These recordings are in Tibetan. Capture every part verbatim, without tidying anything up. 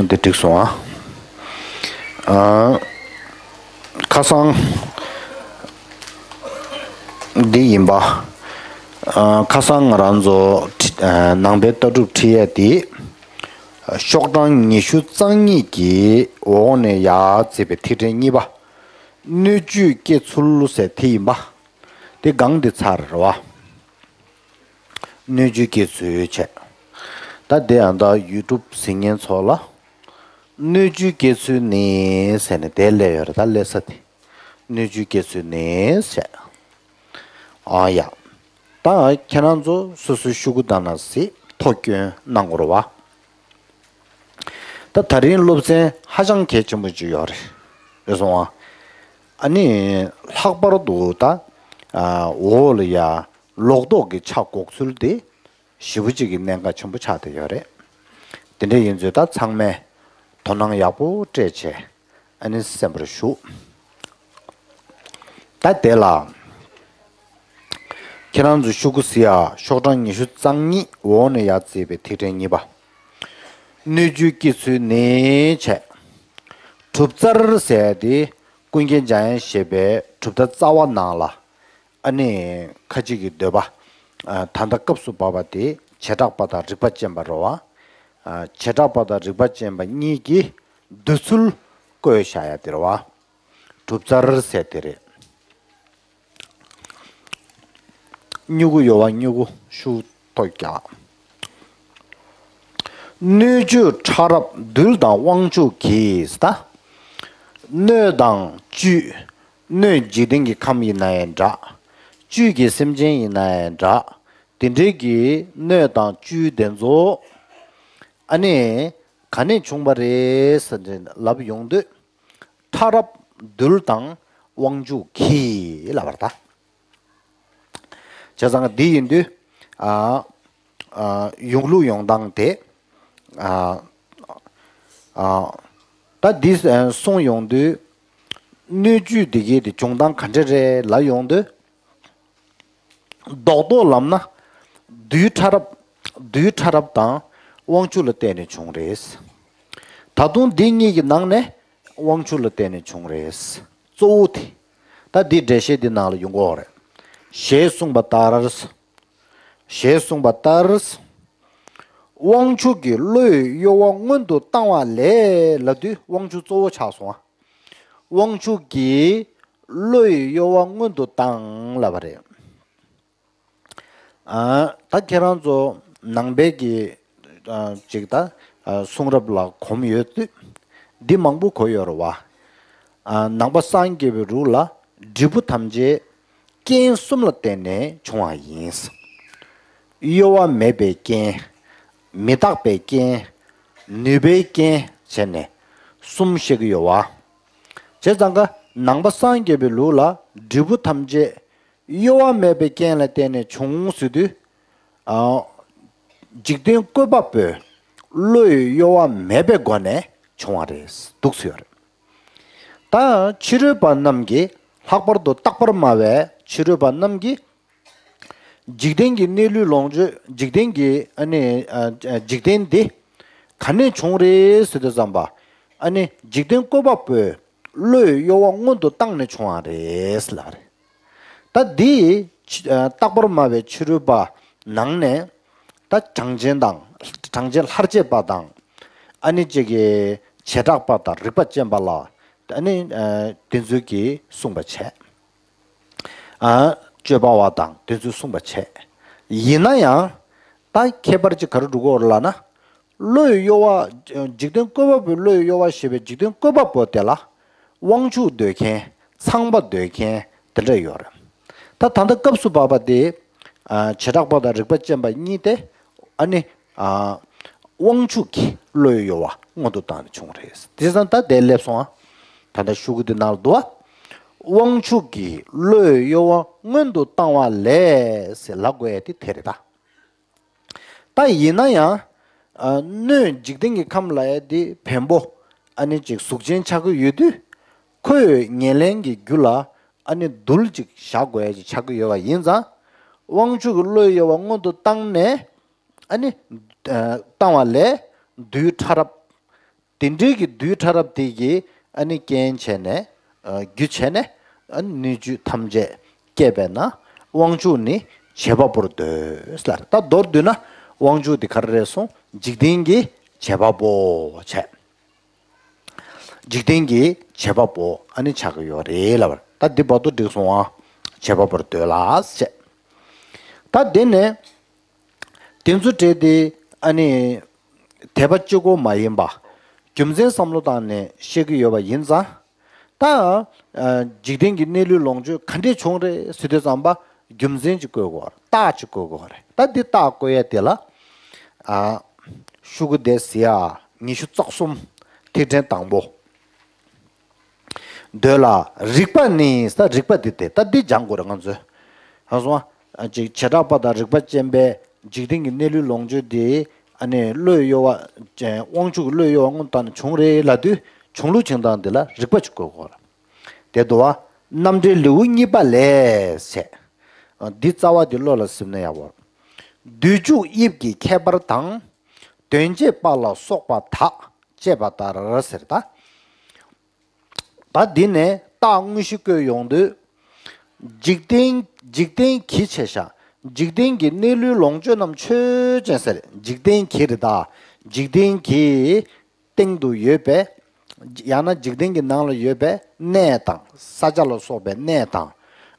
འདི་འགྲིག་སོང་ཨ། ཨ། ཁ་སང་འདི་ཡིན་པ། ཨ། ཁ་སང་ང་རང་ཚོ་ཁྲི་ཨ། ནང་པའི་ལྟ་གྲུབ་ཁྲིད་ཡས་དེ། ཤོག་གྲངས་ཉི་ཤུ་རྩ་གཉིས་ཀྱི་འོག་ནས་ཡར་བརྩིས་པའི་ཐིག་ཕྲེང་གཉིས་པ། སྣོད་བཅུད་སྐྱེ་ཚུལ་ཟེར་དེ་ཡིན་པ། དེ་སྒང་དེ་ཚར་རེད་བ། སྣོད་བཅུད་སྐྱེ་ཚུལ་བྱས། ད་དེ་ཡང་ད་ཡུ་ཊུབ་གཟིགས་མཁན་ཚོ་ལ། སྣོད་བཅུད་སྐྱེ་ཚུལ་ནི་ཟེར་ནས་དེ་སླེབས་ཡོད་རེད། ད་སླེབས་ས་དེ། སྣོད་བཅུད་སྐྱེ་ཚུལ་ནི་བྱས། ཨ་ཡ། ད་ཁྱེད་རང་ཚོ་སོ་སོའི་ཤོག་གུ་དང་ན་སི་ཐོ་སྐྱོན་གནང་དགོས་རེད་བ། ད་ད་རིང་སློབ་ཚན་ཧ་ཅང་གལ་ཆེན་པོ་ཅིག་ཡོད་རེད། རེད་སོང་ཨ། ཨ་ནི་ལྷག་པར་དུ་ད་ཨ་འོག་ལ་ཡ་ལོག་རྟོག་གི་ཆ་འགོག་ཚུལ་དེ་ཞེ་པོ་ཅིག་གི་གནད་འགག་ཆེན་པོ་ཆགས་བསྡད་ཡོད་རེད། དེ་འདྲ་ཡིན་ཚོད་ད་ཚང་མས་དོ་སྣང་ཡག་པོ་སྤྲད་བྱས། ཨ་ནི་གསན་པར་ཞུ། ད་དེ་ལ། ཁྱེད་རང་ཚོ་ཤོག་གུ་གཟིགས་ཨ། ཤོག་གྲངས་ཉི་ཤུ་རྩ་གཉིས་འོག་ནས་ཡར་བརྩིས་པའི་ཐིག་ཕྲེང་གཉིས་པ། སྣོད་བཅུད་སྐྱེ་ཚུལ་ནི་བྱས། གྲུབ་རྩལ་ཟེར་དེ་ཀུན་མཁྱེན་འཇམ་དབྱངས་བཞད་པའི་གྲུབ་མཐའ་རྩ་བ་ནང་ལ། ཨ་ནི་ཁ་ཅིག་གི་འདོད་པ། ཨ། ད་ལྟ་སྐབས་སུ་བབས་པ་དེ་བྱེ་བྲག་པ་དང་རིགས་པ་ཅན་པ་རེད་བ། ཨ། བྱེ་བྲག་པ་དང་རིགས་པ་ཅན་པ་གཉིས་ཀྱི་འདོད་ཚུལ་བཀོད་བཞག་ཡ་དེ་རེད་བ། གྲུབ་རྩལ་ཟེར་དེ་རེད། སྨྱུ་གུ་ཡོད་པ་སྨྱུ་གུ་ཤུ་ཐོག་རྒྱག་སྣོད་བཅུད་ཕྲ་རབ་རྡུལ་དང་དབང་ཕྱུག་གིས་ད། སྣོད་དང་བཅུད། སྣོད་འཇིག་རྟེན་གྱི་ཁམས་ཡིན་ན་ཡང་འདྲ། བཅུད་ཀྱི་སེམས་ཅན་ཡིན་ན་ཡང་འདྲ། དེ་འདྲའི་གི་སྣོད་དང་བཅུད་དེ་ཚོ། ཨ་ནི། ག་ནས་བྱུང་བ་རེད་ཟེར་ནས་ལབ་ཡོང་དུས། ཕྲ་རབ་རྡུལ་དང་དབང་ཕྱུག་གིས་ལབ་པ་རེད་ད། བྱས་ཙང་འདི་ཡིན་དུས། ཨ། ཨ། ཡོང་ལུགས་ཡོང་སྟངས་དེ། ཨ། ཨ། ད་འདི་གསུངས་ཡོང་དུས། སྣོད་བཅུད་འདི་གའི་དེ་བྱུང་སྟངས་ག་འདྲ་རེད་ལབ་ཡོང་དུས། རྡོག་རྡོག་ལབ་ན། རྡུལ་ཕྲ་རབ། རྡུལ་ཕྲ་རབ་དང་དབང་ཕྱུག་ལ་བརྟེན་ནས་བྱུང་རེད། ད་དུང་འདི་གཉིས་ཀྱི་ནང་ནས་དབང་ཕྱུག་ལ་བརྟེན་ནས་བྱུང་རེད། གཙོ་བོ་དེ། ད་འདི་འགྲེལ་བཤད་འདི་ནང་ལ་ཡོང་གི་ཡོད་རེད། ཞེས་གསུངས་པ་ལྟར། ཞེས་གསུངས་པ་ལྟར། དབང་ཕྱུག་གིས་བློ་ཡི་གཡོ་བ་སྔོན་དུ་བཏང་བ་ལས་ལབ་དུས་དབང་ཕྱུག་གཙོ་བོ་ཆགས་སོང་ང་། དབང་ཕྱུག་གིས་བློ་ཡི་གཡོ་བ་སྔོན་དུ་བཏང་ལབ་པ་རེད། ཨ། ད་ཁྱེད་རང་ཚོ་ནང་པའི་གི། ཨ། ཅིག་ད། ཨ། གསུང་རབ་ལ་གོམས་ཡོད་དུས། འདི་མང་པོ་གོ་ཡོད་རེད་བ། ཨ། ནང་པ་སངས་རྒྱས་པའི་ལུགས་ལ་འབྲས་བུ་ཐམས་ཅད་རྐྱེན་གསུམ་ལ་བརྟེན་ནས་བྱུང་བ་ཡིན། གཡོ་བ་མེད་པའི་རྐྱེན། མི་རྟག་པའི་རྐྱེན། ནུས་པའི་རྐྱེན་བྱས་ནས་གསུམ་བཤད་ཀྱི་ཡོད་བ། བྱས་ཙང་ཀ་ནང་པ་སངས་རྒྱས་པའི་ལུགས་ལ་འབྲས་བུ་ཐམས་ཅད་གཡོ་བ་མེད་པའི་རྐྱེན་ལ་བརྟེན་ནས་བྱུང་ཟེར་དུས། ཨ། འཇིག་རྟེན་བཀོད་པ་པོས་བློ་ཡི་གཡོ་བ་མེད་པའི་སྒོ་ནས་བྱུང་བ་རེད་འདུག་ཟེར་ཡོད་རེད། ད་ཕྱི་རོལ་པ་རྣམས་ཀྱིས། ལྷག་པར་དུ་རྟག་པར་སྨྲ་བའི་ཕྱི་རོལ་པ་རྣམས་ཀྱིས། འཇིག་རྟེན་གྱི་གནས་ལུས་ལོངས་སྤྱོད། འཇིག་རྟེན་གྱི་ཨ་ནི། ཨ། འཇིག་རྟེན་འདི་ག་ནས་བྱུང་རེད་ཟེར་དུས་ཙམ་པ། ཨ་ནི་འཇིག་རྟེན་བཀོད་པ་པོས་བློ་ཡི་གཡོ་བ་སྔོན་དུ་བཏང་ནས་བྱུང་བ་རེད་ལབ་རེད། ད་འདི། ཨ། རྟག་པར་སྨྲ་བའི་ཕྱི་རོལ་པ་ནང་ནས། ད་གྲངས་ཅན་དང་། གྲངས་ཅན་ལྷར་བཅས་པ་དང་། ཨ་ནི་ཅིག་གི་བྱེ་བྲག་པ་དང་རིགས་པ་ཅན་པ་ལ། ཨ་ནི། ཨ། དེ་ཚོས་ཀྱིས་གསུངས་པ་བྱས། ཨ། སྤྱོད་པ་བ་དང་དེ་ཚོས་གསུངས་པ་བྱས། ཡིན་ན་ཡང་། ད་ཁྱད་པར་ཅིག་ག་རེ་འདུག་གོ་ལབ་ན། བློ་ཡི་གཡོ་བ། འཇིག་རྟེན་བཀོད་པ་པོའི་བློ་ཡི་གཡོ་བ་ཞེས་པའི་འཇིག་རྟེན་བཀོད་པ་པོ་དེ་ལ། དབང་ཕྱུག་འདོད་མཁན། ཚངས་པ་འདོད་མཁན་དེ་འདྲ་ཡོད་རེད། ད་ད་ལྟ་སྐབས་སུ་བབས་པ་དེ། ཨ། བྱེ་བྲག་པ་དང་རིགས་པ་ཅན་པ་གཉིས་ཏེ། ཨ་ནི། ཨ། དབང་ཕྱུག་གིས་བློ་ཡི་གཡོ་བ་སྔོན་དུ་བཏང་ནས་བྱུང་རེད། དེ་ཙང་ད་དེ་སླེབས་སོང་ཨ། ད་ལྟ་ཤོག་གུ་འདི་ནང་ལ་འདུག་ཨ། དབང་ཕྱུག་གིས་བློ་ཡི་གཡོ་བ་སྔོན་དུ་བཏང་བ་ལས་ཟེར་ལབ་དགོས་ཡ་དེ་དེ་རེད་ད། ད་ཡིན་ན་ཡང་། ཨ། སྣོད་འཇིག་རྟེན་གྱི་ཁམས་ལ་ཡ་དེ་བེམ་པོ། ཨ་ནི་ཅིག་གཟུགས་ཅན་ཆགས་ཀྱི་ཡོད་དུས། ཁོས་ཉེར་ལེན་གྱི་རྒྱུ་ལ། ཨ་ནི་རྡུལ་ཅིག་བཞག་དགོས་ཡ་ཅིག་ཆགས་ཀྱི་ཡོད་པ་ཡིན་ཙང་། དབང་ཕྱུག་གི་བློ་ཡི་གཡོ་བ་སྔོན་དུ་བཏང་ནས། ཨ་ནི། ཨ། བཏང་བ་ལས་རྡུལ་ཕྲ་རབ། དེ་འདྲའི་གི་རྡུལ་ཕྲ་རབ་དེ་གིས་ཨ་ནི་རྐྱེན་བྱས་ནས་ཨ་རྒྱུ་བྱས་ནས་ཨ་ནི་སྣོད་བཅུད་ཐམས་ཅད་བསྐྱེད་པས་ན་དབང་ཕྱུག་ནི་བྱེད་པ་པོར་འདོད་ལ། ད་མདོར་བསྡུས་ན་དབང་ཕྱུག་དེ་ག་རེ་རེད་གསུངས། འཇིག་རྟེན་གྱི་བྱེད་པ་པོ་བྱས། འཇིག་རྟེན་གྱི་བྱེད་པ་པོ་ཨ་ནི་ཆགས་ཀྱི་ཡོད་རེད་ལབ་པ་རེད། ད་འདི་བར་དུ་འགྲིག་སོང་ཨ། བྱེད་པ་པོར་འདོད་ལ་བྱས། ད་འདི་ནས་དེ་ཚོ་བྲལ་ཏེ་ཨ་ནི་དད་པ་གཅིག་པོ་མ་ཡིན་པ་རྒྱུ་མཚན་བསམ་བློ་བཏང་ནས་བཤད་ཀྱི་ཡོད་པ་ཡིན་ཙང་། ད་ཨ་འཇིག་རྟེན་གྱི་གནས་ལུས་ལོངས་སྤྱོད་ག་འདྲས་བྱུང་རེད་ཟེར་དུས་ཙམ་པ་རྒྱུ་མཚན་ཅིག་བཀོད་དགོས་རེད། རྟགས་ཅིག་བཀོད་དགོས་རེད། ད་འདི་རྟགས་བཀོད་ཡ་དེ་ལ་ཨ་ཤུ་གུ་དེ་ཟེར་ཡ་ཉི་ཤུ་རྩ་གསུམ་ཐིག་ཕྲེང་དང་པོ། འདོད་ལ་རིགས་པ་ནི། ད་རིགས་པ་འདི་སྟེ། ད་འདི་སྦྱང་དགོས་རེད་ང་ཚོས། ཧ་སོང་ཨ། ཅིག་བྱེ་བྲག་པ་དང་རིགས་པ་ཅན་པས་འཇིག་རྟེན་གྱི་གནས་ལུས་ལོངས་སྤྱོད་དེ་ཨ་ནི་བློས་གཡོ་བ་ཅན། དབང་ཕྱུག་གི་བློས་གཡོ་བ་སྔོན་བཏང་ནས་བྱུང་རེད་ལབ་དུས་བྱུང་ལུགས་བྱུང་སྟངས་འདི་ལ་རིགས་པ་ཅིག་བཀོད་དགོས་རེད། དེ་འདུག་བ། རྣམ་འགྲེལ་ལེའུ་གཉིས་པ་ལས་ཟེར། འདི་རྩ་བ་འདི་བློ་ལ་ཟིན་ན་ཡག་པོ། བདུད་འཇུག་དབྱིབས་ཀྱི་ཁྱད་པར་དང་། དོན་བྱེད་པ་ལ་སོགས་པ་དག་ཅེས་པ་ལྟར་ཟེར་ད། ད་འདི་ནས་རྟགས་དངོས་གཞི་བཀོད་ཡོང་དུས། འཇིག་རྟེན་འཇིག་རྟེན་གྱི་བྱས་ཤག་འཇིག་རྟེན་གྱི་གནས་ལུས་ལོངས་སྤྱོད་རྣམས་ཆོས་ཅན་ཟེར། འཇིག་རྟེན་གྱི་རེད་ད། འཇིག་རྟེན་གྱི་སྟེང་དུ་ཡོད་པའི། ཡང་ན་འཇིག་རྟེན་གྱི་ནང་ལ་ཡོད་པའི་གནས་དང་ས་ཆ་ལ་སོགས་པའི་གནས་དང་།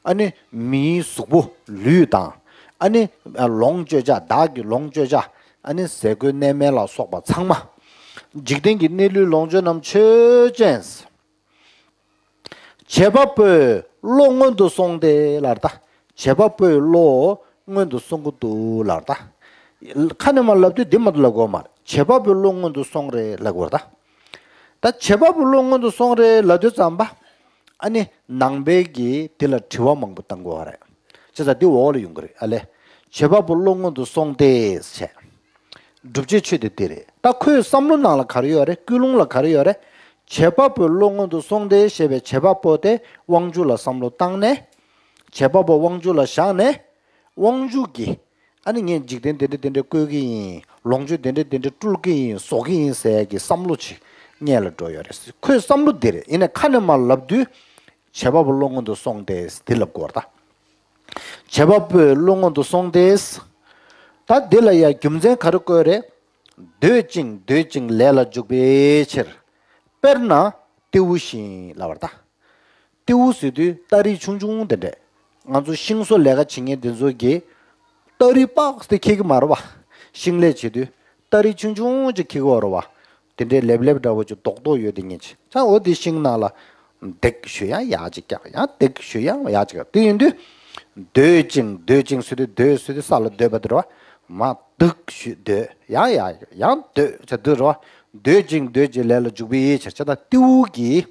ཨ་ནི་མིའི་གཟུགས་པོ་ལུས་དང་། ཨ་ནི་ལོངས་སྤྱོད་བྱ། བདག་གི་ལོངས་སྤྱོད་བྱ། ཨ་ནི་ཟས་གོས་གནས་མལ་ལ་སོགས་པ་ཚང་མ། འཇིག་རྟེན་གྱི་གནས་ལུས་ལོངས་སྤྱོད་རྣམས་ཆོས་ཅན། བྱེད་པ་པོས་བློ་སྔོན་དུ་སོང་སྟེ་ལབ་ད། བྱེད་པ་པོས་བློ་སྔོན་དུ་སོང་གི་འདུག་ལབ་ད། ཁ་ནས་མར་ལབ་དུས་འདི་མ་གཏོགས་ལབ་དགོས་མ་རེད། བྱེད་པ་པོས་བློ་སྔོན་དུ་སོང་རེད་ལབ་དགོས་རེད་ད། ད་བྱེད་པ་པོས་བློ་སྔོན་དུ་སོང་རེད་ལབ་དུས་ཙམ་པ། ཨ་ནི་ནང་པའི་གི་དེ་ལ་དྲི་བ་མང་པོ་བཏང་དགོས་རེད། བྱས་ཙང་འདི་འོག་ལ་ཡོང་གི་རེད། ཨ་ལས། བྱེད་པ་པོས་བློ་སྔོན་དུ་སོང་སྟེ་བྱས། སྒྲུབ་བྱེད་ཆོས་དེ་འདི་རེད། ད་ཁོའི་བསམ་བློ་ནང་ལ་ག་རེ་ཡོད་རེད། ཀུན་སློང་ལ་ག་རེ་ཡོད་རེད། བྱེད་པ་པོས་བློ་སྔོན་དུ་སོང་སྟེ་ཞེས་པའི་བྱེད་པ་པོ་དེ་དབང་ཕྱུག་ལ་བསམ་བློ་བཏང་ནས། བྱེད་པ་པོ་དབང་ཕྱུག་ལ་བཞག་ནས། དབང་ཕྱུག་གིས་ཨ་ནི་ངས་འཇིག་རྟེན་དེ་འདྲ་དེ་འདྲ་བཀོད་ཀྱི་ཡིན། ལོངས་སྤྱོད་དེ་འདྲ་དེ་འདྲ་སྤྲུལ་གྱི་ཡིན། བཟོ་གི་ཡིན་ཟེར་གྱི་བསམ་བློ་ཅིག་སྔོན་ལ་འགྲོ་ཡོད་རེད། ཁོའི་བསམ་བློ་འདི་རེད། ཡིན་ནའི་ཁ་ནས་མར་ལབ་དུས། བྱེད་པ་པོ་བློ་སྔོན་དུ་སོང་སྟེ་འདི་ལབ་དགོས་རེད་ད། བྱེད་པ་པོས་བློ་སྔོན་དུ་སོང་སྟེ། ད་འདི་ལ་ཡང་རྒྱུ་མཚན་ག་རེ་བཀོད་རེད། འདོད་ཅིང་འདོད་ཅིང་ལས་ལ་འཇུག་པའི་ཕྱིར། དཔེར་ན་རྟེའུ་བཞིན་ལབ་པ་རེད་ད། རྟེའུ་ཟེར་དུས་སྟ་རེ་ཆུང་ཆུང་དེ་འདྲས། ང་ཚོ་ཤིང་བཟོ་ལས་ཀ་བྱེད་མཁན་དེ་ཚོ་གིས་སྟ་རེ་པགས་དེ་འཁྱེར་གྱི་མ་རེད་པ། ཤིང་ལས་བྱེད་དུས་སྟ་རེ་ཆུང་ཆུང་ཅིག་འཁྱེར་གྱི་ཡོད་རེད་པ། དེ་འདྲའི་ལེབ་ལེབ་འདྲ་བོ་ཅིག་རྡོག་རྡོག་ཡོད་དེ་ཉིད་ཅིག་ཙང་། འོ་དེ་ཤིང་ནང་ལ་འདེགས་ཞུ་ཡང་ཡག་ཅིག་རྒྱག་ཡང་འདེགས་ཞུ་ཡང་ཡག་ཅིག་རྒྱག་དེ་ཡིན་དུས། འདོད་ཅིང་འདོད་ཅིང་ཟེར་དུས། འདོད་ཟེར་དུས་ས་ལ་སྡོད་པ་དེ་རེད་པ། མ་འདུག་ཞུ་འདོད་ཡང་ཡང་ཡང་འདོད་བྱ་འདོད་རེད་པ། འདོད་ཅིང་འདོད་ཅིང་ལས་ལ་འཇུག་པའི་ཕྱིར། བྱས་ཙང་རྟེའུ་གིས་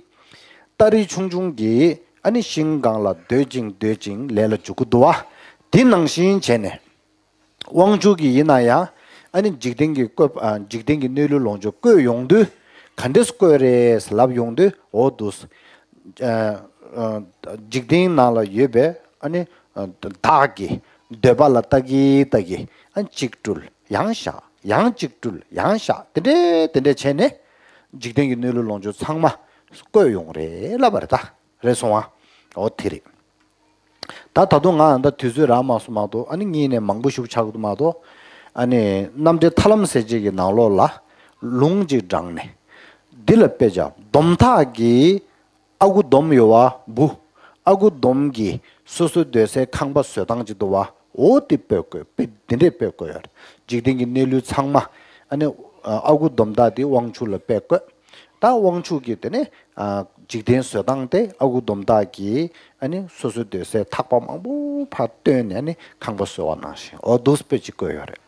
སྟ་རེ་ཆུང་ཆུང་གིས་ཨ་ནི་ཤིང་སྒང་ལ་འདོད་ཅིང་འདོད་ཅིང་ལས་ལ་འཇུག་གི་འདུག་པ། དེ་ནང་བཞིན་བྱས་ནས། དབང་ཕྱུག་གིས་ཡིན་ན་ཡང་ཨ་ནི་འཇིག་རྟེན་གྱི་བཀོད། ཨ། འཇིག་རྟེན་གྱི་གནས་ལུས་ལོངས་སྤྱོད་བཀོད་ཡོང་དུས་ག་འདྲས་བཀོད་རེད་ལབ་ཡོང་དུས། འོ་འདུག་ཨ། ཨ། འཇིག་རྟེན་ནང་ལ་ཡོད་པའི་ཨ་ནི། ཨ། བདག་གི་འདོད་པ་ལ་ལྟ་གི་ལྟ་གི་ཨ་གཅིག་སྤྲུལ་ཡང་བཞག་ཡང་གཅིག་སྤྲུལ་ཡང་བཞག་དེ་འདྲས་དེ་འདྲས་བྱས་ནས་འཇིག་རྟེན་གྱི་གནས་ལུས་ལོངས་སྤྱོད་ཚང་མ་བཀོད་ཡོང་རེད་ལབ་པ་རེད་ད། རེད་སོང་ཨ། འོ་དེ་རེད། ད་ད་དུང་ང་ད་དུས་ཚོད་རག་མ་སོང་མ་གཏོགས། ཨ་ནི་གཉིས་ནས་མང་པོ་ཞིག་ཆགས་ཀྱི་འདུག་མ་གཏོགས། ཨ་ནི་རྣམ་འགྲེལ་ཐར་ལམ་ཟེར་བྱེད་ཀྱི་ནང་ལོགས་ལ་ལུང་གཅིག་དྲངས་ནས། འདི་ལ་དཔེ་བྱ། སྡོམ་ཐག་གིས་ཨ་ཁུ་སྡོམ་ཡོད་པ་བུ། ཨ་ཁུ་སྡོམ་གྱིས་སོ་སོའི་སྡོད་སའི་ཁང་པ་བཟོ་སྟངས་ཅིག་འདུག་པ། འོ་དེ་དཔེ་བཀོད། དཔེ་འདི་འདྲས་དཔེ་བཀོད་ཡོད་རེད། འཇིག་རྟེན་གྱི་གནས་ལུས་ཚང་མ། ཨ་ནི་ཨ་ཁུ་སྡོམ་ཐག་དེ་དབང་ཕྱུག་ལ་དཔེ་བཀོད། ད་དབང་ཕྱུག་གིས་དེ་ནས་ཨ་འཇིག་རྟེན་བཟོ་སྟངས་དེ་ཨ་ཁུ་སྡོམ་ཐག་གིས་ཨ་ནི་སོ་སོའི་སྡོད་སའི་ཐག་པ་མང་པོ་ཕར་བཏོན་ནས་ཨ་ནི་ཁང་པ་བཟོས་པ་ནང་བཞིན། འོ་འདུག་སེ་དཔེ་ཅིག་བཀོད་ཡོད་རེད།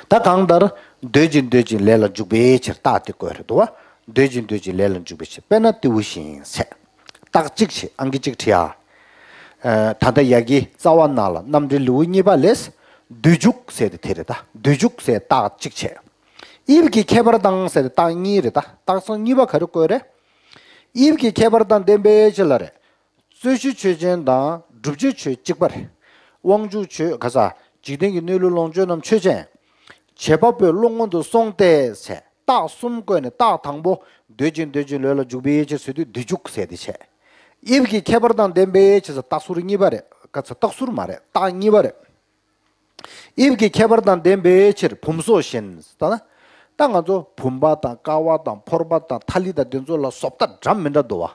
ད་གང་ལྟར་འདོད་ཅིང་འདོད་ཅིང་ལས་ལ་འཇུག་པའི་ཕྱིར། རྟགས་དེ་བཀོད་རེད་འདུག་པ། འདོད་ཅིང་འདོད་ཅིང་ལས་ལ་འཇུག་པའི་ཕྱིར། དཔེར་ན་རྟེའུ་བཞིན་ཟེར། རྟགས་གཅིག་བྱས། ཨང་ཀི་གཅིག་བྲིས་ཨ། ཨ། ད་ལྟ་ཡ་གི་རྩ་བ་ནང་ལ་རྣམ་འགྲེལ་ལེའུ་གཉིས་པ་ལས། བདུད་འཇུག་ཟེར་དེ་དེ་རེད་ད། བདུད་འཇུག་ཟེར་རྟགས་གཅིག་བྱས། དབྱིབས་ཀྱི་ཁྱད་པར་དང་ཟེར་རྟགས་གཉིས་རེད་ད། རྟགས་གསང་གཉིས་པ་ག་རེ་བཀོད་རེད། དབྱིབས་ཀྱི་ཁྱད་པར་དང་ལྡན་པའི་ཕྱིར་ལ་རེད། རྩོད་གཞི་ཆོས་ཅན་དང་སྒྲུབ་བྱེད་ཆོས་གཅིག་པ་རེད། དབང་ཕྱུག་ཆོས་ག་ས། འཇིག་རྟེན་གྱི་གནས་ལུས་ལོངས་སྤྱོད་རྣམས་ཆོས་ཅན། བྱེད་པ་པོས་བློ་སྔོན་དུ་སོང་སྟེ་ཟེར། རྟགས་གསུམ་བཀོད་ནས། རྟགས་དང་པོ་འདོད་ཅིང་འདོད་ཅིང་ལས་ལ་འཇུག་པའི་ཕྱིར་ཟེར་དུས་འདོད་འཇུག་ཟེར་དེ་བྱས། དབྱིབས་ཀྱི་ཁྱད་པར་དང་ལྡན་པའི་ཕྱིར་ཟེར། རྟགས་ཚུལ་གཉིས་པ་རེད། ཀ་ཚ་རྟགས་ཚུལ་མ་རེད། རྟགས་གཉིས་པ་རེད། དབྱིབས་ཀྱི་ཁྱད་པར་དང་ལྡན་པའི་ཕྱིར་བུམ་སོགས་བཞིན། ད་ན། ད་ང་ཚོ་བུམ་པ་དང་ཀ་བ་དང་ཕོར་པ་དང་ཐ་ལི་དང་དེ་ཚོ་ལ་བཟོ་ལྟ་འདྲ་མི་འདྲ་འདུག་བ།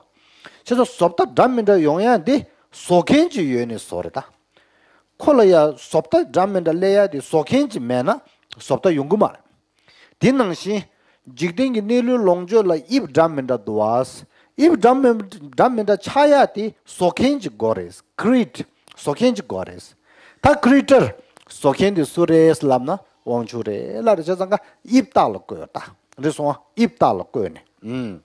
བྱས་ཙང་བཟོ་ལྟ་འདྲ་མི་འདྲ་ཡོང་ཡ་འདི་བཟོ་མཁན་ཅིག་ཡོད་ནས་བཟོ་རེད་ད། ཁོ་ལ་ཡ་བཟོ་ལྟ་འདྲ་མི་འདྲ་སླེབས་ཡ་དེ་བཟོ་མཁན་ཅིག་མེད་ན་བཟོ་ལྟ་ཡོང་གི་མ་རེད། དེ་ནང་བཞིན་འཇིག་རྟེན་གྱི་གནས་ལུས་ལོངས་སྤྱོད་ལ་དབྱིབས་འདྲ་མི་འདྲ་འདུག་བ། དབྱིབས་འདྲ་མི་འདྲ་མི་འདྲ་ཆགས་ཡ་དེ་བཟོ་མཁན་ཅིག་དགོས་རེད། ཁི་རི་ཨེ་ཊི། བཟོ་མཁན་ཅིག་དགོས་རེད། ད་ཁི་རི་ཨེ་ཊར་བཟོ་མཁན་དེ་སུ་རེད་ལབ་ན་དབང་ཕྱུག་རེད་ལབ་རེད། བྱས་ཙང་ཀ་དབྱིབས་རྟགས་ལ་བཀོད་ཡོད་ད། རེད་སོང་བ། དབྱིབས་རྟགས་ལ་བཀོད་ནས། ཨུམ།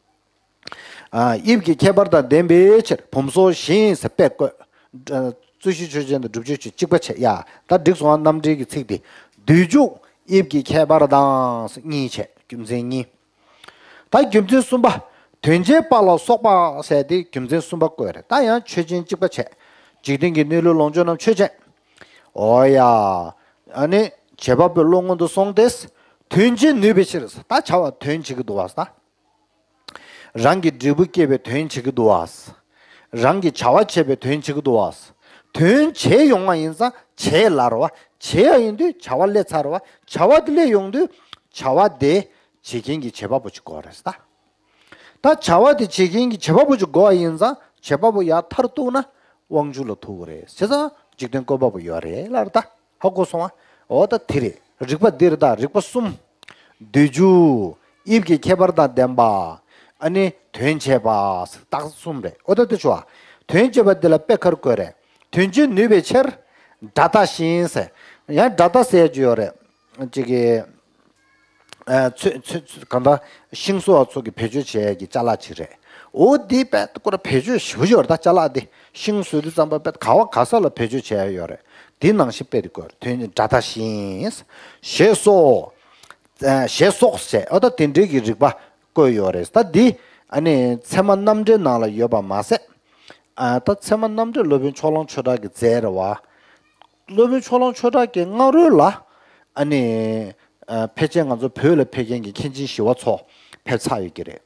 ཨ། དབྱིབས་ཀྱི་ཁྱད་པར་དང་ལྡན་པའི་ཕྱིར་བུམ་སོགས་བཞིན་ཟེར་དཔེ་བཀོད། ཨ། རྩོད་གཞི་ཆོས་ཅན་དང་སྒྲུབ་བྱེད་ཆོས་གཅིག་པ་བྱས་ཡ། ད་འགྲིག་སོང་བ། རྣམ་འགྲེལ་གྱི་ཚིག་དེ། འདོད་འཇུག་དབྱིབས་ཀྱི་ཁྱད་པར་དང་གཉིས་བྱས། རྒྱུ་མཚན་གཉིས། ད་རྒྱུ་མཚན་གསུམ་པ། དོན་བྱེད་པ་ལ་སོགས་པ་ཟེར་དེ་རྒྱུ་མཚན་གསུམ་པ་བཀོད་རེད། ད་ཡང་ཆོས་ཅན་གཅིག་པ་བྱས། འཇིག་རྟེན་གྱི་གནས་ལུས་ལོངས་སྤྱོད་རྣམས་ཆོས་ཅན། འོ་ཡ། ཨ་ནི་བྱེད་པ་པོའི་བློ་སྔོན་དུ་སོང་སྟེ། དོན་བྱེད་ནུས་པའི་ཕྱིར། ད་བྱ་བ་དོན་བྱེད་ཀྱི་འདུག་བ་ས། རང་གི་འབྲས་བུ་སྐྱེད་པའི་དོན་བྱེད་ཀྱི་འདུག་བ། རང་གི་བྱ་བ་བྱེད་པའི་དོན་བྱེད་ཀྱི་འདུག་བ། དོན་བྱེད་ཡོང་བ་ཡིན་ཙང་བྱེད་ལ་རེད་བ། བྱེད་ཡ་ཡིན་དུས་བྱ་བ་སླེབས་ཚར་བ། བྱ་བ་དེ་སླེབས་ཡོང་དུས་བྱ་བ་དེ་བྱེད་མཁན་གྱི་བྱེད་པ་པོ་ཅིག་དགོས་རེད་ད། ད་བྱ་བ་དེ་བྱེད་མཁན་གྱི་བྱེད་པ་པོ་ཅིག་དགོས་པ་ཡིན་ཙང་བྱེད་པ་པོ་ཡར་མཐར་གཏུགས་ན་དབང་ཕྱུག་ལ་ཐུག་གི་རེད། བྱས་ཙང་འཇིག་རྟེན་བཀོད་པ་པོ་ཡོད་རེད་ལབ་རེད་ད། ཧ་གོ་སོང་ང་། འོ་ད་དེ་རེད། རིགས་པ་འདི་རེད་ད། རིགས་པ་གསུམ། འདོད་འཇུག་དབྱིབས་ཀྱི་ཁྱད་པར་དང་ལྡན་པ། ཨ་ནི་དོན་བྱེད་པ། རྟགས་གསུམ་རེད། འོ་ད་དེ་ཆོ། དོན་བྱེད་པ་འདི་ལ་དཔེ་ཁར་བཀོད་རེད། དོན་བྱེད་ནུས་པའི་ཕྱིར། སྒྲ་རྟག་བཞིན་ཟེར། ཡང་སྒྲ་རྟག་ཟེར་རྒྱུ་ཡོད་རེད། ཅིག་གི། ཨ། ཚོད་ཚོད་ཚོད་གང་ལྟར་ཤིང་བཟོ་བ་ཚོ་གི་བེད་སྤྱོད་བྱེད་ཡ་གི་ཅ་ལག་ཅིག་རེད། འོ་འདི་དཔེ་ཁོ་ར་བེད་སྤྱོད་ཞེ་པོ་ཅིག་ཡོད་རེད་ད། ཅ་ལག་འདི་ཤིང་བཟོ་དུས་ཙམ་པ་དཔེ་ག་བ་ག་ས་ལ་བེད་སྤྱོད་བྱེད་ཡ་ཡོད་རེད། འདི་ནང་བཞིན་དཔེ་འདི་བཀོད། དོན་སྒྲ་རྟག་བཞིན། ཞེས་སོགས། ཨ། ཞེས་སོགས་ཟེར། འོ་ད་དེ་འདྲའི་གི་རིགས་པ་བཀོད་ཡོད་རེད། ད་འདི་ཨ་ནི་ཚད་མ་རྣམ་འགྲེལ་ནང་ལ་ཡོད་པ་མ་ཟད། ཨ། ད་ཚད་མ་རྣམ་འགྲེལ་སློབ་དཔོན་ཕྱོགས་གླང་ཆོས་གྲགས་ཀྱི་མཛད་རེད་བ། སློབ་དཔོན་ཕྱོགས་གླང་ཆོས་གྲགས་ཀྱི་སྔ་རོལ་ལ། ཨ་ནི། ཨ། ཕལ་ཆེར་ང་ཚོ་བོད་ལ་ཕེབས་མཁན་གྱི་མཁན་ཆེན་ཞི་བ་འཚོ་ཕེབས་ཚར་ཡོད་ཀྱི་རེད།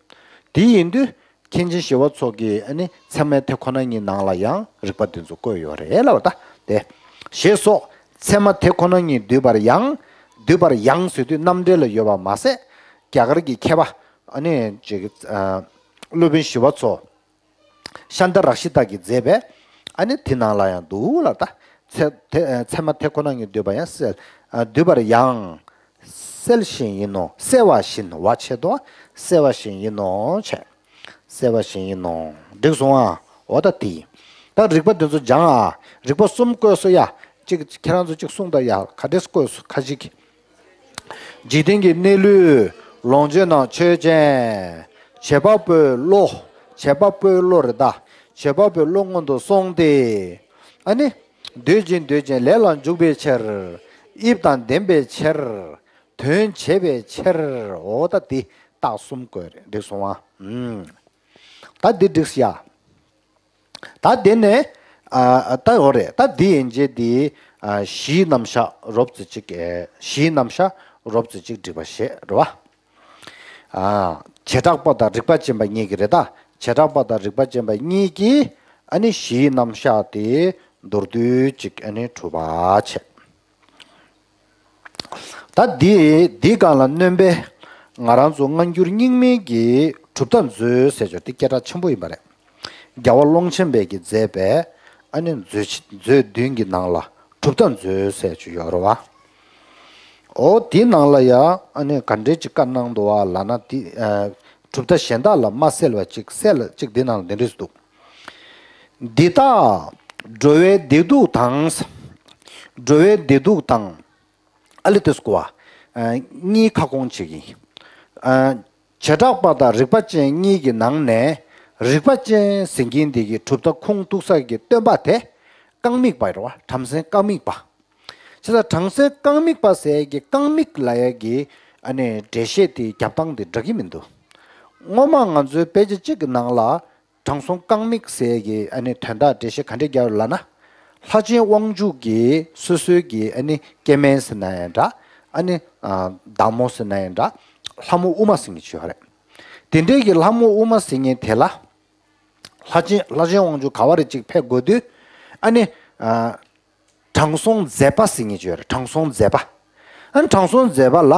དེ་ཡིན་དུས་མཁན་ཆེན་ཞི་བ་འཚོ་གི་ཨ་ནི་ཚད་མའི་དེ་ཁོ་ན་ཉིད་ནང་ལ་ཡང་རིགས་པ་འདི་ཚོ་བཀོད་ཡོད་རེད་ལབ་པ་ད་དེ། ཞེས་སོགས་ཚད་མ་དེ་ཁོ་ན་ཉིད་འདུས་པར་ཡང་། འདུས་པར་ཡང་ཟེར་དུས་རྣམ་འགྲེལ་ལ་ཡོད་པ་མ་ཟད། རྒྱ་གར་གྱི་མཁས་པ་ཨ་ནི་ཅིག་ཨ། སློབ་དཔོན་ཞི་བ་འཚོ། ཤཱནྟ་རཀྵི་ཏ་གིས་མཛད་པའི་ཨ་ནི་དེ་ནང་ལ་ཡང་འདུག་ལ། ད་ཚད་དེ་ཚད་མ་དེ་ཁོ་ན་ཉིད་འདུས་པ་ཡང་གསལ། ཨ། འདུས་པར་ཡང་། གསལ་བཞིན་ཡིན་ནོ། གསལ་བ་བཞིན། བ་ཆད་དོ། གསལ་བ་བཞིན་ཡིན་ནོ་བྱས། གསལ་བ་བཞིན་ཡིན་ནོ། འགྲིག་སོང་ཨ། འོ་ད་དེ་ཡིན། ད་རིགས་པ་འདི་ཚོ་སྦྱང་ཨ། རིགས་པ་གསུམ་བཀོད་སོ་ཡ། གཅིག་ཁྱེད་རང་ཚོ་གཅིག་གསུངས་དང་ཡ། ག་འདྲས་བཀོད་སོ་ཁ་ཅིག་འཇིག་རྟེན་གྱི་གནས་ལུས་ལོངས་སྤྱོད་རྣམས་ཆོས་ཅན། བྱེད་པ་པོའི་བློ། བྱེད་པ་པོའི་བློ་རེད་ད། བྱེད་པ་པོའི་བློ་སྔོན་དུ་སོང་སྟེ། ཨ་ནི། འདོད་ཅིང་འདོད་ཅིང་ལས་ལ་འཇུག་པའི་ཕྱིར། དབྱིབས་དང་ལྡན་པའི་ཕྱིར། དོན་བྱེད་པའི་ཕྱིར། འོ་ད་འདི་རྟགས་གསུམ་བཀོད་རེད། འགྲིག་སོང་ཨ། ཨུམ། ད་འདི་འགྲིག་སོ་ཡ། ད་དེ་ནས། ཨ། ད་འོ་རེད། ད་འདི་ཡན་ཆད་འདི། ཨ། གཞིའི་རྣམ་གཞག་རོབ་ཙམ་ཅིག་ཨེ། གཞིའི་རྣམ་གཞག་རོབ་ཙམ་ཅིག་འགྲིག་པ་ཞིག་རེད་བ། ཨ། བྱེ་བྲག་པ་དང་རིགས་པ་ཅན་པ་གཉིས་ཀྱིས་རེད་ད། བྱེ་བྲག་པ་དང་རིགས་པ་ཅན་པ་གཉིས་ཀྱིས་ཨ་ནི་གཞིའི་རྣམ་གཞག་དེ་མདོར་བསྡུས་ཅིག་ཨ་ནི་གྲུབ་པ་བྱས། ད་འདི་འདིའི་སྒང་ལ་སྣོན་པས་ང་རང་ཚོ་སྔ་འགྱུར་རྙིང་མའི་གི་གྲུབ་མཐའ་མཛོད་ཟེར་ཆོག་དེ་སྐད་གྲགས་ཆེན་པོ་ཡིན་པ་རེད། རྒྱལ་བ་ཀློང་ཆེན་པས་ཀྱིས་མཛད་པའི་ཨ་ནི་མཛོད་མཛོད་བདུན་གྱི་ནང་ལ་གྲུབ་མཐའ་མཛོད་ཟེར་ཆོག་ཡོད་རེད་བ། འོ་དེའི་ནང་ལ་ཡང་ཨ་ནི་ག་འདྲས་ཅིག་བཀའ་གནང་འདུག་བ་ལབ་ན། དེ་ཨ་གྲུབ་མཐའ་གཞན་དག་ལ་མ་གསལ་བ་ཅིག་གསལ་ཅིག་འདི་ནང་ལ་འདི་འདྲས་འདུག་འདི་དག་འགྲོ་བའི་བདེ་སྡུག་དང་། འགྲོ་བའི་བདེ་སྡུག་དང་། ཨ་ལེ་དེ་སྐོར་བ། ཨ། གཉིས་ཁ་སྐོང་བྱེད་ཀྱི་ཡིན། ཨ། བྱེ་བྲག་པ་དང་རིགས་པ་ཅན་གཉིས་ཀྱི་ནང་ནས་རིགས་པ་ཅན་ཟེར་མཁན་དེ་གི་གྲུབ་མཐའ་ཁུངས་གཏུགས་ས་གི་སྟོན་པ་དེ་རྐང་མིག་པ་རེད་བ། བྲམ་ཟེ་རྐང་མིག་པ། བྱས་ཙང་བྲམ་ཟེ་རྐང་མིག་པ་ཟེར་གི་རྐང་མིག་ལབ་ཡ་གི་ཨ་ནི་འགྲེལ་བཤད་དེ་རྒྱབ་སྟངས་དེ་འདྲ་གི་མི་འདུག་སྔོན་མ་ང་ཚོའི་དཔེ་ཆ་གཅིག་གི་ནང་ལ། དྲང་སྲོང་རྐང་མིག་ཟེར་གྱི་ཨ་ནི་དོན་དག་འགྲེལ་བཤད་ག་འདྲས་རྒྱག་ཡོད་ལབ་ན། ལྷ་ཆེན་དབང་ཕྱུག་གིས་སོ་སོའི་གི་ཨ་ནི་སྐྱེ་དམན་ཟེར་ན་ཡང་འདྲ། ཨ་ནི་ཨ་བདག་མོ་ཟེར་ན་ཡང་འདྲ། ལྷ་མོ་ཨུ་མ་ཟེར་མཁན་ཅིག་ཡོད་རེད། དེ་འདྲའི་གི་ལྷ་མོ་ཨུ་མ་ཟེར་མཁན་དེ་ལ། ལྷ་ཆེན་ལྷ་ཆེན་དབང་ཕྱུག་ག་བ་རེ་ཅིག་ཕེབས་དགོས་དུས། ཨ་ནི། ཨ། དྲང་སྲོང་མཛད་པ་ཟེར་མཁན་ཅིག་ཡོད་རེད། དྲང་སྲོང་མཛད་པ། ཨ་ནི་དྲང་སྲོང་མཛད་པ་ལ།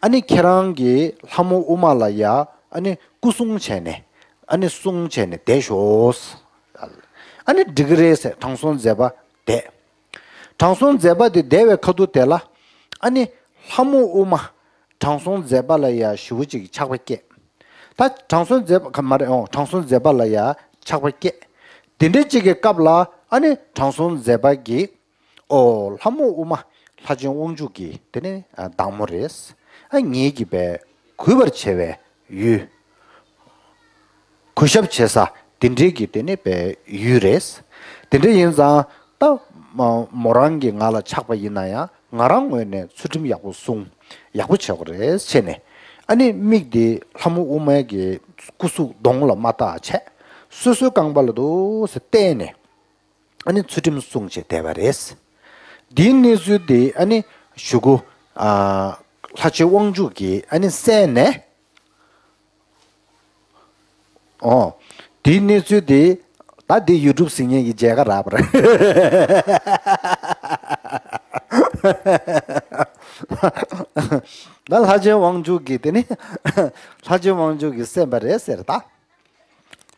ཨ་ནི་ཁྱེད་རང་གིས་ལྷ་མོ་ཨུ་མ་ལ་ཡ། ཨ་ནི་སྐུ་སྲུང་བྱས་ནས། ཨ་ནི་སྲུང་བྱས་ནས་བསྡད་ཤོག། ཨ་ནི་འགྲིག་གི་རེད་ཟེར། དྲང་སྲོང་མཛད་པ་བསྡད། དྲང་སྲོང་མཛད་པ་དེ་བསྡད་པའི་ཁ་ཐུག་དེ་ལ། ཨ་ནི་ལྷ་མོ་ཨུ་མ། དྲང་སྲོང་མཛད་པ་ལ་ཡ་ཞེ་པོ་ཅིག་ཆགས་པ་སྐྱེས། ད་དྲང་སྲོང་མཛད་པ་ག་མ་རེད། ཨོ། དྲང་སྲོང་མཛད་པ་ལ་ཡ་ཆགས་པ་སྐྱེས། དེ་འདྲ་ཅིག་གི་སྐབས་ལ། ཨ་ནི་དྲང་སྲོང་མཛད་པ་གིས། ཨོ། ལྷ་མོ་ཨུ་མ་ལྷ་ཆེན་དབང་ཕྱུག་གི་དེ་ནི་བདག་མོ་རེད། ཨ། ངེད་ཀྱི་བས་གུས་པར་བྱ་བའི་ཡུལ། གུས་ཞབས་བྱེད་ས་དེ་འདྲའི་གི་དེ་ནི་བས་ཡུལ་རེད། དེ་འདྲ་ཡིན་ཙང་ད་མོ་རང་གིས་ང་ལ་ཆགས་པ་ཡིན་ན་ཡང་། ང་རང་ངོས་ནས་ཚུལ་ཁྲིམས་ཡག་པོ་སྲུང་། ཡག་པོ་བྱེད་དགོས་རེད་བྱས་ནས། ཨ་ནི་མིག་དེ་ལྷ་མོ་ཨུ་མའི་གི་སྐུ་གཟུགས་གདོང་ལ་མ་བལྟ་བྱས། སོ་སོའི་རྐང་པ་ལ་འདུག་སེ་བལྟས་ནས། ཨ་ནི་ཚུལ་ཁྲིམས་སྲུང་བྱས་བསྡད་པ་རེད། འདིའི་གནས་ཚུལ་དེ་ཨ་ནི་གཞུག་གུ། ཨ། ལྷ་ཆེན་དབང་ཕྱུག་གིས་ཨ་ནི་གསན་ནས། ཨོ། དེའི་གནས་ཚུལ་དེ། ད་འདི་ཡུ་ཊུབ་ཟིན་མཁན་གྱི་མཇལ་ཁ་རག་པ་རེད། ད་ལྷ་ཆེན་དབང་ཕྱུག་གིས་དེ་ནི། ལྷ་ཆེན་དབང་ཕྱུག་གིས་གསན་པ་རེད་ཟེར་ད།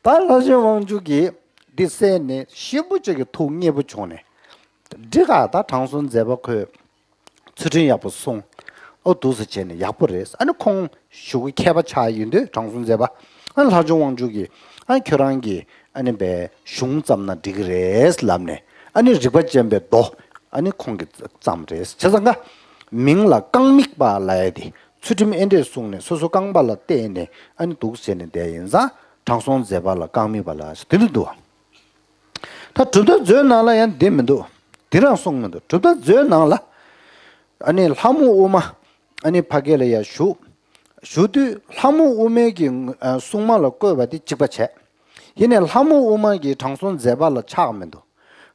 ད་ལྷ་ཆེན་དབང་ཕྱུག་གིས་འདི་གསན་ནས་ཞེ་པོ་ཅིག་གི་ཐུགས་མཉེས་པོ་བྱུང་ནས། འགྲིག་ག། ད་དྲང་སྲོང་མཛད་པ་ཁོས་ཚུལ་ཁྲིམས་ཡག་པོ་སྲུང་། ཨོ། འདུག་སེ་བྱས་ནས་ཡག་པོ་རེད། ཨ་ནི་ཁོང་གཞུག་གུ་མཁས་པ་ཆགས་ཡོང་དུས། དྲང་སྲོང་མཛད་པ། ཨ། ལྷ་ཆེན་དབང་ཕྱུག་གིས། ཨ། ཁྱོད་རང་གིས་ཨ་ནི་བས་གཞུང་བརྩམས་ན་འགྲིག་གི་རེད་ལབ་ནས། ཨ་ནི་རིག་པ་ཅན་པའི་མདོ་ཨ་ནི་ཁོང་གིས་བརྩམས་རེད། བྱས་ཙང་ཀ། མིང་ལ་རྐང་མིག་པ་ལབ་ཡ་དེ། ཚུལ་ཁྲིམས་ཨེ་འདྲས་སྲུང་ནས། སོ་སོ་རྐང་པ་ལ་བལྟས་ནས་ཨ་ནི་འདུག་སེ་བྱས་ནས་བསྡད་ཡིན་ཙང་། དྲང་སྲོང་མཛད་པ་ལ་རྐང་མིག་པ་ལབ་ཟེར་དེ་འདྲ་འདུག། ད་གྲུབ་མཐའ་མཛོད་ནང་ལ་ཡང་འདི་མི་འདུག། འདི་རང་གསུངས་མི་འདུག། གྲུབ་མཐའ་མཛོད་ནང་ལ། ཨ་ནི་ལྷ་མོ་ཨུ་མ་ཨ་ནི་ཕ་གི་ལ་ཡར་བཞུགས། བཞུགས་དུས་ལྷ་མོ་ཨུ་མའི་གི། ཨ། སྲུང་མ་ལ་བསྐོས་པ་དེ་གཅིག་པ་བྱས། ཡིན་ནའི་ལྷ་མོ་ཨུ་མ་གིས་དྲང་སྲོང་མཛད་པ་ལ་ཆགས་མི་འདུག།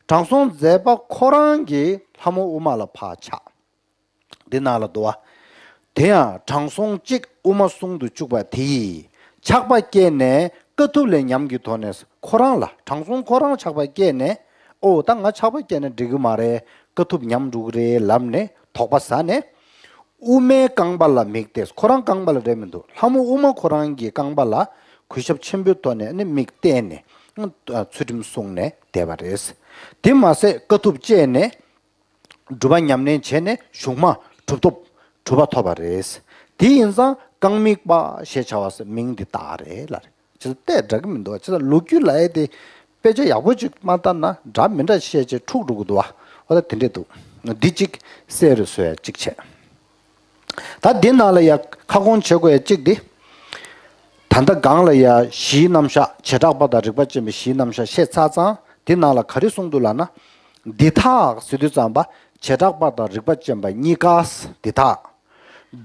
དྲང་སྲོང་མཛད་པ་ཁོ་རང་གིས་ལྷ་མོ་ཨུ་མ་ལ་ཕར་ཆགས། འདི་ནང་ལ་འདུག་བ། དེ་ཡང་དྲང་སྲོང་གཅིག་དབུ་མ་སྲུང་དུ་བཅུག་པ་དེ་ཡིས་ཆགས་པ་སྐྱེས་ནས། དཀའ་ཐུབ་ལས་ཉམས་ཀྱི་ཐོག་ནས་ཁོ་རང་ལ། དྲང་སྲོང་ཁོ་རང་ཆགས་པ་སྐྱེས་ནས། ཨོ། ད་ང་ཆགས་པ་སྐྱེས་ན་འགྲིག་གི་མ་རེད། དཀའ་ཐུབ་ཉམས་འགྲོ་གི་རེད་ལབ་ནས་དོགས་པ་ཟ་ནས། དབུ་མའི་རྐང་པ་ལ་མིག་གཏད། ཁོ་རང་རྐང་པ་ལ་རེད་མི་འདུག། ལྷ་མོ་དབུ་མ་ཁོ་རང་གི་རྐང་པ་ལ་གུས་ཞབས་ཆེན་པོའི་ཐོག་ནས་ནི་མིག་གཏད་ནས། ཨ། ཚུལ་ཁྲིམས་སྲུང་ནས་བསྡད་པ་རེད། དེ་མ་ཟད་དཀའ་ཐུབ་སྤྱད་ནས། སྒྲུབ་པ་ཉམས་ལེན་བྱས་ནས་གཞུག་མ་གྲུབ་ཐོབ། གྲུབ་པ་ཐོབ་པ་རེད། དེ་ཡིན་ཙང་རྐང་མིག་པ་ཞེས་བྱ་བ་ཟེར་མིང་འདི་བཏགས་རེད་ལབ་རེད། ཅི་ལྟར་འདྲ་གི་མི་འདུག། ཅི་ལྟར་ལོ་རྒྱུས་ལབ་ཡས་དེ་དཔེ་ཆ་ཡག་པོ་ཅིག་མ་བལྟས་ན་འདྲ་མི་འདྲ་བཤད་བྱས་འཁྲུག་འགྲོ་གི་འདུག་བ། འོ། ད་དེ་འདྲས་འདུག། འདི་གཅིག་གསལ་རུ་བཟོ་ཡ་གཅིག་བྱས། ད་འདི་ནང་ལ་ཡ་ཁ་སྐོང་བྱེད་དགོས་ཡ་གཅིག་འདི། ད་ལྟ་སྒང་ལ་ཡ་གཞིའི་རྣམ་གཞག། བྱེ་བྲག་པ་དང་རིགས་པ་ཅན་པའི་གཞིའི་རྣམ་གཞག་བཤད་ཚར་ཙང་། འདི་ནང་ལ་ག་རེ་གསུངས་འདུག་ལབ་ན། འདི་དག་ཟེར་དུས་ཙམ་པ་བྱེ་བྲག་པ་དང་རིགས་པ་ཅན་པ་གཉིས་ཀ། འདི་དག།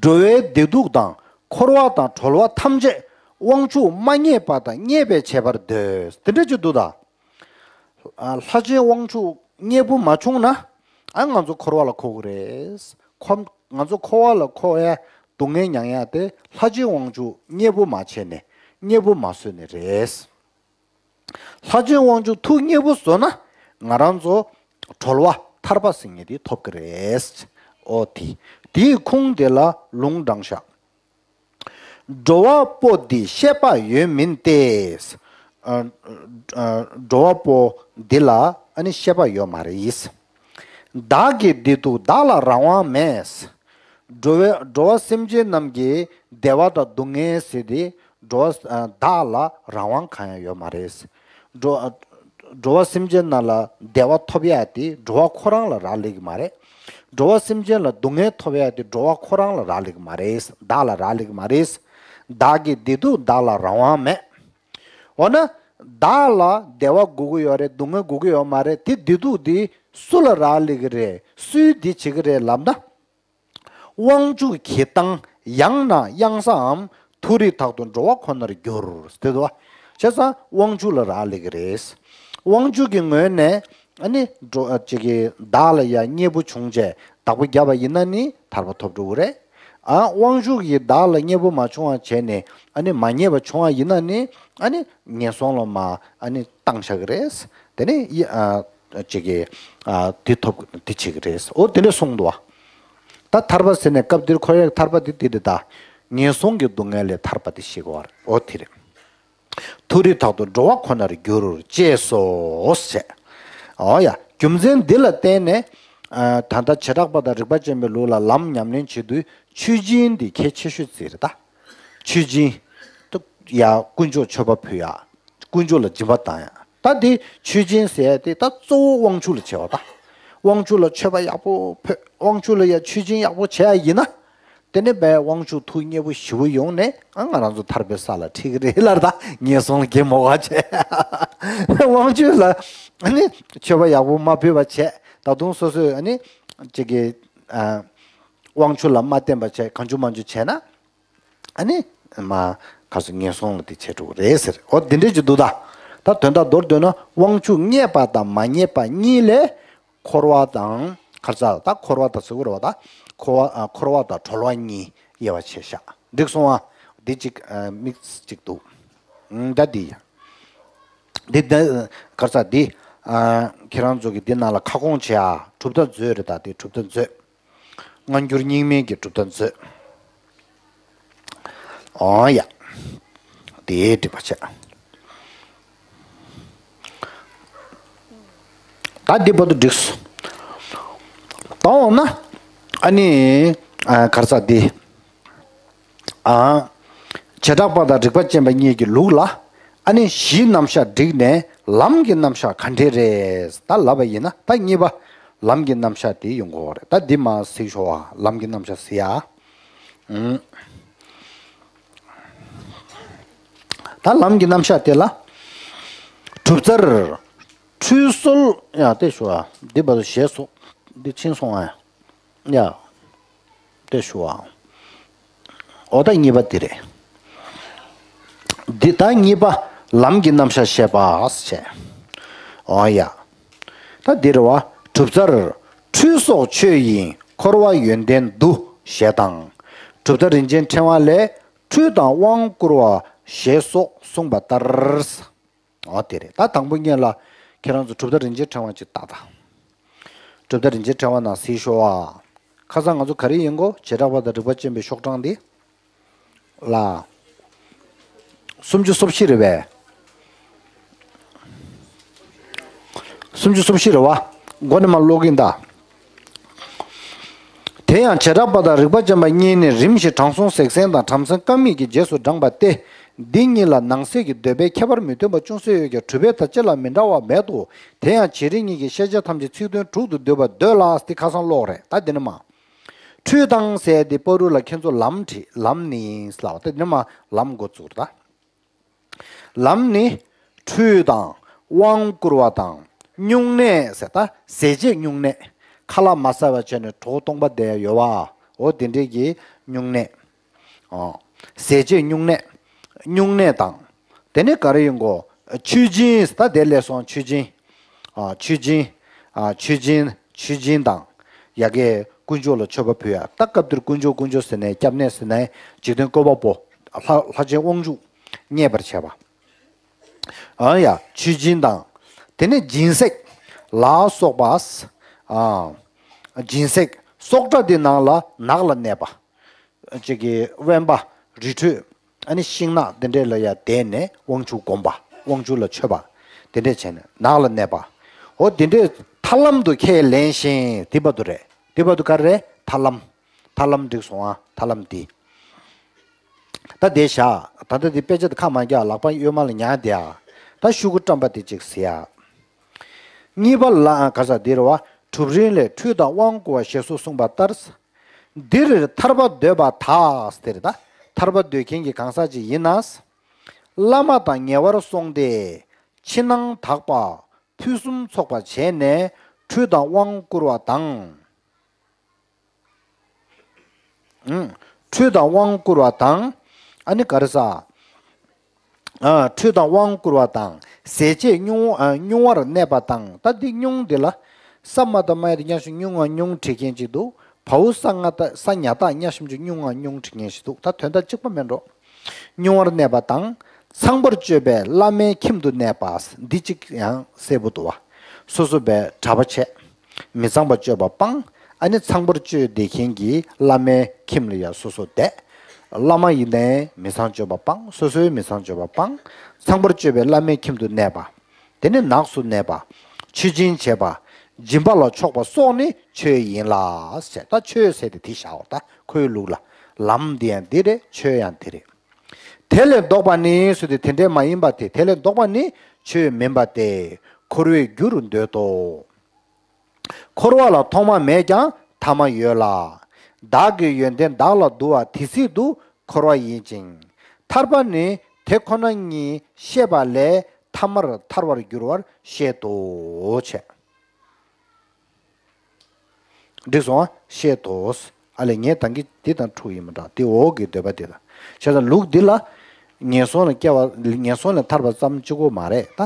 འགྲོ་བའི་བདེ་སྡུག་དང་འཁོར་བ་དང་གྲོལ་བ་ཐམས་ཅད་དབང་ཕྱུག་མ་རྙེད་པ་དང་རྙེད་པའི་ཁྱད་པར་འདོད། དེ་འདྲ་ཅིག་འདུག་ད། ཨ། ལྷ་ཆེན་དབང་ཕྱུག་མཉེས་པོ་མ་བྱུང་ན། ཨ། ང་ཚོ་འཁོར་བ་ལ་འཁོར་གི་རེད། ཁོ། ང་ཚོ་འཁོར་བ་ལ་འཁོར་ཡ། སྡུག་བསྔལ་མྱང་ཡ་དེ་ལྷ་ཆེན་དབང་ཕྱུག་མཉེས་པོ་མ་བྱས་ནས། མཉེས་པོ་མ་བཟོས་ནས་རེད། ལྷ་ཆེན་དབང་ཕྱུག་ཐུགས་མཉེས་པོ་བཟོས་ན། ང་རང་ཚོ་གྲོལ་བ་ཐར་པ་ཟེར་མཁན་དེ་ཐོབ་ཀྱི་རེད། ཨོ་དེ། དེའི་ཁུངས་དེ་ལ་ལུང་དྲངས་ཤག། འགྲོ་བ་པོ་འདི་ཤེས་པ་ཡོད་མིན་ཏེ། ཨ། ཨ། འགྲོ་བ་པོ་འདི་ལ་ཨ་ནི་ཤེས་པ་ཡོད་མ་རེད། བདག་གི་བདེ་སྡུག་བདག་ལ་རང་དབང་མེད། འགྲོ་བའི། འགྲོ་བ་སེམས་ཅན་རྣམས་ཀྱི་བདེ་བ་དང་སྡུག་བསྔལ་ཟེར་དེ། འགྲོ་བ། ཨ། བདག་ལ་རང་དབང་གང་ཡང་ཡོད་མ་རེད། འགྲོ། ཨ། འགྲོ་བ་སེམས་ཅན་རྣམས་ལ་བདེ་བ་ཐོབ་ཡ་དེ་འགྲོ་བ་ཁོ་རང་ལ་རག་ལས་ཀྱི་མ་རེད། འགྲོ་བ་སེམས་ཅན་ལ་སྡུག་བསྔལ་ཐོབ་ཡ་དེ་འགྲོ་བ་ཁོ་རང་ལ་རག་ལས་ཀྱི་མ་རེད། བདག་ལ་རག་ལས་ཀྱི་མ་རེད། བདག་གི་བདེ་སྡུག་བདག་ལ་རང་དབང་མེད། འོ་ན། བདག་ལ་བདེ་བ་དགོས་ཀྱི་ཡོད་རེད། སྡུག་བསྔལ་དགོས་ཀྱི་ཡོད་མ་རེད། དེ་བདེ་སྡུག་དེ་སུ་ལ་རག་ལས་ཀྱི་རེད། སུས་དེ་བྱེད་ཀྱི་རེད་ལབ་ན། དབང་ཕྱུག་གིས་བཏང་། ཡང་ན་གཡང་སའམ་མཐོ་རིས་དག་ཏུ་འགྲོ་བ་ཁོ་ནར་འགྱུར། དེ་འདུག་བ། བྱས་ཙང་དབང་ཕྱུག་ལ་རག་ལས་ཀྱི་རེད། དབང་ཕྱུག་གི་ངོས་ནས་ཨ་ནི་འགྲོ། ཨ། ཅིག་གིས་བདག་ལ་ཡ་མཉེས་པོ་བྱུང་བྱས་བདག་པོ་བརྒྱབ་པ་ཡིན་ན་ནི་ཐར་པ་ཐོབ་འགྲོ་གི་རེད། ཨ་དབང་ཕྱུག་གིས་བདག་ལ་མཉེས་པོ་མ་བྱུང་བ་བྱས་ནས་ཨ་ནི་མ་མཉེས་པ་བྱུང་བ་ཡིན་ན་ནི་ཨ་ནི་ངན་སོང་ལ་མ་ཨ་ནི་བཏང་བཞག་གི་རེད། དེ་ནི་ཡ་ཨ་ཅིག་གི་ཨ་དེ་ཐོབ་དེ་བྱེད་ཀྱི་རེད། འོ་དེ་འདྲ་གསུངས་འདུག་བ། ད་ཐར་པ་ཟེར་ནས་སྐབས་འདིར་ཁོ་རའི་ཐར་པ་དེ་དེ་རེད་ད། ངན་སོང་གི་སྡུག་བསྔལ་ལས་ཐར་པ་དེ་ཤེས་དགོས་པ་རེད། འོ་དེ་རེད། མཐོ་རིས་དག་ཏུ་འགྲོ་བ་ཁོ་ནར་འགྱུར་ཅེས་སོ་ཞེས། འོ་ཡ། རྒྱུ་མཚན་འདི་ལ་བརྟེན་ནས། ཨ་ད་ལྟ་བྱེ་བྲག་པ་དང་རིག་པ་ཅན་པའི་ལུགས་ལ་ལམ་ཉམས་ལེན་བྱེད་དུས་མཆོད་སྦྱིན་འདི་གལ་ཆེ་ཤོས་ཅིག་རེད་ད། མཆོད་སྦྱིན། ཏུ་ཡ་དཀོན་མཆོག་མཆོད་པ་ཕུལ་ཡ། དཀོན་མཆོག་ལ་སྦྱིན་པ་བཏང་ཡ། ད་འདི་མཆོད་སྦྱིན་ཟེར་ཡ་དེ་ད་གཙོ་བོ་དབང་ཕྱུག་ལ་བྱེད་པ་ད། དབང་ཕྱུག་ལ་མཆོད་པ་ཡག་པོ་ཕུལ། དབང་ཕྱུག་ལ་ཡ་མཆོད་སྦྱིན་ཡག་པོ་བྱས་ཡ་ཡིན་ན། དེ་ནས་བས་དབང་ཕྱུག་ཐུགས་མཉེས་པོ་ཞེ་པོ་ཡོང་ནས་ཨ་ང་རང་ཚོ་ཐར་པའི་ས་ལ་ཁྲིད་ཀྱི་རེད་ལར་ད་ངན་སོང་ལ་འགྱེལ་མ་དགོས་པ་བྱས། དབང་ཕྱུག་ལ་ཨ་ནི་མཆོད་པ་ཡག་པོ་མ་ཕུལ་བ་བྱས། ད་དུང་སོ་སོས་ཨ་ནི་ཅིག་གི་ཨ་དབང་ཕྱུག་ལ་མ་བརྟེན་པ་བྱས་གང་བྱུང་མང་བྱུང་བྱས་ན་ཨ་ནི་མ་ག་སོ་ངན་སོང་ལ་དེ་བྱས་འགྲོ་གི་རེད་ཟེར། འོ་དེ་འདྲས་ཀྱི་འདུག་ད། ད་དོན་དག་མདོར་བསྡུས་ན་དབང་ཕྱུག་མཉེས་པ་དང་མ་མཉེས་པ་གཉིས་ལས། འཁོར་བ་དང་གར་ཚ་ད་འཁོར་བ་དང་ཟེར་དགོས་རེད་བ་ད། འཁོར་བ་ཨ་འཁོར་བ་དང་གྲོལ་བ་གཉིས་དབྱེ་བ་ཕྱེ་བཞག་འགྲིག་སོང་ཨ། འདི་གཅིག་ཨ་དམིགས་གཅིག་འདུག་ཨང་ད་འདི་ཡ། འདི་ད་གར་ཚ་འདི་ཨ་ཁྱེད་རང་ཚོ་གི་འདི་ནང་ལ་ཁ་སྐོང་བྱེད་ཨ། གྲུབ་མཐའ་མཛོད་རེད་ད། འདི་གྲུབ་མཐའ་མཛོད། སྔ་འགྱུར་རྙིང་མའི་གི་གྲུབ་མཐའ་མཛོད། ཨོ་ཡ། དེ་འགྲིག་པ་བྱས། ད་འདི་བར་དུ་འགྲིགས་སོང་། ད་འོ་ན་ཨ་ནི་ཨ་གར་ས་འདི་ཨ་བྱེ་བྲག་པ་དང་རིག་པ་ཅན་པ་གཉིས་ཀྱི་ལུགས་ལ་ཨ་ནི་གཞིའི་རྣམ་གཞག་བསྒྲིགས་ནས་ལམ་གྱི་རྣམ་གཞག་ག་འདྲས་རེད་ད་ལབ་པ་ཡིན་ན། ད་གཉིས་པ་ལམ་གྱི་རྣམ་གཞག་དེ་ཡོང་གི་ཡོད་རེད། ད་འདི་མ་གཟིགས་ཤོག་ཨ། ལམ་གྱི་རྣམ་གཞག་གཟིགས་ཨ། ཨུམ། ད་ལམ་གྱི་རྣམ་གཞག་དེ་ལ། གྲུབ་རྩལ། ཁྲུས་གསོལ་ཡང་དེ་ཞུ་བ། འདི་བར་དུ་ཞེས་སོགས་འདི་ཕྱིན་སོང་ཨ། ཡ། དེ་ཞུ་བ། འོ་ད་གཉིས་པ་འདི་རེད། འདི་ད་གཉིས་པ་ལམ་གྱི་རྣམ་གཞག་བཤད་པ་ཞེས། འོ་ཡ། ད་འདིར་བ་གྲུབ་རྩལ། ཁྲུས་གསོག་མཆོད་ཡིན་འཁོར་བ་ཡོན་ཏན་བསྡུ་ཞེས་དང་། གྲུབ་མཐའ་རིན་ཆེན་ཕྲེང་བ་ལས་ཁྲུས་དང་དབང་བསྐུར་བ་ཞེས་སོགས་གསུངས་པ་ལྟར། འོ་དེ་རེད། ད་དང་པོ་ཉིད་ལ་ཁྱེད་རང་ཚོ་གྲུབ་མཐའ་རིན་ཆེན་ཕྲེང་བ་ཅིག་བལྟ་དང་། གྲུབ་མཐའ་རིན་ཆེན་ཕྲེང་བ་ནང་གཟིགས་ཤོག་ཨ། ཁ་སང་ང་ཚོ་ག་རེ་ཡིན་གོ། བྱེ་བྲག་པ་དང་རིག་པ་ཅན་པའི་ཤོག་གྲངས་འདི། ལ། སུམ་ཅུ་སོ་བཞི་རེད་པས། སུམ་ཅུ་སོ་བཞི་རེད་བ། མགོ་ནས་མར་ཀློག་གིན་གདའ། དེ་ཡང་བྱེ་བྲག་པ་དང་རིག་པ་ཅན་པ་གཉིས་ནི་རིམ་བཞིན་དྲང་སྲོང་གཟེགས་ཟན་དང་བྲམ་ཟེ་ཀ་མིད་ཀྱི་རྗེས་སུ་འབྲངས་པ་སྟེ། འདི་གཉིས་ལ་ནང་གསེས་ཀྱི་འདོད་པའི་ཁྱད་པར་མི་མཐུན་པ་ཅུང་ཟད་ཡོད་ཀྱང་གྲུབ་པའི་མཐའ་སྤྱི་ལ་མི་འདྲ་བ་མེད་དོ། དེ་ཡང་བྱེད་རིགས་གཉིས་ཀྱི་ཤེས་བྱ་ཐམས་ཅད་ཚིག་དོན་དྲུག་ཏུ་འདོད་པ་འདོད་ལ་སྟེ་ཁ་སང་ཀློག་རེད་ད་འདི་ནི་མ། ཁྲུས་དང་ཟེར་ཏེ་བར་དུ་ལ་ཁྱེད་ཚོ་ལམ་བྲིས་ལམ་ནི་ལབ་ད་འདི་ནི་མ་ལམ་འགོ་བཙུགས་རེད་ད། ལམ་ནི་ཁྲུས་དང་དབང་བསྐུར་བ་དང་སྨྱུང་གནས་ཟེར་ད་ཟས་བཅད་སྨྱུང་གནས། ཁ་ལག་མ་ཟ་བ་བྱས་ནས་གྲོད་སྟོང་པ་བསྡད་ཡ་ཡོད་བ། འོ་དེ་འདྲས་ཀྱི་སྨྱུང་གནས། ཨོ། ཟས་བཅད་སྨྱུང་གནས། སྨྱུང་གནས་དང་། དེ་ནས་ག་རེ་ཡིན་གོ། མཆོད་སྦྱིན་ད་དེ་ལས་སོང་མཆོད་སྦྱིན། ཨ་མཆོད་སྦྱིན། ཨ་མཆོད་སྦྱིན་མཆོད་སྦྱིན་དང་། ཡ་གི་དཀོན་མཆོག་ལ་མཆོད་པ་ཕུལ་ཡ་ད་སྐབས་དེར་དཀོན་མཆོག་དཀོན་མཆོག་ཟེར་ནས་སྐྱབས་གནས་ཟེར་ནས་འཇིག་རྟེན་བཀོད་པ་པོ། ལྷ་ལྷ་ཆེན་དབང་ཕྱུག་མཉེས་པར་བྱས་པ། ཨ་ཡ་མཆོད་སྦྱིན་དང་། དེ་ནས་སྦྱིན་སྲེག་ལ་སོགས་པ། ཨ་སྦྱིན་སྲེག་སྲོག་ཁྲ་དེ་ནང་ལ་ནགས་ལ་གནས་པ། ཅིག་གི་དབེན་པ་རི་ཁྲོད་ཨ་ནི་ཤིང་ནགས་དེ་འདྲས་ལ་ཡ་བསྡད་ནས་དབང་ཕྱུག་སྒོམ་པ་དབང་ཕྱུག་ལ་མཆོད་པ་དེ་འདྲས་བྱས་ནས་ནགས་ལ་གནས་པ། འོ་དེ་འདྲས་ཐར་ལམ་དུ་ཁས་ལེན་ཞིང་དེ་བར་དུ་རེད། དེ་བར་དུ་ག་རེ་རེད། ཐར་ལམ། ཐར་ལམ་འགྲིག་སོང་ཨ། ཐར་ལམ་འདི། ད་དེ་བཞག་ད་ལྟ་འདི་དཔེ་ཆ་དེ་ཁ་མ་རྒྱག་ལག་པ་གཡོན་མ་ལ་ཉར་བསྡད་ཨ། ད་ཤོག་གུ་བཀྲམ་པ་དེ་གཅིག་གཟིགས་ཨ། གཉིས་པ་ལ་ག་ས་འདིར་བ་གྲུབ་རིམ་ལས་ཁྲུས་དང་དབང་བསྐུར་བ་ཞེས་སོགས་གསུངས་པ་ལྟར། འདིར་ཐར་པ་འདོད་པ་དག་ཟེར་ད། ཐར་པ་འདོད་མཁན་གྱི་གང་ཟག་ཅིག་ཡིན་ན། བླ་མ་དང་ཉེ་བར་སོང་སྟེ། ཕྱི་ནང་དག་པ་ཕུན་སུམ་ཚོགས་པ་བྱས་ནས་ཁྲུས་དང་དབང་བསྐུར་བ་དང་། ཁྲུས་དང་དབང་བསྐུར་བ་དང་། ཨ་ནི་ག་རེ་ཟ། ཁྲུས་དང་དབང་བསྐུར་བ་དང་ཟས་བཅད་སྨྱུང་སྨྱུང་བར་གནས་པ་དང་ད་འདི་སྨྱུང་འདི་ལ། ས་མ་ད་མ་ཡ་དེ་ཉག་ཤུ་སྨྱུང་བ་སྨྱུང་བྲིས་མཁན་ཅིག་འདུག་བའུ་ས་ང་ད་ས་ཉ་བཏགས་ཉ་ཞབས་ཀྱུ་སྨྱུང་ང་སྨྱུང་བྲིས་མཁན་ཞིག་འདུག་ད་དོན་དག་གཅིག་པ་མེད་འགྲོ། སྨྱུང་བར་གནས་པ་དང་། ཚངས་པར་སྤྱོད་པའི་བླ་མའི་ཁྱིམ་དུ་གནས་པ། འདི་གཅིག་ཡང་གསལ་པོ་འདུག་བ། སོ་སོ་བས་གྲྭ་པ་བྱས། མི་ཚངས་པ་སྤྱོད་པ་སྤང་། ཨ་ནི་ཚངས་པར་སྤྱོད་བསྡད་མཁན་གྱི་བླ་མའི་ཁྱིམ་ལ་ཡང་སོ་སོ་བསྡད། བླ་མ་ཡིན་ནའི་མི་ཚངས་སྤྱོད་པ་སྤང་། སོ་སོའི་མི་ཚངས་སྤྱོད་པ་སྤང་། ཚངས་པར་སྤྱོད་པའི་བླ་མའི་ཁྱིམ་དུ་གནས་པ། དེ་ནས་ནགས་སུ་གནས་པ། མཆོད་སྦྱིན་བྱེད་པ། སྦྱིན་པ་ལ་ཕྱོགས་པ་སོགས་ནི་ཆོས་ཡིན་ལ་ཟེར། ད་ཆོས་ཟེར་དེ་དེ་བཞག་འོ། ད་ཁོའི་ལུགས་ལ་ལམ་འདི་ཡང་འདི་རེད། ཆོས་ཡང་འདི་རེད། དེ་ལས་ལྡོག་པ་ནི་ཟེར་དུས་དེ་འདྲའི་མ་ཡིན་པ་སྟེ། དེ་ལས་ལྡོག་པ་ནི་ཆོས་མིན་པ་སྟེ། འཁོར་བའི་རྒྱུར་འདོད་དོ། འཁོར་བ་ལ་ཐོག་མ་མེད་ཀྱང་ཐ་མ་ཡོད་ལ། བདག་གི་ཡོན་ཏན་བདག་ལ་འདུ་བ་དེ་སྲིད་དུ་འཁོར་བ་ཡིན་ཅིང་། ཐར་པ་ནི་དེ་ཁོ་ན་ཉིད་ཤེས་པ་ལས་ཐ་མར་ཐར་བར་འགྱུར་བར་བཤད་དོ། བྱས། འགྲིག་སོང་ཨ། བཤད་དོ། ཨ་ལས་ངས་ད་གིན་འདི་དང་འཁྲུག་ཡིན་མ་འདྲ། འདི་འོག་གི་འདོད་པ་འདི་ལ། བྱས་ཙང་ལུགས་འདི་ལ་ངན་སོང་ལ་སྐྱེ་བ། ངན་སོང་ལས་ཐར་པ་ཙམ་གཅིག་པོ་མ་རེད་ད།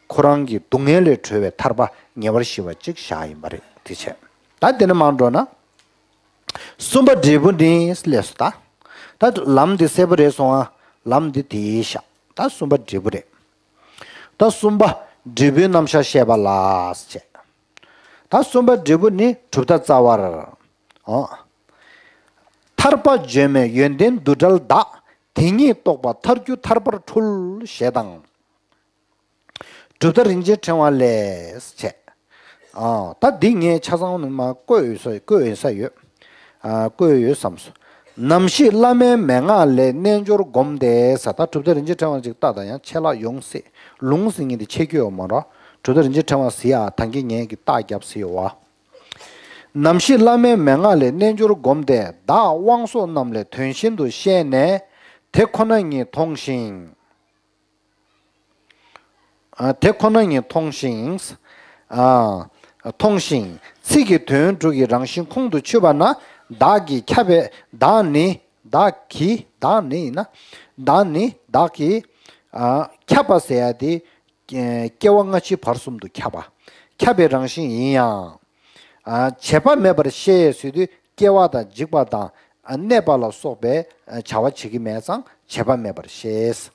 ཁོ་རང་གི་སྡུག་བསྔལ་ལས་གྲོལ་བའི་ཐར་པ་ཉེ་བར་ཞི་བ་གཅིག་བཞག་ཡིན་པ་རེད། དེ་བྱས། ད་དེ་ནས་མར་འགྲོ་ན། གསུམ་པ་འབྲས་བུ་ནི་ལས་སུ་ད། ད་ལམ་འདི་གསལ་པོ་རེད་སོང་ཨ། ལམ་འདི་དེའི་ཞག་ད་གསུམ་པ་འབྲས་བུ་རེད། ད་གསུམ་པ་འབྲས་བུའི་རྣམ་གཞག་བཤད་པ་ལ་བྱས། ད་གསུམ་པ་འབྲས་བུ་ནི་གྲུབ་མཐའ་རྩ་བར། ཨོ། ཐར་པ་བརྗོད་མེད་ཡོན་ཏན་རྡུལ་བྲལ་བདག་དེ་ཉིད་རྟོགས་པ་ཐར་རྒྱུ་ཐར་པར་འཁྲུལ་ཞེས་དང་། གྲུབ་མཐའ་རིན་ཆེན་ཕྲེང་བ་ལས་བྱས། ཨ། ད་འདི་ངས་ཆ་ཚང་ནི་མ་བཀོད་ཡོད་ས། བཀོད་ཡོད་ས་ཡོད། ཨ། བཀོད་ཡོད་བསམ་སོང་། ནམ་ཞིག་བླ་མའི་མན་ངག་ལས་རྣལ་འབྱོར་བསྒོམས་ཏེ་ཟེར། ད་གྲུབ་མཐའ་རིན་ཆེན་ཕྲེང་བ་ཅིག་ལྟ་དང་། ཡང་ཆད་ལྷག་ཡོང་སྲིད། ལུང་ཟེར་མཁན་དེ་ཆད་རྒྱུ་ཡོད་མ་རེད། གྲུབ་མཐའ་རིན་ཆེན་ཕྲེང་བ་ཟེར་ཡ་ད་གིན་ངས་ཀྱི་རྟགས་བརྒྱབ་ཟེར་ཡོད་བ། ནམ་ཞིག་བླ་མའི་མན་ངག་ལས་རྣལ་འབྱོར་བསྒོམས་ཏེ། བདག་དབང་སོགས་རྣམས་ལས་དོན་གཞན་དུ་ཤེས་ནས། དེ་ཁོ་ན་ཉིད་མཐོང་ཞིང་། ཨ། དེ་ཁོ་ན་ཉིད་མཐོང་ཞིང་། ཨ། མཐོང་ཞིང་ཚིག་གི་དོན་དྲུག་གི་རང་བཞིན་ཁོང་དུ་ཆུད་པ་ན། བདག་གིས་ཁྱབ་པའི། བདག་ནི། བདག་གིས། བདག་ནི་ཡིན་ན། བདག་ནི། བདག་གིས། ཨ། ཁྱབ་པ་ཟེར་ཡ་དེ། སྐྱེ་བ་སྔ་ཕྱི་བར་གསུམ་དུ་ཁྱབ་པ། ཁྱབ་པའི་རང་བཞིན་ཡིན་ཡང་། ཨ། བྱེད་པ་མེད་པར་ཤེས་ཟེར་དུས་སྐྱེ་བ་དང་འཇིག་པ་དང་། ཨ། གནས་པ་ལ་སོགས་པའི། ཨ། བྱ་བ་བྱེད་ཀྱི་མེད་ཙང་བྱེད་པ་མེད་པར་ཤེས།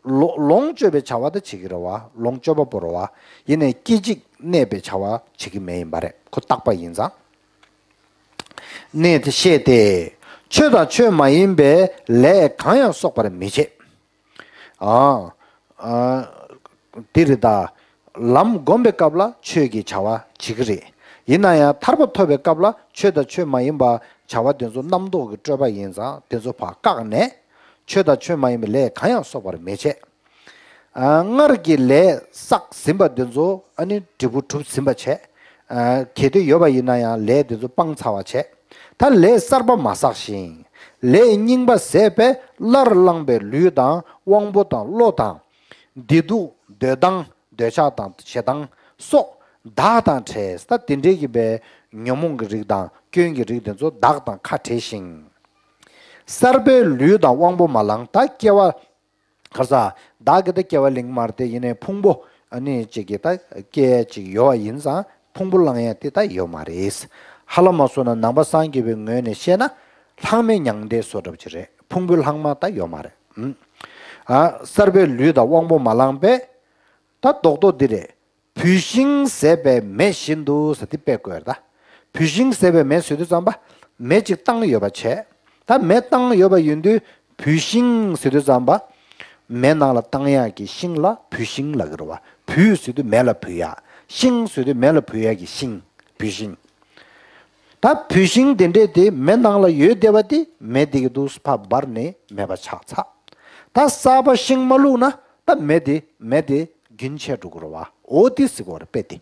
ལོ། ལོངས་སྤྱོད་པའི་བྱ་བ་དེ་བྱེད་ཀྱི་རེད་བ། ལོངས་སྤྱོད་པ་པོ་རེད་བ། ཡིན་ནའི་སྐྱེ་འཇིག་གནས་པའི་བྱ་བ་བྱེད་ཀྱི་མེད་ཡིན་པ་རེད། ཁོ་རྟག་པ་ཡིན་ཙང་། གནས་དེ་ཤེས་ཏེ། ཆོས་དང་ཆོས་མ་ཡིན་པའི་ལས་གང་ཡང་གསོག་པར་མི་བྱེད། ཨ། ཨ། འདི་རེད་ད། ལམ་སྒོམ་པའི་སྐབས་ལ་ཆོས་ཀྱི་བྱ་བ་བྱེད་ཀྱི་རེད། ཡིན་ན་ཡང་ཐར་པ་ཐོབ་པའི་སྐབས་ལ་ཆོས་དང་ཆོས་མ་ཡིན་པ་བྱ་བ་དེ་ཚོ་རྣམ་རྟོག་གི་སྤྲོས་པ་ཡིན་ཙང་དེ་ཚོ་ཕར་བཀག་ནས། ཆོས་དང་ཆོས་མ་ཡིན་པའི་ལས་གང་ཡང་གསོག་པར་མི་བྱེད། ཨ། སྔར་གྱི་ལས་བསགས་ཟིན་པ་དེ་ཚོ་ཨ་ནི་འབྲས་བུ་གྲུབ་ཟིན་པ་བྱས། ཨ། གལ་ཏེ་ཡོད་པ་ཡིན་ན་ཡང་ལས་དེ་ཚོ་སྤང་ཚར་བ་བྱས། ད་ལས་གསར་པ་མ་བསགས་ཤིང་། ལས་རྙིང་པ་ཟད་པས་སླར་བླངས་པའི་ལུས་དང་དབང་པོ་དང་བློ་དང་། བདེ་སྡུག་འདོད་སྡང་འདོད་ཆགས་དང་ཞེ་སྡང་སོགས་བདག་དང་བྲལ། ད་དེ་འདྲའི་གི་པའི་ཉོན་མོངས་ཀྱི་རིགས་དང་སྐྱོན་གྱི་རིགས་དེ་ཚོ་བདག་དང་ཁ་བྲལ་ཞིང་། གསར་པའི་ལུས་དང་དབང་པོ་མ་བླངས། ད་སྐྱེ་བ། ག་རེ་ཟ། བདག་གི་ད་སྐྱེ་བ་ལེན་གྱི་མ་རེད་དེ། ཡིན་ནའི་ཕུང་པོ། ཨ་ནི་ཅིག་གི་ད་སྐྱེ་ཅིག་ཡོད་པ་ཡིན་ཙང་ཕུང་པོ་བླང་ཡ་དེ་ད་ཡོད་མ་རེད། ཧ་ལམ་མ་སོང་ན་ནང་པ་སངས་རྒྱས་པའི་ངོས་ནས་བཤད་ན་ལྷག་མེད་མྱང་འདས་བཟོ་འདྲ་པོ་ཅིག་རེད། ཕུང་པོའི་ལྷག་མ་ད་ཡོད་མ་རེད། ཨ། གསར་པའི་ལུས་དང་དབང་པོ་མ་བླངས་པས། ད་རྡོག་རྡོག་འདི་རེད། བུད་ཤིང་ཟད་པའི་མེ་བཞིན་དུ་ཟེར་དེ་དཔེ་བཀོད་ད། བུད་ཤིང་ཟད་པའི་མེ་ཟེར་དུས་ཙམ་པ། མེ་གཅིག་བཏང་ཡོད་པ་བྱས། ད་མེ་བཏང་ཡོད་པ་ཡིན་དུས་བུད་ཤིང་ཟེར་དུས་ཙམ་པ། མེ་ནང་ལ་བཏང་ཡག་གི་ཤིང་ལ་བུད་ཤིང་ལབ་ཀྱི་རེད་བ། བུད་ཟེར་དུས་མེ་ལ་བུད་ཡག་ཤིང་ཟེར་དུས་མེ་ལ་བུད་ཡག་གི་ཤིང་། བུད་ཤིང་། ད་བུད་ཤིང་དེ་འདྲས་དེ་མེ་ནང་ལ་ཡོད་བསྡད་པ་དེ་མེ་དེ་གི་དུས་ཕར་འབར་ནས་མེད་པ་ཆགས་ཚར། ད་གསར་པ་ཤིང་མ་བླུགས་ན་ད་མེ་དེ་མེ་དེ་རྒྱུན་ཆད་འགྲོ་གི་རེད་བ། འོ་དེ་ཟེར་གྱི་རེད་དཔེ་དེ།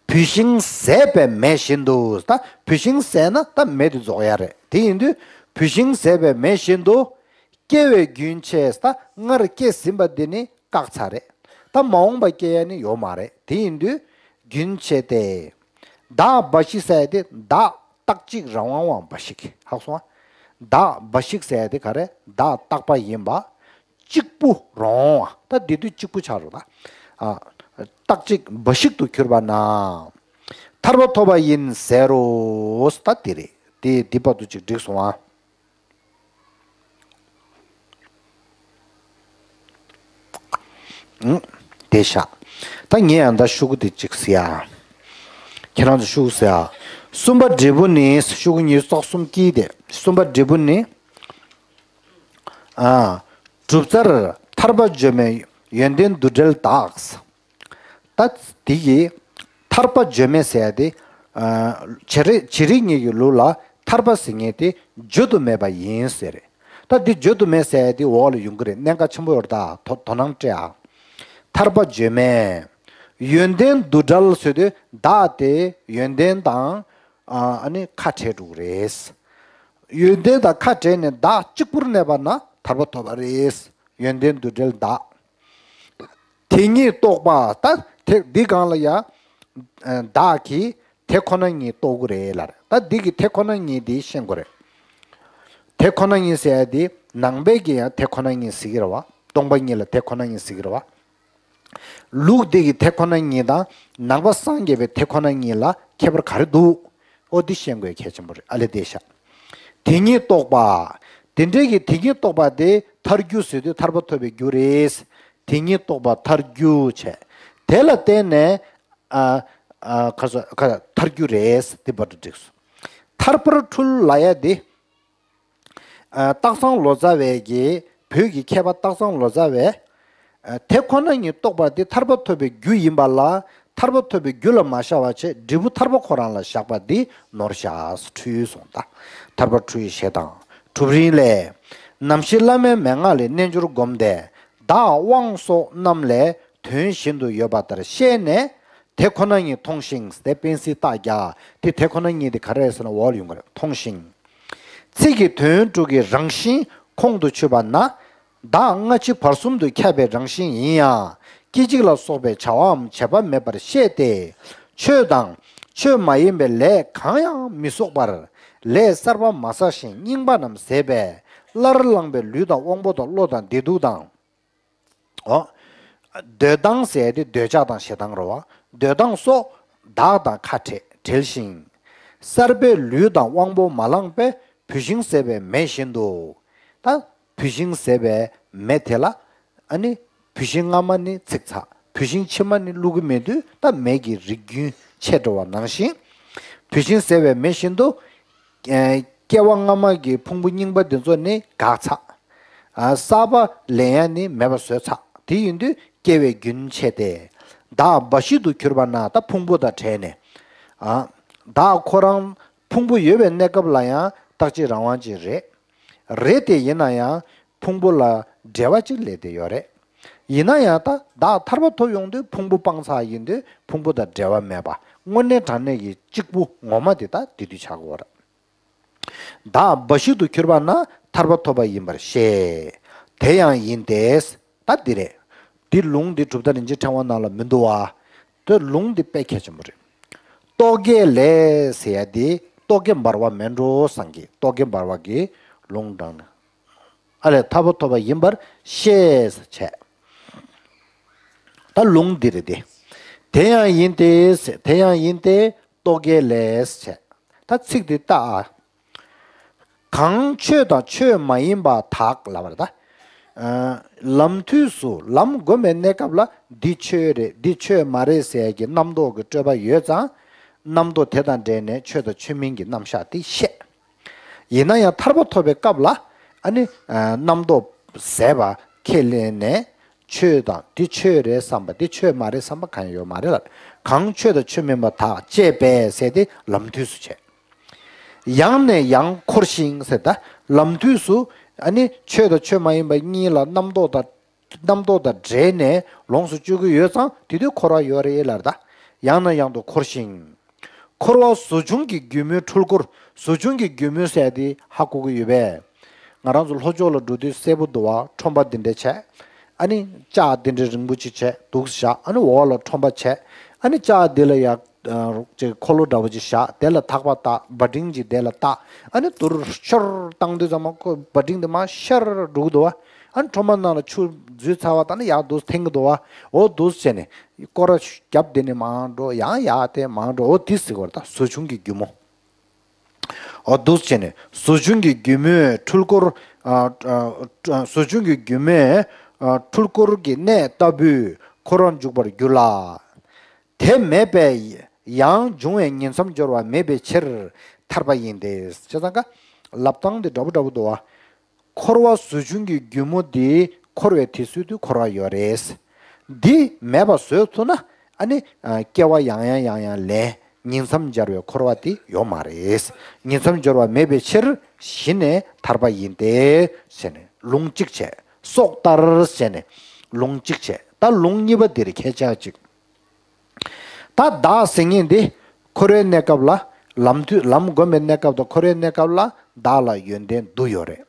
བུད་ཤིང་ཟད་པའི་མེ་བཞིན་དུ། ད་བུད་ཤིང་ཟད་ན་ད་མེ་དེ་རྫོགས་ཡ་རེད། དེ་ཡིན་དུས་བུད་ཤིང་ཟད་པའི་མེ་བཞིན་དུ། སྐྱེ་བའི་རྒྱུན་ཆད། ད་སྔར་སྐྱེས་ཟིན་པ་འདི་ནི་བཀག་ཚར་རེད། ད་མ་འོངས་པ་སྐྱེ་ཡ་ནི་ཡོད་མ་རེད། དེ་ཡིན་དུས་རྒྱུན་ཆད་དེ། བདག་འབའ་ཞིག་ཟེར་ཡ་དེ་བདག་རྟག་གཅིག་རང་དབང་བ་འབའ་ཞིག་ཧ་གོ་སོང་ང་། བདག་འབའ་ཞིག་ཟེར་ཡ་དེ་ག་རེ། བདག་རྟག་པ་ཡིན་པ། གཅིག་པུ་རང་དབང་བ། ད་འདི་དུས་གཅིག་པུ་ཆགས་རེད་ད། ཨ། རྟག་གཅིག་འབའ་ཞིག་ཏུ་གྱུར་པ་ན། ད། ཐར་པ་ཐོབ་པ་ཡིན་ཟེར་རོ། ད་འདི་རེད། དེ་འདི་བར་དུ་ཅིག་འགྲིག་སོང་ཨ། ཨུང་། དེ་བཞག་ད་ངས་ཡང་ད་ཤོག་གུ་དེ་གཅིག་ཟེར་ཡ། ཁྱེད་རང་ཚོ་ཤོག་གུ་ཟེར་ཡ། གསུམ་པ་འབྲས་བུ་ནི། ཤོག་གུ་ཉི་ཤུ་རྩ་གསུམ་དཀྱིལ་དེ། གསུམ་པ་འབྲས་བུ་ནི། ཨ། གྲུབ་རྩལ་ཐར་པ་བརྗོད་མེད་ཡོན་ཏན་འདུ་འབྲལ་དག་ད་དེ་གི་ཐར་པ་བརྗོད་མེད་ཟེར་ཡ་དེ། ཨ། བྱེད་རིགས་བྱེད་རིགས་གཉིས་ཀྱི་ལུགས་ལ་ཐར་པ་ཟེར་མཁན་དེ་བརྗོད་དུ་མེད་པ་ཡིན་ཟེར། ད་འདི་བརྗོད་དུ་མེད་ཟེར་ཡ་དེ་འོག་ལ་ཡོང་གི་རེད། གནད་འགག་ཆེན་པོ་ཡོད་རེད། ད་དོ་དོ་སྣང་སྤྲད་ཨ། ཐར་པ་བརྗོད་མེད། ཡོན་ཏན་འདུ་འབྲལ་ཟེར་དུས་བདག་དེ་ཡོན་ཏན་དང་། ཨ། ཨ་ནི་ཁ་བྲལ་འགྲོ་གི་རེད། ཡོན་ཏན་དང་ཁ་བྲལ་ནས་བདག་གཅིག་པུར་གནས་པ་ན་ཐར་པ་ཐོབ་པ་རེད། ཡོན་ཏན་འདུ་འབྲལ་བདག་དེ་ཉིད་རྟོགས་པ། ད་དེ་འདི་སྒང་ལ་ཡ། ཨ། བདག་གིས་དེ་ཁོ་ན་ཉིད་རྟོགས་ཀྱི་རེད་ལབ་རེད། ད་འདི་གི་དེ་ཁོ་ན་ཉིད་འདི་ཤེས་དགོས་རེད། དེ་ཁོ་ན་ཉིད་ཟེར་ཡ་འདི་ནང་པའི་གི་ཡང་དེ་ཁོ་ན་ཉིད་ཟེར་གི་རེད་བ། སྟོང་པ་ཉིད་ལ་དེ་ཁོ་ན་ཉིད་ཟེར་གི་རེད་བ། ལུགས་འདི་གི་དེ་ཁོ་ན་ཉིད་དང་ནང་པ་སངས་རྒྱས་པའི་དེ་ཁོ་ན་ཉིད་ལ་ཁྱད་པར་ག་རེ་འདུག་ཨོ་འདི་ཤེས་དགོས་གལ་ཆེན་པོ་རེད། ཨ་ལས་འདི་བཞག་དེ་ཉིད་རྟོགས་པ། དེ་འདྲའི་གི་དེ་ཉིད་རྟོགས་པ་དེ་ཐར་རྒྱུ་ཟེར་དུས་ཐར་པ་ཐོབ་པའི་རྒྱུ་རེད། དེ་ཉིད་རྟོགས་པ་ཐར་རྒྱུ་བྱས། དེ་ལ་བརྟེན་ནས། ཨ། ཨ། ཁ་སོ་ཁ་ཐར་རྒྱུ་རེད། དེ་བར་དུ་འགྲིགས་སོ། ཐར་པར་འཁྲུལ་ལབ་ཡ་དེ། ཨ། སྟག་ཚང་ལོ་ཙཱ་བའི་གི་བོད་ཀྱི་མཁས་པ་སྟག་ཚང་ལོ་ཙཱ་བས། ཨ། དེ་ཁོ་ན་ཉིད་རྟོགས་པ་དེ་ཐར་པ་ཐོབ་པའི་རྒྱུ་ཡིན་པ་ལ། ཐར་པ་ཐོབ་པའི་རྒྱུ་ལ་མ་བཞག་པ་བྱས་འབྲས་བུ་ཐར་པ་ཁོ་རང་ལ་བཞག་པ་འདི་ནོར་བཞག་འཁྲུལ་སོང་ད། ཐར་པར་འཁྲུལ་ཞེས་དང་གྲུབ་རིམ་ལས། ནམ་ཞིག་བླ་མའི་མན་ངག་ལས་རྣལ་འབྱོར་བསྒོམས་ཏེ། བདག་དབང་སོགས་རྣམས་ལས་དོན་གཞན་དུ་ཡོད་པ་ལྟར་ཤེས་ནས། དེ་ཁོ་ན་ཉིད་མཐོང་ཞིང་། དེ་པེན་སི་རྟགས་རྒྱག་དེ་དེ་ཁོ་ན་ཉིད་དེ་ག་རེ་རེད་ཟེར་ན་འོག་ལ་ཡོང་གི་རེད། མཐོང་ཞིང་། ཚིག་གི་དོན་དྲུག་གི་རང་བཞིན་ཁོང་དུ་ཆུད་པ་ན། བདག་སྔ་ཕྱི་བར་གསུམ་དུ་ཁྱབ་པའི་རང་བཞིན་ཡིན་ཡང་། སྐད་ཅིག་ལ་སོགས་པའི་བྱ་བའམ་བྱེད་པ་མེད་པར་ཤེས་ཏེ། ཆོས་དང་ཆོས་མ་ཡིན་པའི་ལས་གང་ཡང་མི་གསོག་པར། ལས་གསར་པ་མ་བསགས་ཤིང་རྙིང་པ་རྣམས་ཟད་པས་སླར་བླངས་པའི་ལུས་དང་དབང་པོ་དང་བློ་དང་བདེ་སྡུག་དང་། འོ། འདོད་སྡང་ཟེར་ཏེ་འདོད་ཆགས་དང་ཞེ་སྡང་རེད་བ། འདོད་སྡང་སོགས་བདག་དང་ཁ་བྲལ་བྲལ་ཞིང་། གསར་པའི་ལུས་དང་དབང་པོ་མ་བླངས་པས་བུད་ཤིང་ཟད་པའི་མེ་བཞིན་དུ། ད་བུད་ཤིང་ཟད་པའི་མེ་དེ་ལ། ཨ་ནི་བུད་ཤིང་སྔ་མ་ནི་ཚིག་ཚ། བུད་ཤིང་ཕྱི་མ་ནི་བླུག་གི་མེད་དུས་ད་མེ་གི་རིགས་རྒྱུན་ཆད་འགྲོ་བ་ནང་བཞིན། བུད་ཤིང་ཟད་པའི་མེ་བཞིན་དུ། ཨ། སྐྱེ་བ་སྔ་མ་གི་ཕུང་པོ་རྙིང་པ་འདི་ཚོ་ནི་འགག་ཚར། ཨ། གསར་པ་ལེན་ཡ་ནི་མེད་པ་བཟོས་ཚར། དེ་ཡིན་དུས་སྐྱེ་བའི་རྒྱུན་ཆད་དེ། བདག་འབའ་ཞིག་ཏུ་གྱུར་པ་ན། ད་ཕུང་པོ་དང་བྲལ་ནས། ཨ། བདག་ཁོ་རང་ཕུང་པོ་ཡོད་པའི་གནས་སྐབས་ལ་ཡང་རྟག་གཅིག་རང་དབང་ཅིག་རེད། རེད་དེ་ཡིན་ན་ཡང་ཕུང་པོ་ལ་འབྲེལ་བ་ཅིག་སླེབས་བསྡད་ཡོད་རེད། ཡིན་ན་ཡང་ད་བདག་ཐར་པ་ཐོབ་ཡོང་དུས་ཕུང་པོ་སྤངས་ཚར་ཡིན་དུས་ཕུང་པོ་དང་འབྲེལ་བ་མེད་པ། དངོས་གནས་དྲང་གནས་ཀྱི་གཅིག་པུ་ངོ་མ་དེ་ད་དེ་དུས་ཆགས་ཀྱི་ཡོད་རེད། བདག་འབའ་ཞིག་ཏུ་གྱུར་པ་ན་ཐར་པ་ཐོབ་པ་ཡིན་པར་ཤེས། དེ་ཡང་ཡིན་ཏེ། ད་འདི་རེད། འདི་ལུང་འདི་གྲུབ་མཐའ་རིན་ཆེན་ཕྲེང་བ་ནང་ལ་མི་འདུག་བ། དེ་ལུང་འདི་དཔེ་གལ་ཆེན་པོ་རེད། རྟོག་གེ་ལས་ཟེར་ཡ་འདི་རྟོག་གེ་འབར་བ་མེད་འགྲོ་བསམ་གི། རྟོག་གེ་འབར་བ་གི་ལུང་དྲངས་ནས། ཨ་ལས་ཐར་པ་ཐོབ་པ་ཡིན་པར་ཤེས་བྱས། ད་ལུང་འདི་རེད་དེ། དེ་ཡང་ཡིན་ཏེ་ཟེར། དེ་ཡང་ཡིན་ཏེ། རྟོག་གེ་ལས་བྱས། ད་ཚིག་འདི་ལྟ་ཨ། གང་ཆོས་དང་ཆོས་མ་ཡིན་པ་དག་ལབ་པ་རེད་ད། ཨ། ལམ་དུས་སུ་ལམ་སྒོམ་པའི་གནས་སྐབས་ལ་འདི་ཆོས་རེད་འདི་ཆོས་མ་རེད་ཟེར་ཡ་གི་རྣམ་རྟོག་གི་སྤྲོས་པ་ཡོད་ཙང་། རྣམ་རྟོག་དེ་དང་འབྲེལ་ནས་ཆོས་དང་ཆོས་མིན་གྱི་རྣམ་གཞག་དེ་བཤད། ཡིན་ན་ཡང་ཐར་པ་ཐོབ་པའི་སྐབས་ལ་ཨ་ནི། ཨ། རྣམ་རྟོག་ཟད་པ་ཁས་ལེན་ནས། ཆོས་དང་འདི་ཆོས་རེད་བསམ་པ་འདི་ཆོས་མ་རེད་བསམ་པ་གང་ཡང་ཡོད་མ་རེད་ལ། གང་ཆོས་དང་ཆོས་མིན་པ་དག་བཅས་པས་ཟེར་ཏེ་ལམ་དུས་སུ་བྱས། ཡང་ནས་ཡང་འཁོར་ཞིང་ཟེར་ད་ལམ་དུས་སུ་ཨ་ནི་ཆོས་དང་ཆོས་མ་ཡིན་པ་གཉིས་ལ་རྣམ་རྟོག་དང་རྣམ་རྟོག་དང་འབྲེལ་ནས་ལོངས་སུ་སྤྱོད་ཀྱི་ཡོད་ཙང་དེ་དུས་འཁོར་བ་ཡོད་རེད་ལར་ད། ཡང་ནས་ཡང་དུ་འཁོར་ཞིང་། འཁོར་བ་ཟོ་ཆུན་གྱི་རྒྱུད་མོའི་འཁྲུལ་འཁོར། ཟོ་ཆུན་གྱི་རྒྱུད་མོ་ཟེར་དེ་ཧ་གོ་གི་ཡོད་པས། ང་རང་ཚོ་ལྷོ་ཕྱོགས་ལ་འགྲོ་དུས་སྲས་པོ་འདུག་བ། ཁྲོམ་པ་འདི་འདྲ་བྱས། ཨ་ནི་ལྕགས་འདི་འདྲ་རིང་པོ་ཅིག་བྱས་འདུག་བཞག་ཨ་ནི་འོག་ལ་ཁྲོམ་པ་བྱས། ཨ་ནི་ལྕགས་འདི་ལ་ཡ། ཅིག་འཁོར་ལོ་འདྲ་བོ་ཅིག་བཞག་དེ་ལ་ཐག་པ་བཏགས་བ་ཏྲིང་ཅིག་དེ་ལ་བཏགས། ཨ་ནི་དུར་ཤོར་བཏང་དུས་ཙམ་པ་ཁོ་བ་ཏྲིང་དེ་མར་ཤར་འགྲོ་གི་འདུག་བ། ཨ་ནི་ཁྲོམ་པ་ནང་ལ་ཆུ། འཛུལ་ཚར་བ་ད་ནི་ཡག་འདུག་འཐེན་གྱི་འདུག་བ། འོ་འདུག་བྱས་ནས་སྐོར་ར་རྒྱབ་དེ་ནས་མར་འགྲོ། ཡང་ཡག་དེ་མར་འགྲོ། འོ་དེ་ཟེར་གྱི་ཡོད་རེད། ད་ཟོ་ཆུན་གྱི་རྒྱུད་མོ། འོ་འདུག་བྱས་ནས་ཟོ་ཆུན་གྱི་རྒྱུད་མོས་འཁྲུལ་འཁོར། ཨ་ཨ་ཨ་ཟོ་ཆུན་གྱི་རྒྱུད་མོས་ཨ་འཁྲུལ་འཁོར་གྱི་གནས་ལྟ་བུས་འཁོར་བར་འཇུག་པར་འགྱུར་ལ། དེ་མེད་པས་ཡང་འབྱུང་བའི་ཉིང་མཚམས་སྦྱོར་བ་མེད་པའི་ཕྱིར་ཐར་པ་ཡིན་ཏེ། བྱས་ཙང་ཀ་ལབ་སྟངས་དེ་འདྲ་པོ་འདྲ་པོ་འདུག་བ། འཁོར་བ་ཟོ་ཆུན་གྱི་རྒྱུད་མོ་འདི་འཁོར་བའི་དུས་སུ་དུ་འཁོར་བ་ཡོད་རེད། འདི་མེད་པ་བཟོས་ཐུབ་ན་ཨ་ནི་ཨ་སྐྱེ་བ་ཡང་ཡང་ཡང་ཡང་ལེན། ཉིང་མཚམས་སྦྱར་བའི་འཁོར་བ་དེ་ཡོད་མ་རེད། ཉིང་མཚམས་སྦྱོར་བ་མེད་པའི་ཕྱིར་ཞི་ནས་ཐར་པ་ཡིན་ཏེ། ཟེར་ནས་ལུང་གཅིག་བྱས། སྲོག་ལྟར་ཟེར་ནས་ལུང་གཅིག་བྱས། ད་ལུང་གཉིས་པ་འདིར་ཁྱད་ཆོས་གཅིག་ད་བདག་ཟེར་མཁན་འདི་འཁོར་བའི་གནས་སྐབས་ལ། ལམ་དུས་ལམ་བསྒོམ་པའི་གནས་སྐབས་དང་འཁོར་བའི་གནས་སྐབས་ལ་བདག་ལ་ཡོན་ཏན་བསྡུ་ཡོད་རེད།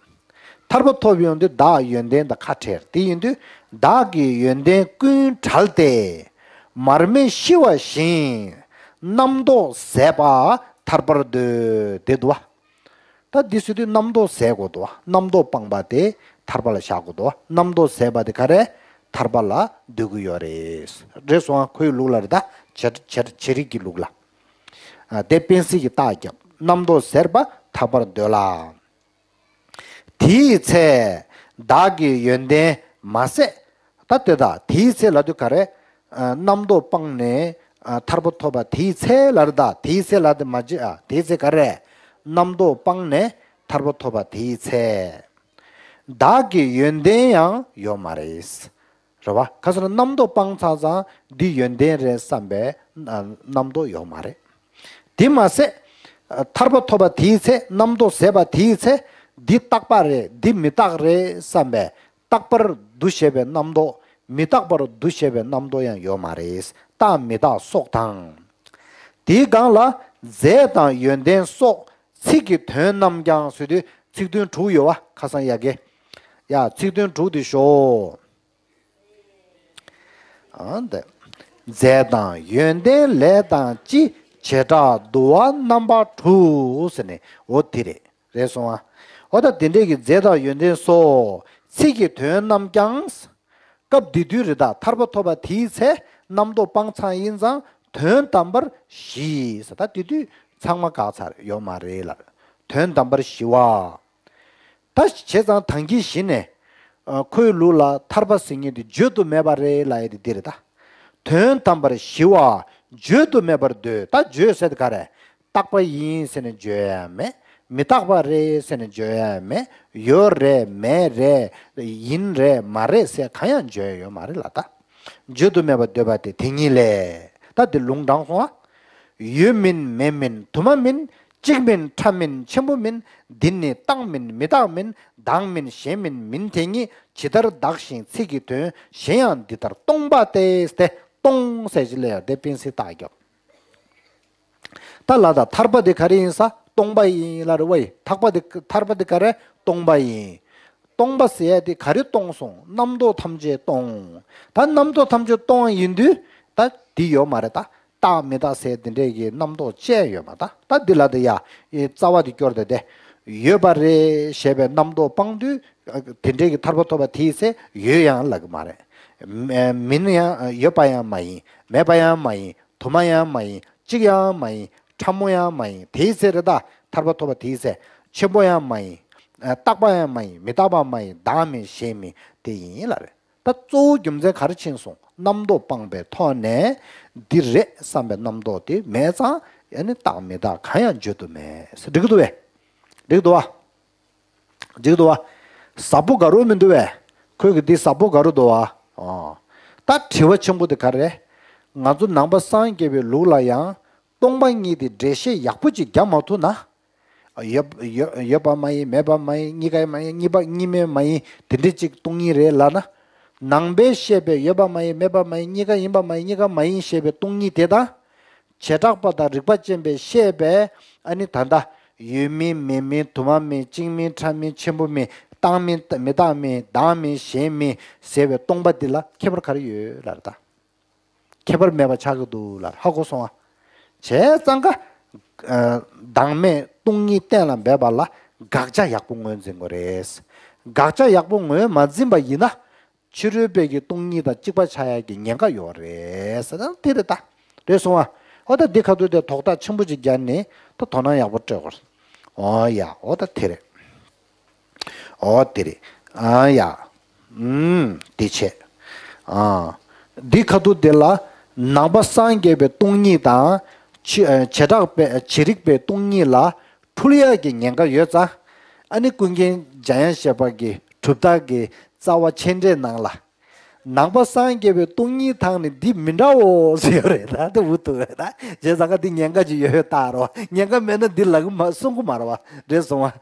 ཐར་པ་ཐོབ་ཡོང་དུས་བདག་ཡོན་ཏན་དང་ཁ་བྲལ། དེ་ཡིན་དུས་བདག་གི་ཡོན་ཏན་ཀུན་བྲལ་ཏེ། མར་མེ་ཤི་བ་བཞིན་རྣམ་རྟོག་ཟད་པ་ཐར་པར་འདོད། དེ་འདུག་བ། ད་འདི་ཟེར་དུས་རྣམ་རྟོག་ཟད་དགོས་འདུག་བ། རྣམ་རྟོག་སྤངས་པ་དེ་ཐར་པ་ལ་བཞག་དགོས་འདུག་བ། རྣམ་རྟོག་ཟད་པ་དེ་ག་རེ། ཐར་པ་ལ་འདོད་ཀྱི་ཡོད་རེད། རེད་སོང་ང་། ཁོའི་ལུགས་ལ་རེད། ད་བྱེད་བྱེད་བྱེད་རིགས་ཀྱི་ལུགས་ལ། ཨ་དེ་པེན་སི་གི་རྟགས་རྒྱབ། རྣམ་རྟོག་ཟད་པ་ཐར་པར་འདོད་ལ། དེའི་ཚེ་བདག་གི་ཡོན་ཏན་མ་ཟད། ད་དེ་དག་དེའི་ཚེ་ལབ་དུས་ག་རེ། ཨ་རྣམ་རྟོག་སྤངས་ནས་ཨ་ཐར་པ་ཐོབ་པ་དེའི་ཚེ་ལབ་རེད། ད་དེའི་ཚེ་ལབ་དེ་མ་བརྗེད། ཨ་དེའི་ཚེ་ག་རེ། རྣམ་རྟོག་སྤངས་ནས་ཐར་པ་ཐོབ་པ་དེའི་ཚེ། བདག་གི་ཡོན་ཏན་ཡང་ཡོད་མ་རེད། རེད་བ། ཁ་སང་རྣམ་རྟོག་སྤངས་ཚར་ཙང་འདི་ཡོན་ཏན་རེད་བསམ་པའི་ཨ་རྣམ་རྟོག་ཡོད་མ་རེད། དེ་མ་ཟད། ཐར་པ་ཐོབ་པ་དེའི་ཚེ། རྣམ་རྟོག་ཟད་པ་དེའི་ཚེ། འདི་རྟག་པ་རེད། འདི་མི་རྟག་རེད་བསམ་པའི་རྟག་པར་འདུ་ཤེས་པའི་རྣམ་རྟོག་མི་རྟག་པར་འདུ་ཤེས་པའི་རྣམ་རྟོག་ཡང་ཡོད་མ་རེད། རྟག་མི་རྟག་སོགས་དང་། དེའི་སྒང་ལ་རྫས་དང་ཡོན་ཏན་སོགས་ཚིག་གི་དོན་རྣམས་ཀྱང་ཟེར་དུས་ཚིག་དོན་དྲུག་ཡོད་བ། ཁ་སང་ཡ་གི། ཡ་ཚིག་དོན་དྲུག་དེ་ཤོག་ཨ་འདི། རྫས་དང་ཡོན་ཏན་ལས་དང་སྤྱི། བྱེ་བྲག་བསྡུ་བ་རྣམ་པ་དྲུག་ཟེར་ནས་འོ་དེ་རེད། རེད་སོང་ཨ། འོ་ད་དེ་འདྲས་ཀྱི་རྫས་དང་ཡོན་ཏན་སོགས་ཚིག་གི་དོན་རྣམས་ཀྱང་། སྐབས་དེ་དུས་རེད། ད་ཐར་པ་ཐོབ་པ་དེའི་ཚེ་རྣམ་རྟོག་སྤངས་ཚར་ཡིན་ཙང་དོན་དམ་པར་ཞི་ཟེར། ད་དེ་དུས་ཚང་མ་འགག་ཚར་ཡོད་མ་རེད་ལ། དོན་དམ་པར་ཞི་བ། ད་བྱས་ཙང་ད་གིན་གཞི་ནས། ཨ་ཁོའི་ལུགས་ལ་ཐར་པ་ཟེར་མཁན་དེ་བརྗོད་དུ་མེད་པ་རེད་ལབ་ཡ་དེ་འདི་རེད་ད། དོན་དམ་པར་ཞི་བ་བརྗོད་དུ་མེད་པར་འདོད། ད་བརྗོད་ཟེར་དེ་ག་རེ། རྟག་པ་ཡིན་ཟེར་ནས་བརྗོད་ཡ་མེད། མི་རྟག་པ་རེད་ཟེར་ནས་བརྗོད་ཡ་མེད། ཡོད་རེད་མེད་རེད། ཡིན་རེད་མ་རེད་ཟེར་གང་ཡང་བརྗོད་ཡ་ཡོད་མ་རེད་ལ་ད། བརྗོད་དུ་མེད་པར་འདོད་པ་དེ་དེ་ཉིད་ལས། ད་འདི་ལུང་དྲངས་སོང་ཨ། ཡོད་མིན་མེད་མིན་དུ་མ་མིན། གཅིག་མིན་ཕྲ་མིན་ཆེན་པོ་མིན། འདི་ནི་རྟག་མིན་མི་རྟག་མིན། བདག་མིན་གཞན་མིན་མིན་དེ་ཉིད། ཇི་ལྟར་བདག་བཞིན་ཚིག་གི་དོན། གཞན་ཡང་འདི་ལྟར་སྟོང་པ་སྟེ། སྟེ་སྟོང་ཟེར་གྱི་ལས་ཡ་དེ་པེན་སི་རྟགས་རྒྱབ། ད་ལ་ད་ཐར་པ་དེ་ག་རེ་ཡིན་ས། སྟོང་པ་ཡིན་ལ་རེ་བ་ཡིན། ཐར་པ་དེ་ཐར་པ་དེ་ག་རེ། སྟོང་པ་ཡིན། སྟོང་པ་ཟེར་ཡ་དེ་ག་རེ་སྟོང་སོང་། རྣམ་རྟོག་ཐམས་ཅད་སྟོང་། ད་རྣམ་རྟོག་ཐམས་ཅད་སྟོང་ཡིན་དུས་ད་འདི་ཡོད་མ་རེད་ད། རྟག་མི་རྟག་ཟེར་དེ་འདྲས་ཀྱི་རྣམ་རྟོག་བཅས་ཡོད་མ་ད། ད་འདི་ལ་དེ་ཡ་རྩ་བ་དེ་སྐྱོར་དེ་དེ་ཡོད་པ་རེད་ཞེས་པའི་རྣམ་རྟོག་སྤང་དུས་དེ་འདྲས་ཀྱི་ཐར་པ་ཐོབ་པ་དེའི་ཚེ་ཡོད་ཡང་ལབ་ཀྱི་མ་རེད། མེ་མིན་ཡང་ཡོད་པ་ཡང་མ་ཡིན། མེད་པ་ཡང་མ་ཡིན། དུ་མ་ཡང་མ་ཡིན། གཅིག་ཡང་མ་ཡིན། ཕྲ་མོ་ཡང་མ་ཡིན། དེའི་ཚེ་རེད་ད། ཐར་པ་ཐོབ་པ་དེའི་ཚེ། ཆེན་པོ་ཡང་མ་ཡིན། ཨ་རྟག་པ་ཡང་མ་ཡིན། མི་རྟག་པ་མ་ཡིན། བདག་མིན་གཞན་མིན་དེ་ཡིན་ལ་རེད། ད་གཙོ་བོ་རྒྱུ་མཚན་ག་རེ་ཕྱིན་སོང་། རྣམ་རྟོག་སྤངས་པའི་ཐོག་ནས་འདི་རེད་བསམ་པའི་རྣམ་རྟོག་དེ་མེད་ཙང་ཨ་ནི་རྟག་མི་རྟག་གང་ཡང་བརྗོད་དུ་མེད། འགྲིག་འདུག་བས། འགྲིག་འདུག་བ། འགྲིག་འདུག་བ། ཟབ་པོ་ག་རུ་མི་འདུག་བས། ཁོས་གི་འདི་ཟབ་པོ་ག་རུ་འདུག་བ། ཨོ། ད་དྲི་བ་ཆེན་པོ་དེ་ག་རེ། ང་ཚོ་ནང་པ་སངས་རྒྱས་པའི་ལུགས་ལ་ཡང་སྟོང་པ་ཉིད་དེ་འགྲེལ་བཤད་ཡག་པོ་ཅིག་རྒྱག་མ་ཐུབ་ན། ཡོད་ཡོད་ཡོད་པ་མ་ཡིན། མེད་པ་མ་ཡིན། གཉིས་ཀ་མ་ཡིན། གཉིས་པ་གཉིས་མེད་མ་ཡིན། དེ་འདྲ་ཅིག་སྟོང་ཉིད་རེད་ལབ་ན། ནང་པས་བཤད་པའི་ཡོད་པ་མ་ཡིན། མེད་པ་མ་ཡིན། གཉིས་ཀ་ཡིན་པ་མ་ཡིན། གཉིས་ཀ་མ་ཡིན་ཞེས་པའི་སྟོང་ཉིད་དེ་དང་། བྱེ་བྲག་པ་དང་རིགས་པ་ཅན་པས་བཤད་པའི་ཨ་ནི་ད་ལྟ་ཡོད་མིན་མེད་མིན་དུ་མ་མིན་གཅིག་མིན་ཕྲ་མིན་ཆེན་པོ་མིན་རྟག་མིན་མི་རྟག་མིན་བདག་མིན་གཞན་མིན་ཟེར་བའི་སྟོང་པ་འདི་ལ་ཁྱད་པར་ག་རེ་ཡོད་ལབ་ད། ཁྱད་པར་མེད་པ་ཆགས་ཀྱི་འདུག་ལབ། ཧ་གོ་སོང་ཨ། བྱས་ཙང་ཀ་བདག་མེད་སྟོང་ཉིད་གཏན་ལ་འབེབས་པ་ལ་དགག་བྱ་ཡག་པོ་ངོས་འཛིན་དགོས་རེད། དགག་བྱ་ཡག་པོ་ངོས་མ་འཛིན་པ་ཡིན་ན། ཕྱི་རོལ་པའི་གི་སྟོང་ཉིད་དང་གཅིག་པ་ཆགས་ཡ་གི་ཉེན་ཁ་ཡོད་རེད་ཟེར་ན་དེ་རེད་ད། རེད་སོང་ཨ། ཨོ་ད་འདི་ཁ་ཐུག་དེ་དོགས་དག་ཆེན་པོ་ཅིག་བརྒྱབ་ནས་ད་དོ་སྣང་ཡག་པོ་སྤྲོད་དགོས། ཨོ་ཡ་ཨོ་ད་དེ་རེད། ཨོ་དེ་རེད། ཨ་ཡ། ཨུམ་དེ་བྱས། ཨ། འདི་ཁ་ཐུག་དེ་ལ་ནང་པ་སངས་རྒྱས་པའི་སྟོང་ཉིད་དང་། བྱེ་བྲག་པའི་བྱེ་རིག་པའི་སྟོང་ཉིད་ལ་འཁྲུལ་ཡག་གི་ཉེན་ཁ་ཡོད་ཙང་། ཨ་ནི་ཀུན་མཁྱེན་འཇམ་དབྱངས་བཞད་པ་གི་གྲུབ་རྟགས་ཀྱི་རྩ་བ་མཆན་འགྲེལ་ནང་ལ། ནང་པ་སངས་རྒྱས་པའི་སྟོང་ཉིད་དང་ནི་འདི་མི་འདྲའོ་ཟེར་ཡོད་རེད་ད། དེ་འུ་ཐུག་རེད་ད། བྱས་ཙང་ཀ་འདི་ཉེན་ཁ་ཅིག་ཡོད་ཡོད་ད་རོ། ཉེན་ཁ་མེད་ན་འདི་ལབ་གི་མ་གསུང་གི་མ་རེད་བ། རེད་སོང་བ།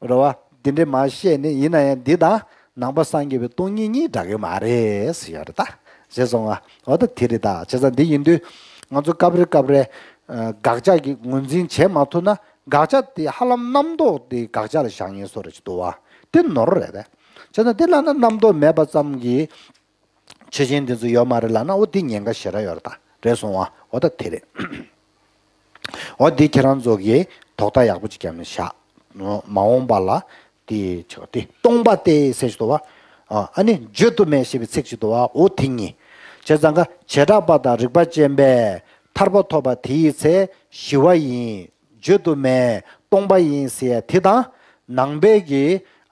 རེད་བ། འདི་འདྲས་མ་བཤད་ནི་ཡིན་ན་ཡང་འདི་དང་ནང་པ་སངས་རྒྱས་པའི་སྟོང་ཉིད་གཉིས་འདྲ་གི་མ་རེད་ཟེར་ཡོད་རེད་ད། བྱས་སོང་བ། འོ་ད་དེ་རེད་ད། བྱས་ཙང་འདི་ཡིན་དུས་ང་ཚོ་སྐབས་རེ་སྐབས་རེ་དགག་བྱ་གི་ངོས་འཛིན་བྱེད་མ་ཐུབ་ན་དགག་བྱ་དེ་ཧ་ལམ་རྣམ་རྟོག་དེ་དགག་བྱ་ལ་བཞག་ངེས་བཟོ་འདྲ་ཅིག་འདུག་བ། དེ་ནོར་རེད་ད། བྱས་ཙང་དེ་ལ་ན་རྣམ་རྟོག་མེད་པ་ཙམ་གྱིས་ཆོས་ཅན་དེ་ཚོ་ཡོད་མ་རེད་ལབ་ན་འོ་དེ་ཉེན་ཁ་ཞེ་དྲག་ཡོད་རེད་ད། རེད་སོང་བ། འོ་ད་དེ་རེད། འོ་དེ་ཁྱེད་རང་ཚོ་གིས་དོགས་པ་ཡག་པོ་ཅིག་བརྒྱབ་ནས་བཞག་མ་འོངས་པ་ལ་དེ་ཆོག་དེ་སྟོང་པ་སྟེ་ཟེར་ཞིག་འདུག་བ། ཨ་ནི་བརྗོད་དུ་མེད་ཞེས་པའི་ཚིག་ཅིག་འདུག་བ། འོ་དེ་གཉིས། བྱས་ཙང་ཀ་བྱེ་བྲག་པ་དང་རིགས་པ་ཅན་པས་ཐར་པ་ཐོབ་པ་དེའི་ཚེ་ཞི་བ་ཡིན། བརྗོད་དུ་མེད་སྟོང་པ་ཡིན་ཟེར་ཡ་དེ་དང་། ནང་པའི་གི་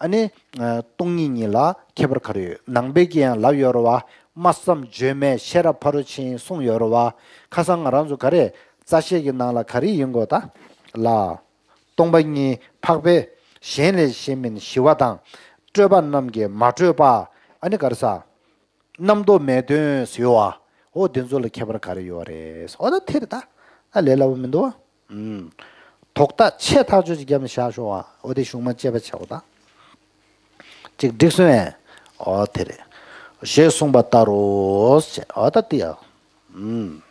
ཨ་ནི་སྟོང་ཉིད་གཉིས་ལ་ཁྱད་པར་ག་རེ་ཡོད། ནང་པའི་གི་ཡང་ལབ་ཡོད་རེད་བ། སྨྲ་བསམ་བརྗོད་མེད་ཤེས་རབ་ཕ་རོལ་ཕྱིན་གསུངས་ཡོད་རེད་བ། ཁ་སང་ང་རང་ཚོ་ག་རེ་རྩ་བཤད་ཀྱི་ནང་ལ་ག་རེ་ཡིན་དགོས་ད། ལ། སྟོང་པ་ཉིད་འཕགས་པས་གཞན་ལས་གཞན་མིན་ཞི་བ་དང་། སྤྲོས་པ་རྣམས་ཀྱིས་མ་སྤྲོས་པ། ཨ་ནི་ག་རེ་ཟ། རྣམ་རྟོག་མེད་དོན་ཟེར་བ། འོ་དེ་ཚོ་ལ་ཁྱད་པར་ག་རེ་ཡོད་རེད། འོ་ད་དེ་རེད་ད། ཨ་ལས་སླ་པོ་མི་འདུག་བ། ཨུམ། དོགས་པ་ཆེ་ཐག་ཆོད་ཅིག་བརྒྱབ་ནས་བཞག་ཤོག་བ། འོ་དེ་གཞུང་མ་དཔྱད་པ་བྱའོ་ད། ཅིག་འགྲིག་སོང་ངས། འོ་དེ་རེད། ཞེས་གསུངས་པ་ལྟར་རོ། ཞེས་འོ་ད་དེ་ཡ། ཨུམ།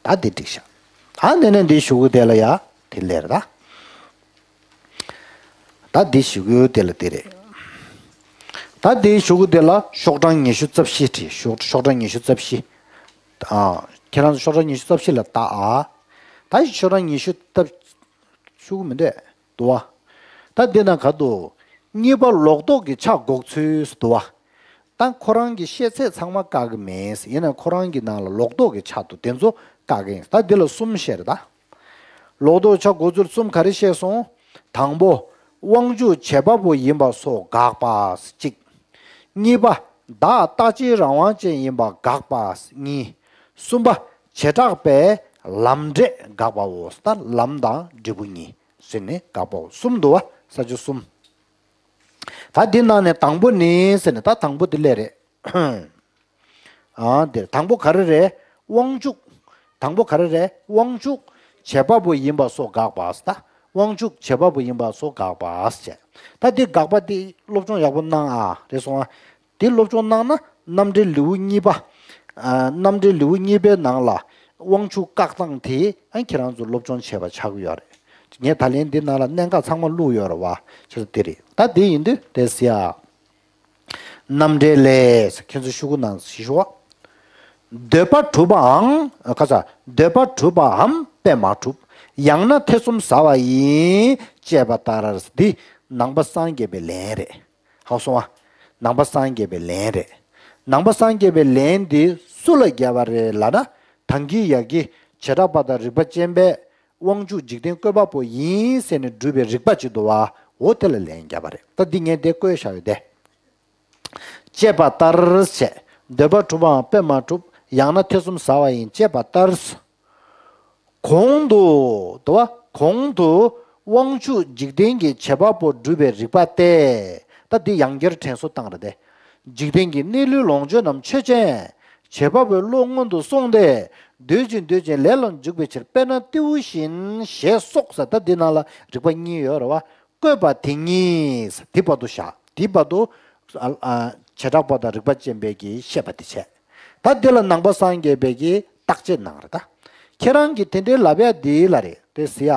ད་དེ་འགྲིག་ཤག་ད་ནས་ནས་འདི་ཞུ་གི་དེ་ལ་ཡ། དེ་ལེར་ད། ད་འདི་ཞུ་གི་དེ་ལ་དེ་རེད། ད་འདི་ཞུ་གི་དེ་ལ་ཤོག་གྲངས་ཉི་ཤུ་རྩ་བཞི་བྲིས། ཤོག་ཤོག་གྲངས་ཉི་ཤུ་རྩ་བཞི། ཨ། ཁྱེད་རང་ཚོ་ཤོག་གྲངས་ཉི་ཤུ་རྩ་བཞི་ལ་ལྟ་ཨ། ད་ཤོག་གྲངས་ཉི་ཤུ་རྩ། ཞུ་གི་མི་འདུག་འདུག་བ། ད་འདི་ན་ག་འདུག་གཉིས་པ་ལོག་རྟོག་གི་ཆ་འགོག་ཚུལ་འདུག་བ། ད་ཁོ་རང་གི་བཤད་ཚད་ཚང་མ་བཀག་གི་མེད། ཡིན་ན་ཁོ་རང་གི་ནང་ལ་ལོག་རྟོག་གི་ཆ་འདུག་དེ་ཚོ་བཀག་གི་ཡིན། ད་འདི་ལ་གསུམ་བཤད་རེད་ད། ལོག་རྟོག་ཆ་འགོག་ཚུལ་གསུམ་ག་རེ་བཤད་སོང་། དང་པོ། དབང་ཕྱུག་བྱེད་པ་པོ་ཡིན་པ་སོགས་དགག་པ་གཅིག་གཉིས་པ། བདག་རྟག་གཅིག་རང་དབང་ཅན་ཡིན་པ་དགག་པ་གཉིས། གསུམ་པ། བྱེ་བྲག་པས་ལམ་འབྲས་དགག་པའོ། ད་ལམ་དང་འབྲས་བུ་གཉིས་ཟེར་ནས་དགག་པའོ། གསུམ་འདུག་བ། ས་བཅད་གསུམ། ད་འདི་ནང་ནས་དང་པོ་ནི་ཟེར་ནས་ད་དང་པོ་འདི་ལས་རེད། ཨ་འདིར་དང་པོ་ག་རེ་རེད། དབང་ཕྱུག་དང་པོ་ག་རེ་རེད། དབང་ཕྱུག་བྱེད་པ་པོ་ཡིན་པ་སོགས་དགག་པ། ད་དབང་ཕྱུག་བྱེད་པ་པོ་ཡིན་པ་སོགས་དགག་པ་བྱས། ད་འདི་དགག་པ་འདི་སློབ་སྦྱོང་ཡག་པོ་གནང་ཨ། རེད་སོང་ཨ། འདི་སློབ་སྦྱོང་གནང་ན་རྣམ་འགྲེལ་ལེའུ་གཉིས་པ། ཨ། རྣམ་འགྲེལ་ལེའུ་གཉིས་པའི་ནང་ལ་དབང་ཕྱུག་བཀག་སྟངས་དེ་ཨ་ཁྱེད་རང་ཚོ་སློབ་སྦྱོང་བྱས་པ་ཆགས་ཀྱི་ཡོད་རེད། ངས་ད་ལན་འདི་ནང་ལ་གནད་འགག་ཚང་མ་བླུགས་ཡོད་རེད་བ། ཆེ་ས་དེ་རེད། ད་དེ་ཡིན་དུས་དེ་ཟེར་ཡ། རྣམ་འགྲེལ་ལས་ཁྱེད་ཚོ་ཤུ་གུ་ནང་ཞིག་ཤོག་འདོད་པ་གྲུབ་པའམ་ཁ་ཚ། འདོད་པ་གྲུབ་པའམ་དཔེ་མ་གྲུབ། ཡང་ན་ཐེ་ཚོམ་ཟ་བ་ཡིན། ཅེས་པ་ལྟར། འདི་ནང་པ་སངས་རྒྱས་པའི་ལན་རེད། ཧ་གོ་སོང་ཨ། ནང་པ་སངས་རྒྱས་པའི་ལན་རེད། ནང་པ་སངས་རྒྱས་པའི་ལན་འདི་སུ་ལ་བརྒྱབ་པ་རེད་ལབ་ན། དང་གི་ཡ་གི་བྱེ་བྲག་པ་དང་རིགས་པ་ཅན་པས་དབང་ཕྱུག་འཇིག་རྟེན་བཀོད་པ་པོ་ཡིན་ཟེར་ནས་སྒྲུབ་པའི་རིགས་པ་ཅིག་འདུག་བ། འོ་དེ་ལ་ལན་བརྒྱབ་པ་རེད། ད་འདི་ངས་འདི་བཀོད་བཞག་ཡོད་དེ། ཅེས་པ་ལྟར་བྱས། འདོད་པ་གྲུབ་པའམ་དཔེ་མ་གྲུབ། ཡང་ན་ཐེ་ཚོམ་ཟ་བ་ཡིན། ཅེས་པ་ལྟར། གོང་དུ། དུ་བ། གོང་དུ་དབང་ཕྱུག་འཇིག་རྟེན་གྱི་བྱེད་པ་པོ་སྒྲུབ་པའི་རིགས་པ་སྟེ། ད་འདི་ཡང་བསྐྱར་དྲན་གསོ་བཏང་རེད་དེ། འཇིག་རྟེན་གྱི་གནས་ལུས་ལོངས་སྤྱོད་རྣམས་ཆོས་ཅན། བྱེད་པ་པོའི་བློ་མངོན་དུ་སོང་སྟེ། འདོད་ཅིང་འདོད་ཅིང་ལས་ལ་འཇུག་པའི་ཕྱིར། དཔེར་ན་རྟེའུ་བཞིན་ཞེས་སོགས་ཟེར། ད་འདི་ནང་ལ་རིགས་པ་གཉིས་ཡོད་རེད་བ། བཀོད་པ་དེ་ཉིད། དེ་བར་དུ་བཞག་དེ་བར་དུ། ཨ། ཨ། བྱེ་བྲག་པ་དང་རིགས་པ་ཅན་པའི་གི་བཤད་པ་དེ་བྱས། ད་འདི་ལ་ནང་པ་སངས་རྒྱས་པའི་གི་བརྟག་དཔྱད་གནང་རེད་ད། ཁྱེད་རང་གིས་དེ་འདྲའི་ལབ་ཡ་འདི་ལ་རེད་དེ་ཟེར་ཡ།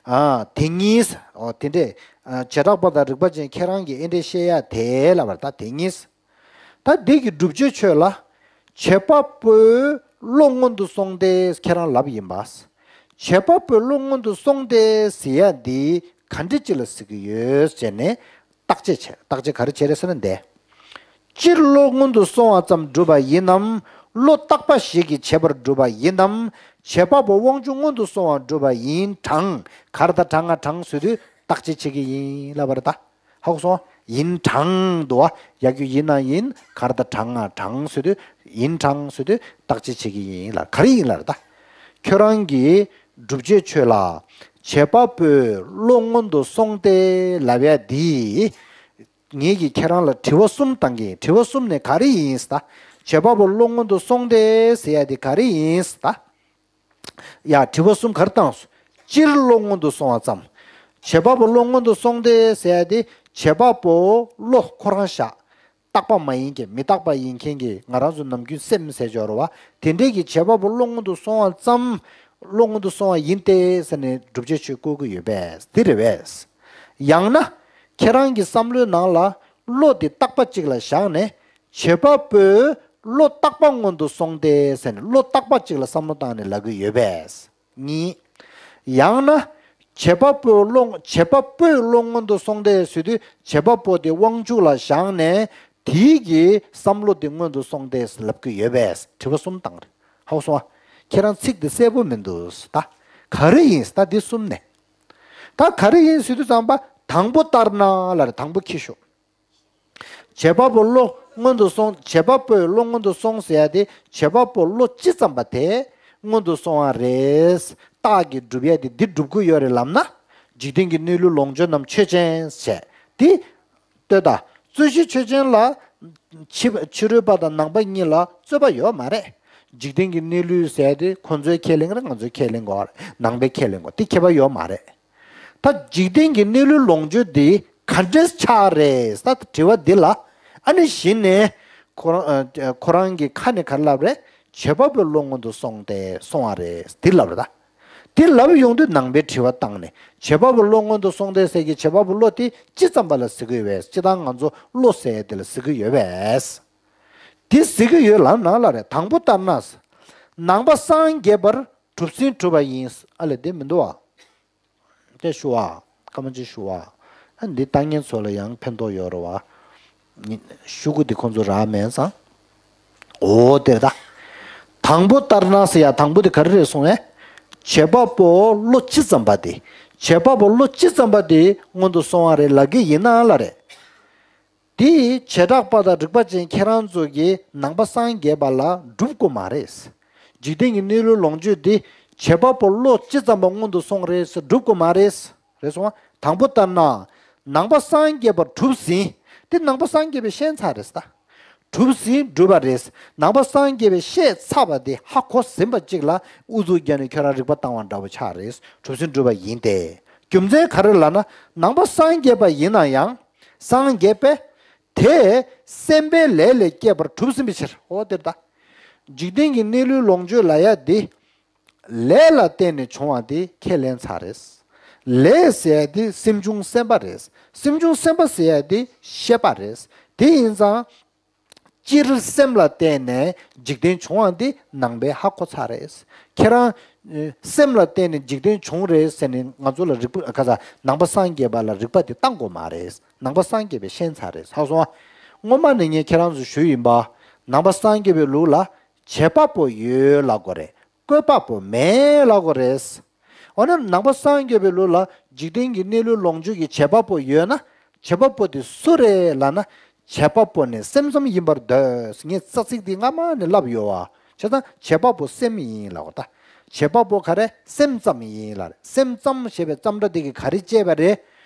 ཨ། དེ་ཉིད། ཨོ་དེ་འདྲས། ཨ། བྱེ་བྲག་པ་དང་རིགས་པ་ཅན་ཁྱེད་རང་གིས་ཨེ་འདྲས་བཤད་ཡ་དེ་ལབ་པ་རེད་ད། དེ་ཉིད། ད་འདི་གི་བསྒྲུབ་བྱའི་ཆོས་ལ། བྱེད་པ་པོའི་བློ་མངོན་དུ་སོང་སྟེ་ཁྱེད་རང་ལབ་ཡིན་པ། བྱེད་པ་པོའི་བློ་མངོན་དུ་སོང་སྟེ་ཟེར་ཡ་འདི་ག་འདྲ་ཅིག་ལ་ཟེར་གི་ཡོད་ཟེར་ནས། བརྟག་དཔྱད་བྱས། བརྟག་དཔྱད་ག་རེ་བྱས་རེད་ཟེར་ན་འདི། སྤྱིར་བློ་སྔོན་དུ་སོང་བ་ཙམ་གྲུབ་པ་ཡིན་ནམ། བློ་བརྟག་པ་ཞིག་གིས་བྱས་པར་གྲུབ་པ་ཡིན་ནམ། བྱེད་པ་པོ་དབང་ཕྱུག་སྔོན་དུ་སོང་བ་གྲུབ་པ་ཡིན་གྲང་། ག་རེ་དང་གྲང་ང་གྲང་ཟེར་དུས་བརྟག་དཔྱད་བྱེད་ཀྱི་ཡིན་ལབ་པ་རེད་ད། ཧ་གོ་སོང་། ཡིན་གྲང་འདུག་བ། ཡ་གུ་ཡིན་ན་ཡིན། ག་རེ་དང་གྲང་ང་གྲང་ཟེར་དུས་ཡིན་གྲང་ཟེར་དུས་བརྟག་དཔྱད་བྱེད་ཀྱི་ཡིན་ལ། ག་རེ་ཡིན་ལབ་རེད་ད། ཁྱོད་རང་གིས་སྒྲུབ་བྱེད་ཆོས་ལ་བྱེད་པ་པོའི་བློ་སྔོན་དུ་སོང་སྟེ་ལབ་ཡ་འདི། ངེད་ཀྱིས་ཁྱེད་རང་ལ་དྲི་བ་གསུམ་བཏང་གི་ཡིན། དྲི་བ་གསུམ་ནས་ག་རེ་ཡིན་ཟེར་ད། བྱེད་པ་པོ་བློ་སྔོན་དུ་སོང་སྟེ་ཟེར་ཡ་དེ་ག་རེ་ཡིན་ཟེར་ད། ཡ་དྲི་བ་གསུམ་ག་རེ་བཏང་སོང་། སྤྱིར་བློ་སྔོན་དུ་སོང་བ་ཙམ། བྱེད་པ་པོ་བློ་སྔོན་དུ་སོང་སྟེ་ཟེར་ཡ་དེ་བྱེད་པ་པོ་བློ་ཁོ་རང་བཞག་རྟག་པ་མ་ཡིན་མཁན་མི་རྟག་པ་ཡིན་མཁན་གྱི་ང་རང་ཚོ་ནམ་རྒྱུན་སེམས་ཟེར་ཆོག་རེད་བ། དེ་འདྲས་ཀྱི་བྱེད་པ་པོ་བློ་སྔོན་དུ་སོང་བ་ཙམ། བློ་སྔོན་དུ་སོང་བ་ཡིན་ཏེ་ཟེར་ནས་བསྒྲུབ་བྱའི་ཆོས་བཀོད་ཀྱི་ཡོད་པས་དེ་རེད་པས། ཡང་ན། ཁྱེད་རང་གི་བསམ་བློའི་ནང་ལ་བློ་དེ་རྟག་པ་གཅིག་ལ་བཞག་ནས་བྱེད་པ་པོའི་བློ་རྟག་པ་སྔོན་དུ་སོང་སྟེ་ཟེར་ནས་བློ་རྟག་པ་གཅིག་ལ་བསམ་བློ་བཏང་ནས་ལབ་ཀྱི་ཡོད་པས། གཉིས། ཡང་ན། བྱེད་པ་པོའི་བློ། བྱེད་པ་པོའི་བློ་སྔོན་དུ་སོང་སྟེ་ཟེར་དུས་བྱེད་པ་པོ་དེ་དབང་ཕྱུག་ལ་བཞག་ནས་དེའི་གི་བསམ་བློ་དེ་སྔོན་དུ་སོང་སྟེ་ལབ་ཀྱི་ཡོད་པས། དྲི་བ་གསུམ་བཏང་རེད། ཧ་གོ་སོང་ཨ། ཁྱེད་རང་ཚིག་དེ་གསལ་པོ་མི་འདུག་ད། ག་རེ་ཡིན་ད་འདི་གསུམ་ནས། ད་ག་རེ་ཡིན་ཟེར་དུས་ཙམ་པ་དང་པོ་ལྟར་ན་ལ་རེད། དང་པོ་ཁྱི་ཤོག་བྱེད་པ་པོ་བློ་སྔོན་དུ་སོང་། བྱེད་པ་པོའི་བློ་སྔོན་དུ་སོང་ཟེར་ཡ་དེ་བྱེད་པ་པོ་བློ་ཅི་ཙམ་པ་དེ་སྔོན་དུ་སོང་བ་རེད། རྟགས་ཀྱིས་སྒྲུབ་ཡ་དེ་འདི་སྒྲུབ་ཀྱི་ཡོད་རེད་ལབ་ན། འཇིག་རྟེན་གྱི་གནས་ལུགས་ལོངས་སྤྱོད་རྣམས་ཆོས་ཅན་བྱས་དེ། ལྟོས་དང་། རྩོད་གཞི་ཆོས་ཅན་ལ། ཕྱི་ཕྱི་རོལ་པ་དང་ནང་པ་གཉིས་ལ་རྩོད་པ་ཡོད་མ་རེད། འཇིག་རྟེན་གྱི་གནས་ལུགས་ཟེར་དེ་ཁོ་ཚོའི་ཁས་ལེན་གྱི་རེད། ང་ཚོའི་ཁས་ལེན་གྱི་རེད། ནང་པའི་ཁས་ལེན་གྱི་རེད། དེ་ཁྱད་པར་ཡོད་མ་རེད། ད་འཇིག་རྟེན་གྱི་གནས་ལུགས་ལོངས་སྤྱོད་འདི་ག་འདྲས་ཆགས་རེད་ད་དྲི་བ་འདི་ལ། ཨ་ནི་གཞི་ནས་ཁོ་རང་ཨ་ཁོ་རང་གི་ཁ་ནས་ག་རེ་ལབ་རེད། བྱེད་པ་པོའི་བློ་སྔོན་དུ་སོང་སྟེ་སོང་བ་རེད་འདི་ལབ་རེད་ད། དེ་ལབ་ཡོང་དུས་ནང་པའི་དྲི་བ་བཏང་ནས་བྱེད་པ་པོ་བློ་སྔོན་དུ་སོང་སྟེ་ཟེར་གྱི་བྱེད་པ་པོ་བློ་དེ་ཅི་ཙམ་པ་ལ་ཟེར་གྱི་ཡོད་པས། སྤྱིར་བཏང་ང་ཚོ་བློ་ཟེར་ཡས་དེ་ལ་ཟེར་གྱི་ཡོད་པས། དེ་ཟེར་གྱི་ཡོད་ལབ་ན་ལ་རེད། དང་པོ་ལྟར་ན། ནང་པ་སངས་རྒྱས་པར་གྲུབ་ཟིན་གྲུབ་པ་ཡིན། ཨ་ལས་དེ་མི་འདུག་བ། དེ་ཞུ་བ། སྐར་མ་གཅིག་ཞུ་བ། ཨ་འདི་ལྟ་མཁན་ཚོ་ལ་ཡང་ཕན་ཐོགས་ཡོད་རེད་བ། ཉི་ཤོག་གུ་འདི་ཁོང་ཚོ་རག་མེད་ཙང་། འོ་དེ་རེད་ད། དང་པོ་ལྟར་ན་ཟེར་ཡ་དང་པོ་དེ་ག་རེ་རེད་གསུངས་ནས། བྱེད་པ་པོ་བློ་ཅི་ཙམ་པ་དེ། བྱེད་པ་པོ་བློ་ཅི་ཙམ་པ་དེ་སྔོན་དུ་སོང་བ་རེད་ལབ་ཀྱི་ཡིན་ན་ལ་རེད། དེ་བྱེ་བྲག་པ་དང་རིགས་པ་ཅན་ཁྱེད་རང་ཚོ་གིས་ནང་པ་སངས་རྒྱས་པ་ལ་སྒྲུབ་དགོས་མ་རེད། འཇིག་རྟེན་གྱི་གནས་ལུགས་ལོངས་སྤྱོད་འདི་བྱེད་པ་པོ་བློ་ཅི་ཙམ་པ་སྔོན་དུ་སོང་རེད་ཟེར་སྒྲུབ་དགོས་མ་རེད། རེད་སོང་བ། དང་པོ་ལྟར་ན། ནང་པ་སངས་རྒྱས་པར་གྲུབ་ཟིན། འདི་ནང་པ་སངས་རྒྱས་པས་ཤེས་ཚར་རེད་ད། གྲུབ་ཟིན་གྲུབ་པ་རེད། ནང་པ་སངས་རྒྱས་པས་ཤེས་ཚར་བ་དེ་ཧ་གོ་ཟིན་པ་གཅིག་ལ་ཨུ་ཚུགས་བརྒྱབ་ནས་ཁྱོད་རང་རིག་པ་བཏང་བ་འདྲ་བོ་ཆགས་རེད། གྲུབ་ཟིན་གྲུབ་པ་ཡིན་ཏེ། རྒྱུ་མཚན་ག་རེ་ལབ་ན་ནང་པ་སངས་རྒྱས་པ་ཡིན་ན་ཡང་། སངས་རྒྱས་པས། དེ་སེམས་པའི་ལས་ལས་སྐྱེས་པར་གྲུབ་ཟིན་པའི་ཕྱིར། འོ་དེར་ལྟ། འཇིག་རྟེན་གྱི་གནས་ལུགས་ལོངས་སྤྱོད་ལབ་ཡ་འདི། ལས་ལ་བརྟེན་ནས་བྱུང་བ་འདི་ཁས་ལེན་ཚར་རེད། ལས་ཟེར་ཡ་འདི་སེམས་བྱུང་སེམས་པ་རེད། སེམས་བྱུང་སེམས་པ་ཟེར་ཡ་འདི་ཤེས་པ་རེད། དེ་ཡིན་ཙང་། སྤྱིར་སེམས་ལ་བརྟེན་ནས་འཇིག་རྟེན་བྱུང་བ་འདི་ནང་པས་ཧ་གོ་ཚར་རེད། ཁྱེད་རང་། ཨེ། སེམས་ལ་བརྟེན་ནས་འཇིག་རྟེན་བྱུང་རེད་ཟེར་ནས་ང་ཚོ་ལ་རིག་པ་ག་ས་ནང་པ་སངས་རྒྱས་པ་ལ་རིག་པ་དེ་བཏང་དགོས་མ་རེད། ནང་པ་སངས་རྒྱས་པས་ཤེས་ཚར་རེད། ཧ་གོ་སོང་ཨ། སྔོན་མ་ནས་ངས་ཁྱེད་རང་ཚོ་ཞུས་ཡིན་པ། ནང་པ་སངས་རྒྱས་པའི་ལུགས་ལ་བྱེད་པ་པོ་ཡོད་ལབ་དགོས་རེད། བཀོད་པ་པོ་མེད་ལབ་དགོས་རེད། འོ་ན་ནང་པ་སངས་རྒྱས་པའི་ལུགས་ལ་འཇིག་རྟེན་གྱི་གནས་ལུགས་ལོངས་སྤྱོད་ཀྱི་བྱེད་པ་པོ་ཡོད་ན། བྱེད་པ་པོ་དེ་སུ་རེད་ལབ་ན། བྱེད་པ་པོ་ནི་སེམས་ཙམ་ཡིན་པར་འདོད། ངས་རྩ་ཚིག་འདི་སྔ་མ་ནས་ལབ་ཡོད་བ། བྱས་ཙང་བྱེད་པ་པོ་སེམས་ཡིན་ལབ་དགོས་ད། བྱེད་པ་པོ་ག་རེ་སེམས་ཙམ་ཡིན་ལབ་རེད། སེམས་ཙམ་ཞེས་པའི་ཙམ་སྒྲ་འདི་གིས་ག་རེ་བྱས་པ་རེད།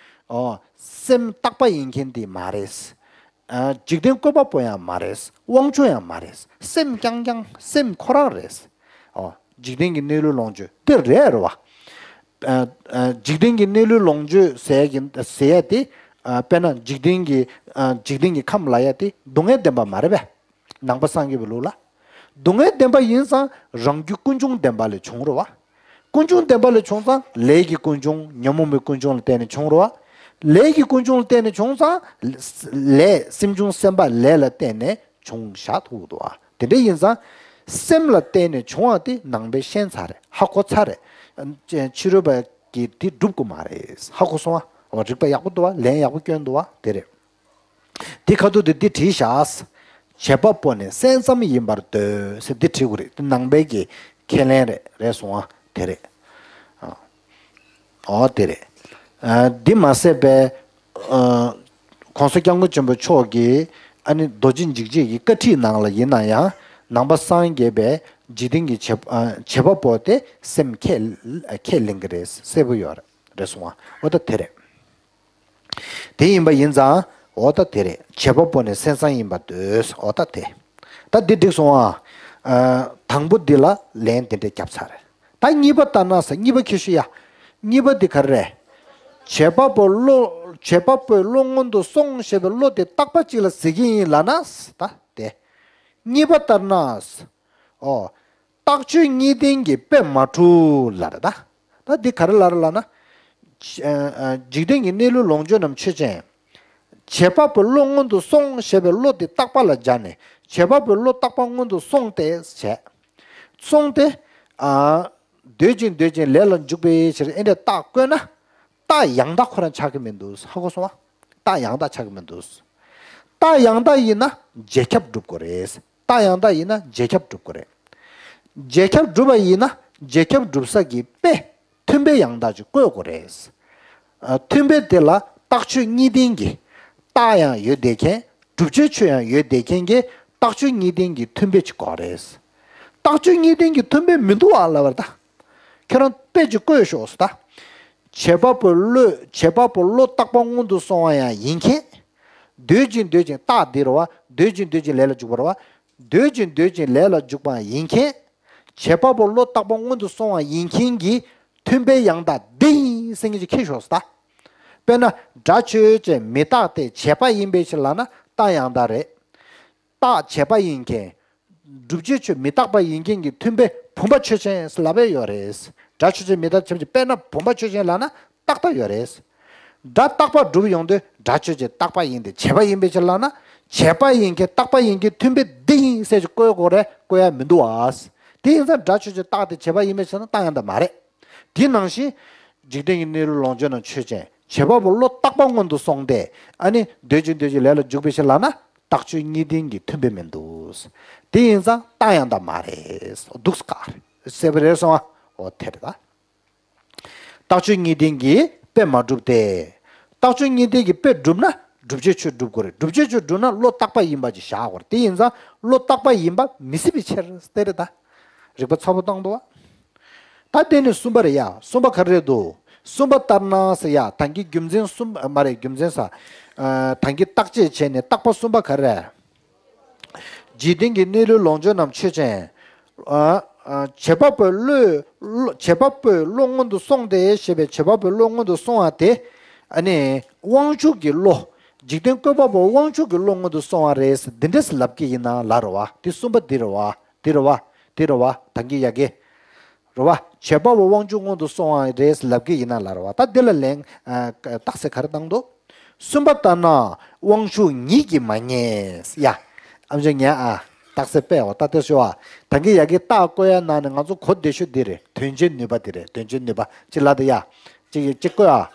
ཨོ། སེམས་རྟག་པ་ཡིན་མཁན་འདི་མ་རེད། ཨ། འཇིག་རྟེན་བཀོད་པ་པོ་ཡང་མ་རེད། དབང་ཕྱུག་ཡང་མ་རེད། སེམས་རྐྱང་རྐྱང་སེམས་ཁོ་རང་རེད། ཨོ། འཇིག་རྟེན་གྱི་གནས་ལུགས་ལོངས་སྤྱོད་འདི་རེད་རེད་བ། ཨ། ཨ། འཇིག་རྟེན་གྱི་གནས་ལུགས་ལོངས་སྤྱོད་ཟེར་ཡ་གི་ཟེར་ཡ་དེ། ཨ། དཔེར་ན་འཇིག་རྟེན་གྱི། ཨ། འཇིག་རྟེན་གྱི་ཁམས་ལབ་ཡ་དེ་སྡུག་བསྔལ་བདེན་པ་མ་རེད་པས། ནང་པ་སངས་རྒྱས་པའི་ལུགས་ལ། སྡུག་བསྔལ་བདེན་པ་ཡིན་ཙང་རང་རྒྱུ་ཀུན་འབྱུང་བདེན་པ་ལས་བྱུང་རེད་བ། ཀུན་འབྱུང་བདེན་པ་ལས་བྱུང་ཙང་ལས་ཀྱི་ཀུན་འབྱུང་ཉོན་མོངས་པའི་ཀུན་འབྱུང་ལ་བརྟེན་ནས་བྱུང་རེད་བ། ལས་ཀྱི་ཀུན་འབྱུང་ལ་བརྟེན་ནས་བྱུང་ཙང་། ལས་སེམས་བྱུང་སེམས་པ་ལས་ལ་བརྟེན་ནས་བྱུང་བཞག་ཐུབ་འདུག་བ། དེ་འདྲ་ཡིན་ཙང་། སེམས་ལ་བརྟེན་ནས་བྱུང་བ་དེ་ནང་པས་ཤེས་ཚར་རེད། ཧ་གོ་ཚར་རེད། ཕྱི་རོལ་པ་གིས་དེ་སྒྲུབ་དགོས་མ་རེད། ཧ་གོ་སོང་བ། རིག་པ་ཡག་པོ་འདུག་བ། ལན་ཡག་པོ་བསྐྱོན་འདུག་བ། དེ་རེད། དེ་ཁ་ཐུག་དེ་འདི་བྲིས་བཞག་བྱེད་པ་པོ་ནི་སེམས་ཙམ་ཡིན་པར་འདོད་ཟེར་འདི་བྲིས་དགོས་རེད། འདི་ནང་པའི་གི་ཁས་ལེན་རེད། རེད་སོང་ཨ། དེ་རེད། ཨོ་དེ་རེད། ཨ་འདི་མ་ཟད་པའི་ཨ་༸གོང་ས་༸སྐྱབས་མགོན་ཆེན་པོ་མཆོག་གིས་ཨ་ནི་རྡོ་རྗེ་འཇིགས་བྱེད་ཀྱི་བཀའ་ཁྲིད་ནང་ལ་ཡིན་ན་ཡང་ནང་པ་སངས་རྒྱས་པའི་འཇིག་རྟེན་གྱི་བྱེད་ཨ་བྱེད་པ་པོ་དེ་སེམས་ཁས་ཁས་ལེན་གྱི་རེད། གསལ་པོ་ཡོད་རེད། རེད་སོང་ཨ། ཨོ་ད་དེ་རེད། དེ་ཡིན་པ་ཡིན་ཙང་། འོ་ད་དེ་རེད། བྱེད་པ་པོ་ནི་སེམས་ཙམ་ཡིན་པར་འདོད། འོ་ད་དེ། ད་འདི་འགྲིག་སོང་ཨ། ཨ་དང་པོ་འདི་ལ་ལན་དེ་འདྲས་བརྒྱབ་ཚར། ད་གཉིས་པ་ལྟར་ན་ཟེར། གཉིས་པ་ཁྱེར་ཤོག་ཡ། གཉིས་པ་འདི་ག་རེ་རེད། བྱེད་པ་པོ་བློ། བྱེད་པ་པོའི་བློ་སྔོན་དུ་སོང་ཞེས་པའི་བློ་དེ་རྟག་པ་གཅིག་ལ་ཟེར་གྱི་ཡིན་ལབ་ན། ད་དེ། གཉིས་པ་ལྟར་ན། ཨོ། རྟགས་ཆོས་གཉིས་ལྡན་གྱི་དཔེ་མ་གྲུབ་ལབ་རེད་ད། ད་འདི་ག་རེ་ལབ་རེད་ལབ་ན། ཨ་ཨ་འཇིག་རྟེན་གྱི་གནས་ལུགས་ལོངས་སྤྱོད་རྣམས་ཆོས་ཅན། བྱེད་པ་པོའི་བློ་སྔོན་དུ་སོང་ཞེས་པའི་བློ་དེ་རྟག་པ་ལ་སྦྱར་ནས། བྱེད་པ་པོའི་བློ་རྟག་པ་སྔོན་དུ་སོང་སྟེ་བྱས། སོང་སྟེ། ཨ་འདོད་ཅིང་འདོད་ཅིང་ལས་ལ་འཇུག་པའི་ཕྱིར་ཨེ་འདྲས་རྟགས་བཀོད་ན། རྟགས་ཡང་དག་ཁོ་རང་ཆགས་ཀྱི་མི་འདུག་ཧ་གོ་སོང་ཨ། རྟགས་ཡང་དག་ཆགས་ཀྱི་མི་འདུག་རྟགས་ཡང་དག་ཡིན་ན་རྗེས་ཁྱབ་སྒྲུབ་དགོས་རེད། རྟགས་ཡང་དག་ཡིན་ན་རྗེས་ཁྱབ་སྒྲུབ་དགོས་རེད། རྗེས་ཁྱབ་སྒྲུབ་པ་ཡིན་ན་རྗེས་ཁྱབ་སྒྲུབ་ས་གི་དཔེ་མཐུན་དཔེ་ཡང་དག་ཅིག་བཀོད་དགོས་རེད། ཨ་མཐུན་དཔེ་དེ་ལ་རྟགས་ཆོས་གཉིས་ལྡན་གྱི། རྟགས་ཡང་ཡོད་བསྡད་མཁན། སྒྲུབ་བྱའི་ཆོས་ཡང་ཡོད་བསྡད་མཁན་གྱི་རྟགས་ཆོས་གཉིས་ལྡན་གྱི་མཐུན་དཔེ་ཅིག་དགོས་རེད། རྟགས་ཆོས་གཉིས་ལྡན་གྱི་མཐུན་དཔེ་མི་འདུག་ཨ་ལབ་པ་རེད་ད། ཁྱོད་རང་དཔེ་ཅིག་བཀོད་ཤོག་ཟེར་ད། བྱེད་པ་པོའི་བློས། བྱེད་པ་པོའི་བློ་རྟག་པ་སྔོན་དུ་སོང་བ་ཡང་ཡིན་མཁན། འདོད་ཅིང་འདོད་ཅིང་རྟགས་འདི་རེད་བ། འདོད་ཅིང་འདོད་ཅིང་ལས་ལ་འཇུག་པ་རེད་བ། འདོད་ཅིང་འདོད་ཅིང་ལས་ལ་འཇུག་པ་ཡིན་མཁན། བྱེད་པ་པོའི་བློ་རྟག་པ་སྔོན་དུ་སོང་བ་ཡིན་མཁན་གྱི་མཐུན་དཔེ་ཡང་དག་འདི་ཡིན་ཟེར་མཁན་ཅིག་འཁྱེར་ཤོག་ཟེར་ད། དཔེར་ན་སྒྲ་ཆོས་ཅན་མི་རྟག་སྟེ་བྱས་པ་ཡིན་པའི་ཕྱིར་ལབ་ན་རྟགས་ཡང་དག་རེད། རྟགས་བྱས་པ་ཡིན་མཁན། སྒྲུབ་བྱའི་ཆོས་མི་རྟག་པ་ཡིན་མཁན་གྱི་མཐུན་དཔེ་བུམ་པ་ཆོས་ཅན་ཟེར་ལབ་པ་ཡོད་རེད། སྒྲ་ཆོས་ཅན་མི་རྟག་ཆོས་ཅན། དཔེར་ན་བུམ་པ་ཆོས་ཅན་ལབ་ན་རྟག་ལྟ་ཡོད་རེད། སྒྲ་རྟག་པ་སྒྲུབ་ཡོང་དུས་སྒྲ་ཆོས་ཅན་རྟག་པ་ཡིན་ཏེ་བྱས་པ་ཡིན་པའི་ཕྱིར་ལབ་ན། བྱས་པ་ཡིན་མཁན་རྟག་པ་ཡིན་མཁན་མཐུན་དཔེ་འདི་ཡིན་ཟེར་ཅིག་བཀོད་དགོས་རེད། བཀོད་ཡ་མི་འདུག་ཨ། དེ་ཡིན་ཙང་སྒྲ་ཆོས་ཅན་རྟག་སྟེ་བྱས་པ་ཡིན་པའི་ཕྱིར་ན་རྟགས་ཡང་དག་མ་རེད། དེ་ནང་བཞིན། འཇིག་རྟེན་གྱི་གནས་ལུགས་ལོངས་སྤྱོད་རྣམས་ཆོས་ཅན། བྱེད་པ་པོའི་བློ་རྟག་པ་སྔོན་དུ་སོང་སྟེ། ཨ་ནི་འདོད་ཅིང་འདོད་ཅིང་ལས་ལ་འཇུག་པའི་ཕྱིར་ལབ་ན། རྟགས་ཆོས་གཉིས་ལྡན་གྱི་མཐུན་དཔེ་མི་འདུག་དེ་ཡིན་ཙང་རྟགས་ཡང་དག་མ་རེད། འདུག་སེ་ག་རེད། གསལ་པོ་རེད་སོང་ཨ། འོ་དེ་རེད་ད། རྟགས་ཆོས་གཉིས་ལྡན་གྱི་དཔེ་མ་གྲུབ་སྟེ། རྟགས་ཆོས་གཉིས་ལྡན་གྱི་དཔེ་གྲུབ་ན་སྒྲུབ་བྱའི་ཆོས་གྲུབ་དགོས་རེད། སྒྲུབ་བྱའི་ཆོས་གྲུབ་ན་བློ་རྟག་པ་ཡིན་པ་ཅིག་བཞག་དགོས་རེད། དེ་ཡིན་ཙང་བློ་རྟག་པ་ཡིན་པ་མི་སྲིད་པའི་ཕྱིར་དེ་རེད་ད། རིགས་པ་ཚ་པོ་བཏང་འདུག་བ། ད་དེ་ནི་གསུམ་པ་རེད་ཡ། གསུམ་པ་ག་རེ་རེད་འདུག་གསུམ་པ་ལྟར་ན་ཟེར་ཡ། ད་གིན་རྒྱུ་མཚན་གསུམ་མ་རེད། རྒྱུ་མཚན་ཟེར། ཨ་ད་གིན་བརྟག་དཔྱད་བྱས་ནས་བརྟག་པ་གསུམ་པ་ག་རེ་རེད། འཇིག་རྟེན་གྱི་གནས་ལུགས་ལོངས་སྤྱོད་རྣམས་ཆོས་ཅན། ཨ་ཨ་བྱེད་པ་པོའི་བློས། བློ་བྱེད་པ་པོའི་བློ་སྔོན་དུ་སོང་སྟེ་ཞེས་པའི་བྱེད་པ་པོའི་བློ་སྔོན་དུ་སོང་བ་དེ། ཨ་ནི་དབང་ཕྱུག་གི་བློ། འཇིག་རྟེན་བཀོད་པ་པོ་དབང་ཕྱུག་གི་བློ་སྔོན་དུ་སོང་བ་རེད་ཟེར་འདི་འདྲས་ལབ་ཀྱི་ཡིན་ན་ལབ་རེད་བ། དེ་གསུམ་པ་འདི་རེད་བ། དེ་རེད་བ། དེ་རེད་བ། ད་གིན་ཡ་གི། རེད་བ། བྱེད་པ་པོ་དབང་ཕྱུག་སྔོན་དུ་སོང་བ་རེད་ལབ་ཀྱི་ཡིན་ན་ལབ་རེད་བ། ད་འདི་ལ་ལན། ཨ་རྟགས་གསལ་ག་རེ་བཏང་འདུག་གསུམ་པ་ལྟར་ན་དབང་ཕྱུག་ཉིད་ཀྱིས་མ་རྙེད་ཡ། ཨམ་ཅོག་ཉན་ཨ། རྟགས་གསལ་དཔེ་འོ་ད་དེ་ཞུ་བ། ད་གིན་ཡ་གི་རྟགས་བཀོད་ཡ་ནང་ནས་ང་ཚོ་གོ་བདེ་ཤོས་འདི་རེད། དོན་བྱེད་ནུས་པ་འདི་རེད། དོན་བྱེད་ནུས་པ་ཅི་ལ་དེ་ཡ། ཅི་ཅི་བཀོད་ཨ།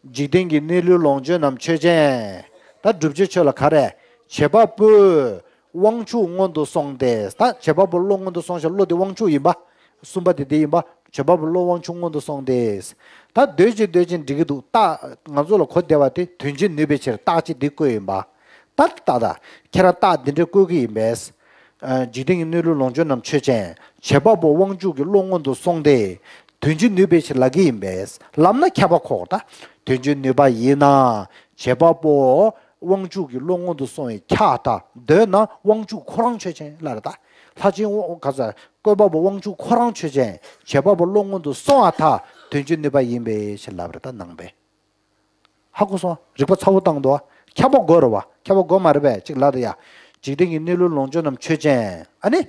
འཇིག་རྟེན་གྱི་གནས་ལུས་ལོངས་སྤྱོད་རྣམས་ཆོས་ཅན། ད་བསྒྲུབ་བྱའི་ཆོས་ལ་ག་རེ། བྱེད་པ་པོའི་དབང་ཕྱུག་སྔོན་དུ་སོང་སྟེ། ད་བྱེད་པ་པོའི་བློ་སྔོན་དུ་སོང་ཞེས་བློ་དེ་དབང་ཕྱུག་ཡིན་པ། གསུམ་པ་དེ་དེ་ཡིན་པ། བྱེད་པ་པོའི་བློ་དབང་ཕྱུག་སྔོན་དུ་སོང་སྟེ། ད་འདོད་ཅིང་འདོད་ཅིང་འགྲིག་གི་འདུག་རྟགས་ང་ཚོ་ལ་གོ་བདེ་བ་དེ་དོན་བྱེད་ནུས་པའི་ཕྱིར་རྟགས་གཅིག་འདི་བཀོད་ཡིན་པ། ད་ད་ད་ཁྱེད་རང་རྟགས་འདི་འདྲ་བཀོད་ཀྱི་ཡིན་པས། འཇིག་རྟེན་གྱི་གནས་ལུགས་ལོངས་སྤྱོད་རྣམས་ཆོས་ཅན། བྱེད་པ་པོ་དབང་ཕྱུག་གི་བློ་སྔོན་དུ་སོང་སྟེ། དོན་བྱེད་ནུས་པའི་ཕྱིར་ལབ་ཀྱི་ཡིན་པས། ལབ་ན་ཁྱབ་པ་ཁོག་ད། དོན་བྱེད་ནུས་པ་ཡིན་ན། བྱེད་པ་པོ་དབང་ཕྱུག་གི་བློ་སྔོན་དུ་སོང་བའི་ཁྱབ་ད། འདོད་ན་དབང་ཕྱུག་ཁོ་རང་ཆོས་ཅན་ལབ་རེད་ད། ལྷ་ཆེན་དབང་ག་ས། བཀོད་པ་པོ་དབང་ཕྱུག་ཁོ་རང་ཆོས་ཅན། བྱེད་པ་པོ་བློ་སྔོན་དུ་སོང་བ་ད། དོན་བྱེད་ནུས་པ་ཡིན་པའི་ཕྱིར་ལབ་རེད་ད་ནང་པས། ཧ་གོ་སོང་། རིགས་པ་ཚ་བོ་བཏང་འདུག་ཁྱབ་པ་དགོས་རེད་བ། ཁྱབ་པ་དགོས་མ་རེད་པས། ཅིག་ལ་དེ་ཡ། འཇིག་རྟེན་གྱི་གནས་ལུགས་ལོངས་སྤྱོད་རྣམས་ཆོས་ཅན། ཨ་ནི།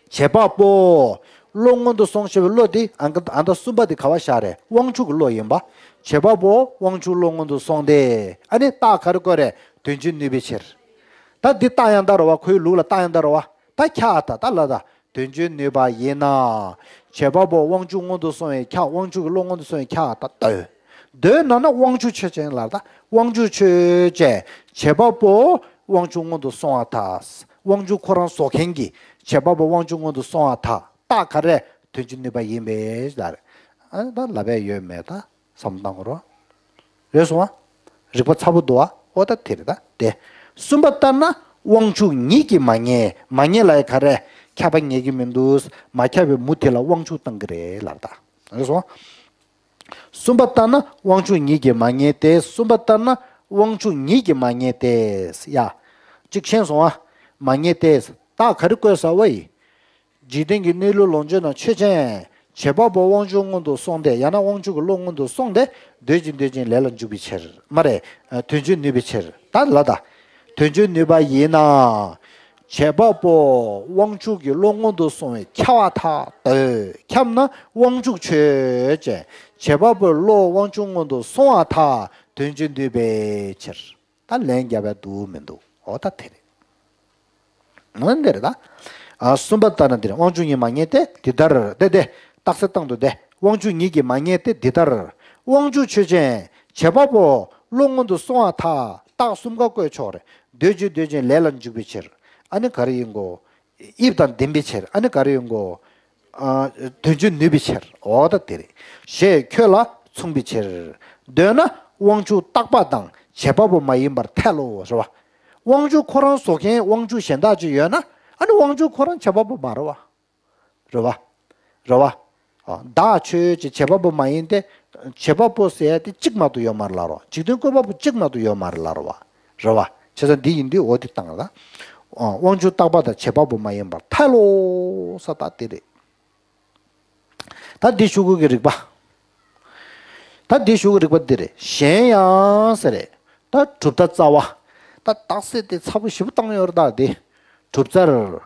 བྱེད་པ་པོ། བློ་སྔོན་དུ་སོང་ཞེས་པའི་བློ་དེ་ཨ་ཨ་ད་གསུམ་པ་དེ་ག་བ་བཞག་རེད། དབང་ཕྱུག་གི་བློ་ཡིན་པ། བྱེད་པ་པོ་དབང་ཕྱུག་བློ་སྔོན་དུ་སོང་སྟེ། ཨ་ནི་རྟགས་ག་རེ་བཀོད་རེད། དོན་བྱེད་ནུས་པའི་ཕྱིར། ད་འདི་རྟགས་ཡང་དག་རེད་བ། ཁོའི་ལུགས་ལ་རྟགས་ཡང་དག་རེད་བ། ད་ཁྱབ་ད་ད་ལ་ད། དོན་བྱེད་ནུས་པ་ཡིན་ན། བྱེད་པ་པོ་དབང་ཕྱུག་སྔོན་དུ་སོང་བའི་ཁྱབ། དབང་ཕྱུག་གི་བློ་སྔོན་དུ་སོང་བའི་ཁྱབ་ད་འདོད། འདོད་ན་ན་དབང་ཕྱུག་ཆོས་ཅན་ལ་ད། དབང་ཕྱུག་ཆོས་ཅན། བྱེད་པ་པོ་དབང་ཕྱུག་སྔོན་དུ་སོང་བ་དང་། དབང་ཕྱུག་ཁོ་རང་བཟོ་མཁན་གྱི་བྱེད་པ་པོ་དབང་ཕྱུག་སྔོན་དུ་སོང་བ་དང་། རྟགས་ག་རེ། དོན་བྱེད་ནུས་པ་ཡིན་པས་ལ། ཨ་ད་ལབ་པས་ཡོད་མེད་ད་བསམ་བློ་བཏང་དགོས་རོགས། རེད་སོང་ཨ། རིགས་པ་ཚ་པོ་འདུག་ཨ། ཨོ་ད་དེ་རེད་ད་དེ། གསུམ་པ་ལྟར་ན་དབང་ཕྱུག་ཉིད་ཀྱིས་མ་ངེས། མ་ངེས་ལ་ཡི་ག་རེ། ཁྱབ་པ་ངེས་ཀྱི་མི་འདུག་མ་ཁྱབ་པའི་མུ་དེ་ལ་དབང་ཕྱུག་བཏང་གི་རེད་ལབ་ད། རེད་སོང་ཨ། གསུམ་པ་ལྟར་ན་དབང་ཕྱུག་ཉིད་ཀྱིས་མ་ངེས་ཏེ། གསུམ་པ་ལྟར་ན་དབང་ཕྱུག་ཉིད་ཀྱིས་མ་ངེས་ཏེ། ཡ། གཅིག་ཤེས་སོང་ཨ། མ་ངེས་ཏེ། རྟགས་ག་རེ་བཀོད་ས་བ་ཡི། འཇིག་རྟེན་གྱི་གནས་ལུགས་ལོངས་སྤྱོད་རྣམས་ཆོས་ཅན། བྱེད་པ་པོ་དབང་ཕྱུག་སྔོན་དུ་སོང་སྟེ། ཡང་ན་དབང་ཕྱུག་གི་བློ་སྔོན་དུ་སོང་སྟེ། འདོད་ཅིང་འདོད་ཅིང་ལས་ལ་འཇུག་པའི་ཕྱིར། མ་རེད། དོན་བྱེད་ནུས་པའི་ཕྱིར། ད་ལ་ད། དོན་བྱེད་ནུས་པ་ཡིན་ན། བྱེད་པ་པོ་དབང་ཕྱུག་གི་བློ་སྔོན་དུ་སོང་བས་ཁྱབ་པར་ཐལ། འདོད་ཁྱབ་ན་དབང་ཕྱུག་ཆོས་ཅན། བྱེད་པ་པོའི་བློ་དབང་ཕྱུག་སྔོན་དུ་སོང་བར་ཐལ། དོན་བྱེད་ནུས་པའི་ཕྱིར། ད་ལན་རྒྱབ་པའི་འདུག་མི་འདུག་ཨོ་ད་དེ་རེད། འོ་འདི་རེད་ད། ཨ་གསུམ་པ་ལྟར་ན་འདིར་དབང་ཕྱུག་ཉིད་མ་ངེས་ཏེ། འདི་ལྟར་ཏེ་ཏེ། རྟགས་གསལ་བཏང་དུ་སྟེ། དབང་ཕྱུག་ཉིད་ཀྱིས་མ་ངེས་ཏེ། འདི་ལྟར། དབང་ཕྱུག་ཆོས་ཅན། བྱེད་པ་པོ་བློ་སྔོན་དུ་སོང་བར་ཐལ། རྟགས་གསུམ་ཀ་བཀོད་ཆོག་རེད། འདོད་ཅིང་འདོད་ཅིང་ལས་ལ་འཇུག་པའི་ཕྱིར། ཨ་ནི་ག་རེ་ཡིན་གོ། དབྱིབས་དང་ལྡན་པའི་ཕྱིར། ཨ་ནི་ག་རེ་ཡིན་གོ། ཨ་དོན་བྱེད་ནུས་པའི་ཕྱིར། འོ་ད་དེ་རེད། ཞེས་ཁྱོད་ལ་མཚུངས་པའི་ཕྱིར། འདོད་ན་དབང་ཕྱུག་རྟག་པ་དང་བྱེད་པ་པོ་མ་ཡིན་པར་ཐལ་ལོ། རེད་བ། དབང་ཕྱུག་ཁོ་རང་བཟོ་མཁན་དབང་ཕྱུག་གཞན་དག་ཅིག་ཡོད་ན། ཨ་ནི་དབང་ཕྱུག་ཁོ་རང་བྱེད་པ་པོ་མ་རེད་བ། རེད་བ། རེད་བ། ཨ་བདག་ཆོས་ཅན། བྱེད་པ་པོ་མ་ཡིན་ཏེ། བྱེད་པ་པོ་ཟེར་ཡ་དེ་གཅིག་མ་གཏོགས་ཡོད་མ་རེད་ལབ་རོ། འཇིག་རྟེན་བཀོད་པ་པོ་གཅིག་མ་གཏོགས་ཡོད་མ་རེད་ལབ་རོ་བ། རེད་བ། བྱས་ཙང་འདི་ཡིན་དུས་འོ་དེ་བཏང་ལ། ཨ་དབང་ཕྱུག་རྟག་པ་དང་བྱེད་པ་པོ་མ་ཡིན་པར་ཐལ་ལོ། ས་ད་དེ་རེད། ད་འདི་ཤོག་གུ་གི་རིགས་པ། ད་འདི་ཤོག་གུ་རིགས་པ་འདི་རེད། གཞན་ཡང་ཟེར་རེད། ད་གྲུབ་མཐའ་རྩ་བ། ད་རྟགས་གསལ་དེ་ཚ་པོ་ཞེ་པོ་བཏང་ཡོད་རེད་ད་དེ། གྲུབ་རྩར།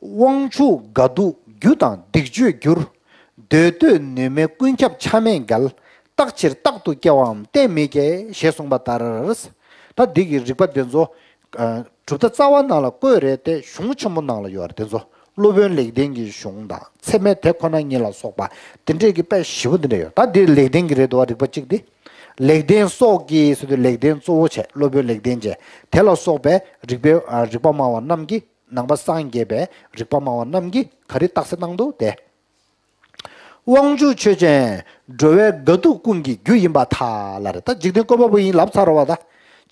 དབང་ཕྱུག་དགའ་སྡུག་རྒྱུ་དང་སྡིག་སྤྱོད་འགྱུར། འདོད་འདོད་ནུས་མེད་ཀུན་ཁྱབ་ཆ་མེད་འགལ། རྟག་ཕྱིར་རྟག་ཏུ་སྐྱེ་བའམ་གཏན་མི་སྐྱེ། ཞེས་གསུངས་པ་ལྟར། ད་འདི་གི་རིགས་པ་འདི་ཚོ། གྲུབ་མཐའ་རྩ་བ་ནང་ལ་བཀོད་རེད་དེ། གཞུང་ཆེན་མོ་ནང་ལ་ཡོད་རེད་དེ་ཚོ། སློབ་དཔོན་ལེགས་ལྡན་གྱི་གཞུང་དང་། ཚད་མའི་དེ་ཁོ་ན་ཉིད་ལ་སོགས་པ་དེ་འདྲས་ཀྱི་དཔེ་ཞེ་པོ་འདི་འདྲ་ཡོད། ད་འདི་ལེགས་ལྡན་གྱི་རེད་འདུག་བ། རིགས་པ་གཅིག་འདི། ལེགས་ལྡན་སོགས་ཀྱིས་ཟེར་དུས་ལེགས་ལྡན་གཙོ་བོ་བྱས། སློབ་དཔོན་ལེགས་ལྡན་བྱས། དེ་ལ་སོགས་པའི་རིགས་པའི་ཨ་རིགས་པ་སྨྲ་བ་རྣམས་ཀྱིས། ནང་པ་སངས་རྒྱས་པའི་རིགས་པ་སྨྲ་བ་རྣམས་ཀྱིས་ག་རེ་རྟགས་གསལ་བཏང་འདུག་དེ། དབང་ཕྱུག་ཆོས་ཅན། འགྲོ་བའི་དགའ་སྡུག་ཀུན་གྱི་རྒྱུ་ཡིན་པར་ཐལ་ལབ་རེད། ད་འཇིག་རྟེན་བཀོད་པ་པོ་ཡིན་ལབ་ཚར་བ་ད།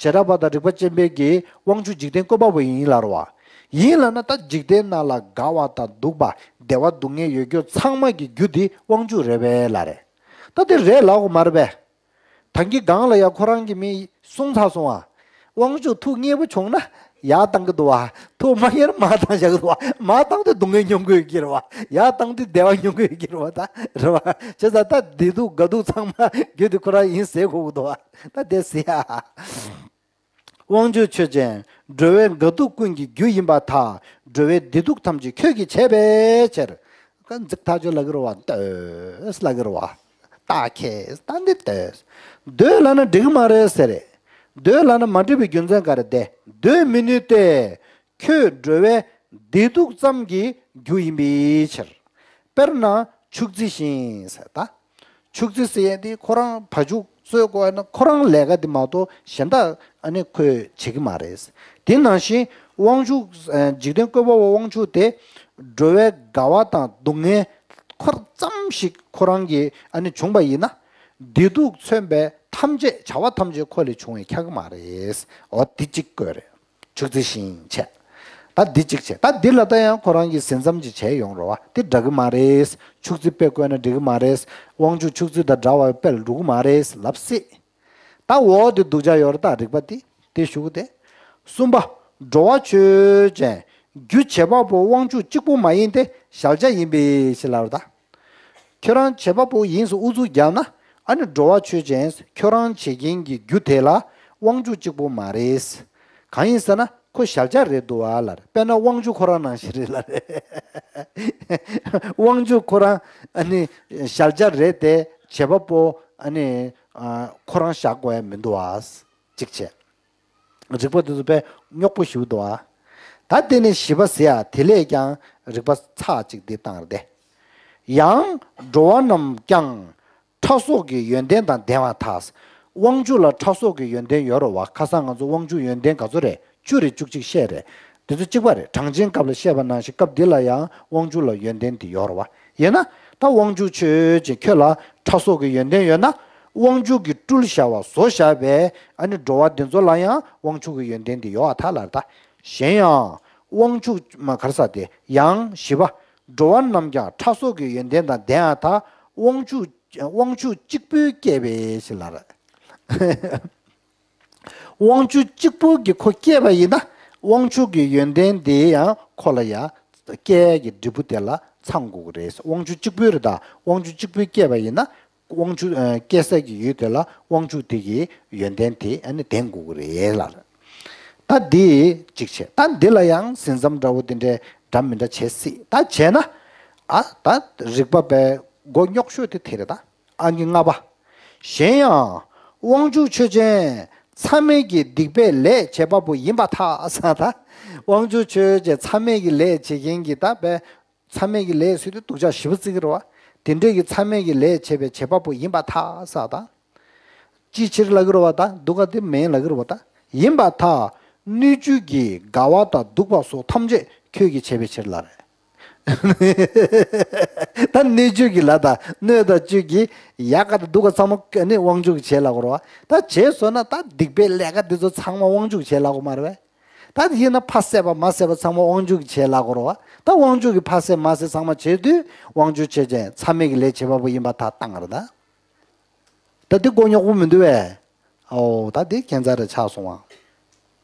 བྱེ་བྲག་པ་དང་རིགས་པ་ཅན་པས་ཀྱིས་དབང་ཕྱུག་འཇིག་རྟེན་བཀོད་པ་པོ་ཡིན་ལབ་རེད་བ། ཡིན་ལབ་ན་ད་འཇིག་རྟེན་ནང་ལ་དགའ་བ་དང་སྡུག་པ། བདེ་བ་སྡུག་བསྔལ་ཡོད་རྒྱུ་ཚང་མ་གི་རྒྱུ་དེ་དབང་ཕྱུག་རེད་པས་ལབ་རེད། ད་དེ་རེད་ལབ་དགོས་མ་རེད་པས། ད་གིན་སྒང་ལ་ཡ་ཁོ་རང་གི་མི་གསུངས་ཚར་སོང་ཨ། དབང་ཕྱུག་ཐུགས་མཉེས་པོ་བྱུང་ན་ཡར་བཏང་གི་འདུག་བ། ཐུགས་མ་མཉེས་ན་མར་བཏང་བཞག་གི་འདུག་བ། མར་བཏང་དུས་སྡུག་བསྔལ་མྱོང་གི་ཡོད་ཀྱི་རེད་བ། ཡར་བཏང་དུས་བདེ་བ་མྱོང་གི་ཡོད་ཀྱི་རེད་བ། ད་རེད་བ། བྱས་ཙང་ད་བདེ་སྡུག་དགའ་སྡུག་ཚང་མ་རྒྱུ་དེ་ཁོ་རང་ཡིན་ཟེར་དགོས་ཀྱི་འདུག་བ། ད་དེ་ཟེར་ཡ། དབང་ཕྱུག་ཆོས་ཅན། འགྲོ་བའི་དགའ་སྡུག་ཀུན་གྱི་རྒྱུ་ཡིན་པར་ཐལ། འགྲོ་བའི་བདེ་སྡུག་ཐམས་ཅད་ཁྱོད་ཀྱིས་བྱས་པའི་ཕྱིར། ཀ་འཛིག་ཐག་ཆོད་ལབ་ཀྱི་རེད་བ། འདོད་ལབ་ཀྱི་རེད་བ། རྟགས་ཁས་ད་འདི་འདོད། འདོད་ལབ་ན་འགྲིག་གི་མ་རེད་ཟེར་རེད། འདོད་ལབ་ན་མ་འགྲིག་པའི་རྒྱུ་མཚན་ག་རེ་དེ། འདོད་མི་ནུས་ཏེ། ཁྱོད་འགྲོ་བའི་བདེ་སྡུག་ཙམ་གྱི་རྒྱུ་ཡིན་པའི་ཕྱིར། དཔེར་ན་ཕྱུགས་རྫི་བཞིན་ཟེར་ད། ཕྱུགས་རྫི་ཟེར་ཡས་དེ་ཁོ་རང་བ་ཕྱུགས་གསོ་དགོས་ན་ཁོ་རང་ལས་ཀ་དེ་མ་གཏོགས་གཞན་དག་ཨ་ནི་ཁོས་བྱེད་ཀྱི་མ་རེད། དེ་ནང་བཞིན་དབང་ཕྱུག་འཇིག་རྟེན་བཀོད་པ་པོ་དབང་ཕྱུག་དེ་འགྲོ་བའི་དགའ་བ་དང་སྡུག་བསྔལ་ཁོ་ཙམ་ཞིག་ཁོ་རང་གིས་ཨ་ནི་བྱུང་པ་ཡིན་ན། བདེ་སྡུག་མཚོན་པའི་ཐམས་ཅད་བྱ་བ་ཐམས་ཅད་ཁོ་ལས་བྱུང་བས་ཁྱབ་ཀྱི་མ་རེད། འོ་དེ་གཅིག་བཀོད་རེད། ཕྱུགས་རྫི་བཞིན་བྱས། ད་འདི་གཅིག་བྱས། ད་འདི་ལ་ད་ཡང་ཁོ་རང་གིས་ཟིན་མཚམས་ཅིག་བྱས་ཡོང་རོགས་བ། འདི་འདྲ་གི་མ་རེད། ཕྱུགས་རྫི་དཔེ་བཀོད་ན་འགྲིག་གི་མ་རེད། དབང་ཕྱུག་ཕྱུགས་རྫི་དང་འདྲ་བའི་དཔེ་ལ་འགྲོ་གི་མ་རེད་ལབ་སྲིད། ད་འོ་དེ་སྡུག་ཅག་ཡོད་རེད་ད་རིགས་པ་འདི། དེ་ཞུ་གི་དེ། གསུམ་པ། འགྲོ་བ་ཆོས་ཅན། རྒྱུ་བྱེད་པ་པོ་དབང་ཕྱུག་གཅིག་པུ་མ་ཡིན་ཏེ་གཞལ་བྱ་ཡིན་པའི་ཕྱིར་ལབ་རེད་ད། ཁྱོད་རང་བྱེད་པ་པོ་ཡིན་ཟེར་ཨུ་ཚུགས་བརྒྱབ་ན། ཨ་ནི་འགྲོ་བ་ཆོས་ཅན། ཁྱོད་རང་བྱེད་མཁན་གྱི་རྒྱུ་དེ་ལ་དབང་ཕྱུག་གཅིག་པུ་མ་རེད། གང་ཡིན་ཟེར་ན་ཁོ་གཞལ་བྱ་རེད་འདུག་ཨ་ལབ་རེད། དཔེར་ན་དབང་ཕྱུག་ཁོ་རང་ནང་བཞིན་རེད་ལབ་རེད། དབང་ཕྱུག་ཁོ་རང་ཨ་ནི་གཞལ་བྱ་རེད་དེ་བྱེད་པ་པོ་ཨ་ནི་ཨ་ཁོ་རང་བཞག་དགོས་ཡ་མི་འདུག་ཨ། གཅིག་བྱས། རིགས་པ་དེ་ཚོ་དཔེ་རྙོག་པོ་ཞེ་པོ་འདུག་ཨ། ད་དེ་ནས་བཞི་པ་ཟེར་ཡ་དེ་ལས་ཀྱང་རིགས་པ་ཚར་གཅིག་འདི་བཏང་རེད་དེ། ཡང་འགྲོ་བ་རྣམས་ཀྱང་ཕྲ་སོགས་ཀྱི་ཡོན་ཏན་དང་ལྡན་པར་ཐལ། དབང་ཕྱུག་ལ་ཕྲ་སོགས་ཀྱི་ཡོན་ཏན་ཡོད་རེད་བ། ཁ་སང་ང་ཚོ་དབང་ཕྱུག་ཡོན་ཏན་ག་ཚོད་རེད། བཅུ་རེད། བཅུ་གཅིག་བཤད་རེད། དེ་ཚོ་གཅིག་པ་རེད། གྲངས་ཅན་སྐབས་ལ་བཤད་པ་ནང་བཞིན་སྐབས་འདི་ལ་ཡང་དབང་ཕྱུག་ལ་ཡོན་ཏན་དེ་ཡོད་རེད་བ། ཡིན་ན་ད་དབང་ཕྱུག་ཆོས་ཅན་ཁྱོད་ལ་ཕྲ་སོགས་ཀྱི་ཡོན་ཏན་ཡོད་ན། དབང་ཕྱུག་གིས་སྤྲུལ་བཞག་པ་བཟོ་བཞག་པའི་ཨ་ནི་འགྲོ་བ་འདི་ཚོ་ལ་ཡང་དབང་ཕྱུག་གི་ཡོན་ཏན་དེ་ཡོད་པར་ཐལ་ལབ་རེད་ད། གཞན་ཡང་དབང་ཕྱུག་མ་གར་ས་དེ་ཡང་བཞི་པ། འགྲོ་བ་རྣམས་ཀྱང་ཕྲ་སོགས་ཀྱི་ཡོན་ཏན་དང་ལྡན་པར་ཐལ། དབང་ཕྱུག་དབང་ཕྱུག་གཅིག་པུས་བསྐྱེད་པའི་ཕྱིར་ལ་རེད། དབང་ཕྱུག་གཅིག་པུ་གིས་ཁོ་བསྐྱེད་པ་ཡིན་ན། དབང་ཕྱུག་གི་ཡོན་ཏན་དེ་ཡང་ཁོ་ལ་ཡང་བསྐྱེད་ཡས་ཀྱི་འབྲས་བུ་དེ་ལ་ཚང་དགོས་ཀྱི་རེད། དབང་ཕྱུག་གཅིག་པུའི་རེད་ད། དབང་ཕྱུག་གཅིག་པུས་བསྐྱེད་པ་ཡིན་ན། དབང་ཕྱུག་ཨ་བསྐྱེད་སའི་གི་ཡུལ་དེ་ལ་དབང་ཕྱུག་དེ་གི་ཡོན་ཏན་དེ་ཨ་ནི་ལྡན་དགོས་ཀྱི་རེད་ལ། ད་འདི་གཅིག་བྱས། ད་འདི་ལ་ཡང་ཟིན་མཚམས་འདྲ་བོ་དེ་འདྲའི་འདྲ་མི་འདྲ་བྱེད་སྲིད། ད་བྱས་ན། ཨ་ད་རིགས་པ་པའི་མགོ་རྙོག་ཤོས་དེ་དེ་རེད་ད། ཨང་ཀི་ལྔ་པ། གཞན་ཡང་དབང་ཕྱུག་ཆོས་ཅན། མཚམས་མེད་ཀྱི་སྡིག་པའི་ལས་བྱེད་པ་པོ་ཡིན་པར་ཐལ་ཟེར་ད། དབང་ཕྱུག་ཆོས་ཅན་མཚམས་མེད་ཀྱི་ལས་བྱེད་མཁན་གྱི་ད་པའི། མཚམས་མེད་ཀྱི་ལས་ཟེར་དུས་སྡུག་ཅག་ཞེ་པོ་བརྩི་གི་རེད་བ། དེ་འདྲས་ཀྱི་མཚམས་མེད་ཀྱི་ལས་བྱེད་པའི་བྱེད་པ་པོ་ཡིན་པར་ཐལ་ཟེར་ད། ཅིའི་ཕྱིར་ལབ་ཀྱི་རེད་བ་ད། སྡུག་ག་དེ་མིན་ལབ་ཀྱི་རེད་བ་ད། ཡིན་པར་ཐལ། སྣོད་བཅུད་ཀྱི་དགའ་བ་དང་སྡུག་པ་སོགས་ཐམས་ཅད་ཁྱོད་ཀྱིས་བྱས་པའི་ཕྱིར་ལ་རེད། ད་སྣོད་བཅུད་ཀྱི་ལ་དང་སྣོད་དང་བཅུད་ཀྱི་ཡག་ག་དང་སྡུག་ག་ཚང་མ་ནི་དབང་ཕྱུག་གིས་བྱས་ལབ་ཀྱི་རེད་བ། ད་བྱས་སོང་ན་ད་སྡིག་པའི་ལས་ཀ་འདི་ཚོ་ཚང་མ་དབང་ཕྱུག་གིས་བྱས་ལབ་ཀྱི་མ་རེད་བས། ད་དེ་ཡིན་ན་ཕ་བསད་པ་མ་བསད་པ་ཚང་མ་དབང་ཕྱུག་གིས་བྱས་ལབ་དགོས་རེད་བ། ད་དབང་ཕྱུག་གིས་ཕ་བསད་མ་བསད་ཚང་མ་བྱེད་དུས་དབང་ཕྱུག་ཆོས་ཅན་མཚམས་མེད་ཀྱི་ལས་བྱེད་པ་པོ་ཡིན་པར་ཐལ་བཏང་རེད་ད། ད་འདི་མགོ་རྙོག་པོ་མི་འདུག་བས། ཨོ་ད་འདི་ཁྱད་མཚར་རེ་ཆགས་སོང་བ།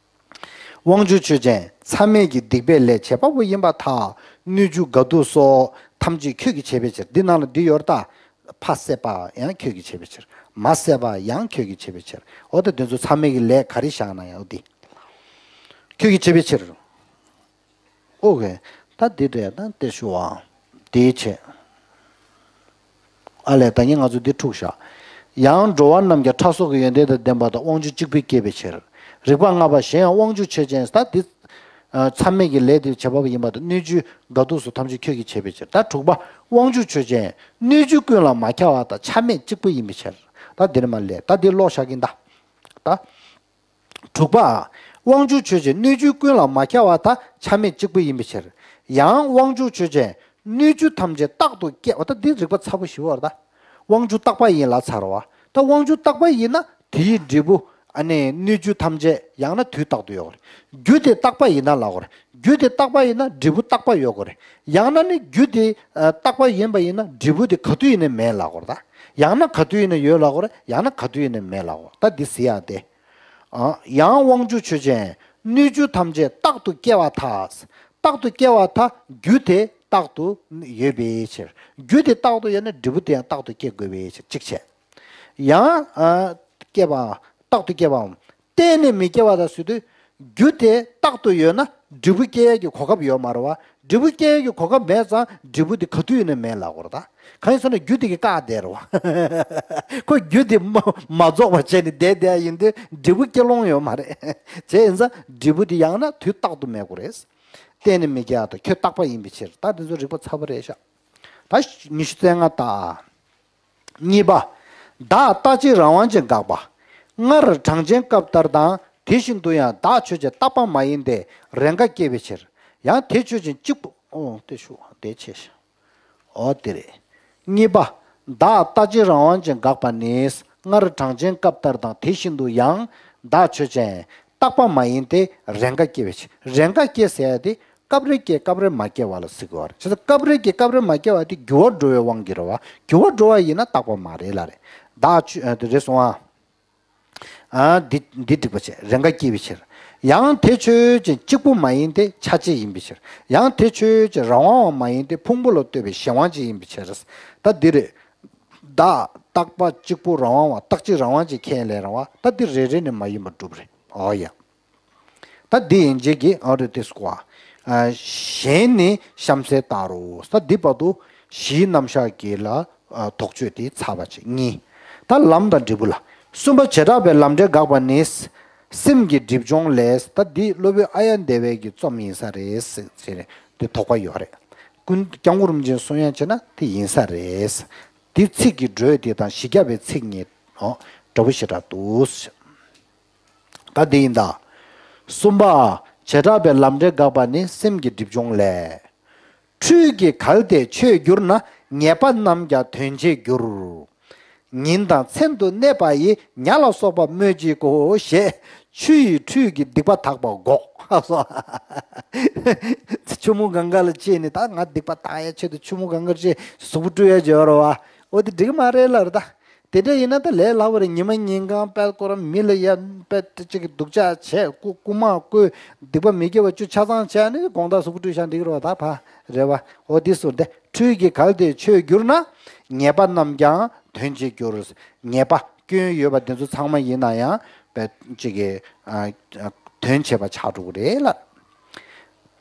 དབང་ཕྱུག་ཆོས་ཅན། མཚམས་མེད་ཀྱི་སྡིག་པའི་ལས་བྱེད་པ་པོ་ཡིན་པར་ཐལ། སྣོད་བཅུད་དགའ་སྡུག་སོགས་ཐམས་ཅད་ཁྱོད་ཀྱིས་བྱས་པའི་ཕྱིར། འདི་ནང་ལ་འདི་ཡོད་རེད་ད། ཕ་བསད་པ་ཡང་ཁྱོད་ཀྱིས་བྱས་པའི་ཕྱིར། མ་བསད་པ་ཡང་ཁྱོད་ཀྱིས་བྱས་པའི་ཕྱིར། འོ་ད་དེ་ཚོ་མཚམས་མེད་ཀྱི་ལས་ག་རེ་བཞག་ན་ཡང་འོ་དེ་ཁྱོད་ཀྱིས་བྱས་པའི་ཕྱིར། ཨོ་ཀེ། ད་འདི་འདྲ་ད་དེ་ཞུ་བ། དེའི་ཆེད། ཨ་ལས་ད་ངས་ང་ཚོ་འདི་འཁྲུག་བཞག་ཡང་འགྲོ་བ་རྣམས་ཀྱང་ཕྲ་སོགས་ཀྱི་ཡོན་ཏན་དང་ལྡན་པ་དང་དབང་ཕྱུག་གཅིག་པུས་བསྐྱེད་པའི་ཕྱིར། རིགས་པ་ལྔ་པ། གཞན་ཡང་དབང་ཕྱུག་ཆོས་ཅན། ད་འདི། མཚམས་མེད་ཀྱི་ལས་དེ་བྱེད་པ་པོ་ཡིན་པ་དང་སྣོད་བཅུད་དགའ་སྡུག་སོགས་ཐམས་ཅད་ཁྱོད་ཀྱིས་བྱས་པའི་ཕྱིར། ད་དྲུག་པ། དབང་ཕྱུག་ཆོས་ཅན། སྣོད་བཅུད་ཀུན་ལ་མ་ཁྱབ་པ་དང་ཆ་མེད་གཅིག་པུ་ཡིན་པའི་ཕྱིར། ད་འདིར་མ་ལས་ད་འདི་ཀློག་བཞག་གིན་ད། ད། དྲུག་པ། དབང་ཕྱུག་ཆོས་ཅན། སྣོད་བཅུད་ཀུན་ལ་མ་ཁྱབ་པ་དང་ཆ་མེད་གཅིག་པུ་ཡིན་པའི་ཕྱིར། ཡང་དབང་ཕྱུག་ཆོས་ཅན། སྣོད་བཅུད་ཐམས་ཅད་རྟག་ཏུ་སྐྱེ་བ། ད་འདི་རིགས་པ་ཚ་པོ་ཞིག་ཡོད་རེད་ད། དབང་ཕྱུག་རྟག་པ་ཡིན་ལབ་ཚར་བ། ད་དབང་ཕྱུག་རྟག་པ་ཡིན་ན་དེའི་འབྲས་བུ་ཨ་ནི་སྣོད་བཅུད་ཐམས་ཅད་ཡང་ན་དུས་རྟག་ཏུ་ཡོད་རེད། རྒྱུ་དེ་རྟག་པ་ཡིན་ན་ལབ་དགོས་རེད། རྒྱུ་དེ་རྟག་པ་ཡིན་ན་འབྲས་བུ་རྟག་པ་ཡོད་དགོས་རེད། ཡང་ན་ནི་རྒྱུ་དེ་ཨ་རྟག་པ་ཡིན་པ་ཡིན་ན་འབྲས་བུ་དེ་ག་དུས་ཡིན་ནའི་མེད་ལབ་དགོས་རེད་ད། ཡང་ན་ག་དུས་ཡིན་ན་ཡོད་ལབ་དགོས་རེད། ཡང་ན་ག་དུས་ཡིན་ནའི་མེད་ལབ་དགོས་རེད། ད་འདི་ཟེར་ཡག་དེ། ཨ། ཡང་དབང་ཕྱུག་ཆོས་ཅན། སྣོད་བཅུད་ཐམས་ཅད་རྟག་ཏུ་སྐྱེ་བར་ཐལ། རྟག་ཏུ་སྐྱེ་བར་ཐལ། རྒྱུ་དེ་རྟག་ཏུ་ཡོད་པའི་ཕྱིར། རྒྱུ་དེ་རྟག་ཏུ་ཡོད་ན་འབྲས་བུ་དེ་ཡང་རྟག་ཏུ་སྐྱེ་དགོས་པའི་ཕྱིར། གཅིག་བྱས། ཡང་། ཨ། སྐྱེ་བ། རྟག་ཏུ་སྐྱེ་བའམ། གཏན་ནས་མི་སྐྱེ་བ་དང་ཟེར་དུས། རྒྱུ་དེ་རྟག་ཏུ་ཡོད་ན་འབྲས་བུ་སྐྱེ་ཡས་ཀྱི་གོ་སྐབས་ཡོད་མ་རེད་བ། འབྲས་བུ་སྐྱེ་ཡས་ཀྱི་གོ་སྐབས་མེད་ཙང་འབྲས་བུ་དེ་ག་དུས་ཡིན་ནའི་མེད་ལབ་དགོས་རེད་ད། གང་ཡིན་ཟེར་ན་རྒྱུ་དེ་གིས་བཀག་བསྡད་རེད་བ། ཁོ་རྒྱུ་དེ་མ་མ་རྫོགས་པ་བྱས་ནས་བསྡད་བསྡད་ཡ་ཡིན་དུས་འབྲས་བུ་སྐྱེ་ལོང་ཡོད་མ་རེད། བྱས་ཡིན་ཙང་འབྲས་བུ་དེ་ཡང་ན་དུས་རྟག་ཏུ་མེད་དགོས་རེད། གཏན་ནས་མི་སྐྱེ་བ་དང་ཁྱོད་རྟག་པ་ཡིན་པའི་ཕྱིར། ད་དེ་ཚོ་རིགས་པ་ཚ་པོ་རེད་ཤག་ད་ཉི་ཤུ་རྩ་ལྔ་ལྟ། གཉིས་པ། བདག་རྟག་གཅིག་རང་དབང་ཅན་དགག་པ། སྔར་གྲངས་ཅན་སྐབས་ལྟར་དང་དེ་བཞིན་དུ་ཡང་བདག་ཆོས་ཅན་རྟག་པ་མ་ཡིན་ཏེ་རེས་འགའ་སྐྱེ་བའི་ཕྱིར། ཡང་དེ་ཆོས་ཅན་གཅིག་པུ། ཨོ་དེ་ཞུ་དེ་ཆེ་ཤ། ཨོ་དེ་རེད། གཉིས་པ། བདག་རྟག་གཅིག་རང་དབང་ཅན་དགག་པ་ནི། སྔར་གྲངས་ཅན་སྐབས་ལྟར་དང་དེ་བཞིན་དུ་ཡང་བདག་ཆོས་ཅན་རྟག་པ་མ་ཡིན་ཏེ་རེས་འགའ་སྐྱེ་བའི་ཕྱིར། རེས་འགའ་སྐྱེ་ཟེར་ཡ་དེ། སྐབས་རེ་སྐྱེ་སྐབས་རེ་མ་སྐྱེ་བ་ལ་ཟེར་གྱི་ཡོད་རེད། བྱས་ཙང་སྐབས་རེ་སྐྱེ་སྐབས་རེ་མ་སྐྱེ་བ་དེ་འགྱུར་བ་འགྲོ་བའི་དབང་གིས་རེད་བ། འགྱུར་བ་འགྲོ་བ་ཡིན་ན་རྟག་པ་མ་རེད་ལབ་རེད། བདག་ཆོས་དེ་རེད་སོང་ཨ། ཨ་འདི་འདི་འགྲིག་པ་བྱས། རེས་འགའ་སྐྱེ་བའི་ཕྱིར། ཡང་དེ་ཆོས་ཅན་གཅིག་པུ་མ་ཡིན་ཏེ་ཆ་གཅིག་ཡིན་པའི་ཕྱིར། ཡང་དེ་ཆོས་ཅན་རང་དབང་བ་མ་ཡིན་ཏེ་ཕུང་པོ་ལ་ལྟོས་པའི་གཞན་དབང་ཅན་ཡིན་པའི་ཕྱིར། ད་འདི་རེད། བདག་རྟག་པ་གཅིག་པུ་རང་དབང་བ། རྟག་གཅིག་རང་དབང་ཅན་ཁས་ལེན་རང་བ། ད་འདི་རེ་རེ་ནས་མ་ཡིན་པར་སྒྲུབ་རེད། ཨོ་ཡ། ད་འདི་ཡན་ཆད་ཀྱི་ཨ་རེ་དེ་སྐོར། ཨ་གཞན་ནི་གཤམ་གསལ་ལྟར་རོ། ད་འདི་བར་དུ་གཞིའི་རྣམ་གཞག་གི་ལ་ཨ་དོགས་གཅོད་དེ་ཚར་བ་བྱས། གཉིས། ད་ལམ་དང་འབྲས་བུ་ལ། གསུམ་པ་བྱེ་བྲག་པའི་ལམ་འབྲས་དགག་པ་ནི། སེམས་ཀྱི་སྒྲིབ་སྦྱོང་ལས། ད་འདི་སློབ་དཔོན་ཨཱརྱ་དེ་བའི་གི་རྩོམ་ཡིན་ས་རེད་ཟེར་ནས་འདི་དོགས་པ་ཡོད་རེད། ཀུན་སྐྱབས་མགོན་རིན་པོ་ཆེས་གསུང་ཡ་བྱས་ན་དེ་ཡིན་ས་རེད། དེ་ཚིག་གི་འགྲོས་དེ་དང་བཞི་བརྒྱ་པའི་ཚིག་གཉིས། ཨོ། འདྲ་པོ་ཞེ་དྲག་འདུག། ད་འདི་ཡིན་ད། གསུམ་པ། བྱེ་བྲག་པའི་ལམ་འབྲས་དགག་པ་ནི་སེམས་ཀྱི་སྒྲིབ་སྦྱོང་ལས། འཁྲུལ་གྱིས་གལ་ཏེ་ཆོས་བསྒྱུར་ན། ཉེས་པ་རྣམས་ཀྱང་དོན་བྱེད་འགྱུར། ཉིན་དང་མཚན་དུ་གནས་པ་ཡི། ཉ་ལ་སོགས་པ་སྨོས་ཅི་དགོས། ཞེས་ཆུ་ཡི་འཁྲུལ་གྱིས་སྡིག་པ་དག་པ་འགོག། ཆུ་མོ་གང་ག་ལ་ཅི་ནི་ད་ང་སྡིག་པ་དག་ཡ་ཆེད་དུ་ཆུ་མོ་གང་གར་ཅི་གཟུགས་པོ་བཀྲུ་ཡ་བྱེད་རོ་བ། འོ་དེ་འགྲིག་མ་རེད་ལབ་རེད་ད། དེ་འདྲ་ཡིན་ན་ད་ལས་སླ་བོ་རེད། ཉི་མ་ཉིན་གང་དཔལ་སྐོར་མི་ལ་ཡ་དཔལ་དེ་གཅིག་གི་སྡུག་ཅག་བྱས་རྐུ་རྐུ་མ་རྐུ་སྡིག་པ་མི་དགེ་བ་བཅུ་ཆ་ཚང་བྱས་ནས་དགོང་དག་གཟུགས་པོ་བཀྲུས་ཤག་འགྲིག་རོ་ད་ཕ་རེད་བ། འོ་དེ་སུ་འདི་འཁྲུལ་གྱིས་གལ་ཏེ་ཆོས་བསྒྱུར་ན། ཉེས་པ་རྣམས་ཀྱང་དོན་བྱེད་འགྱུར། ཉེས་པ་སྐྱོན་ཡོད་པ་དེ་ཚོ་ཚང་མ་ཡིན་ན་ཡང་དཔེ་གཅིག་གི་ཨ་ཨ་དོན་བྱེད་པ་ཆགས་འགྲོ་གི་རེད་ལ།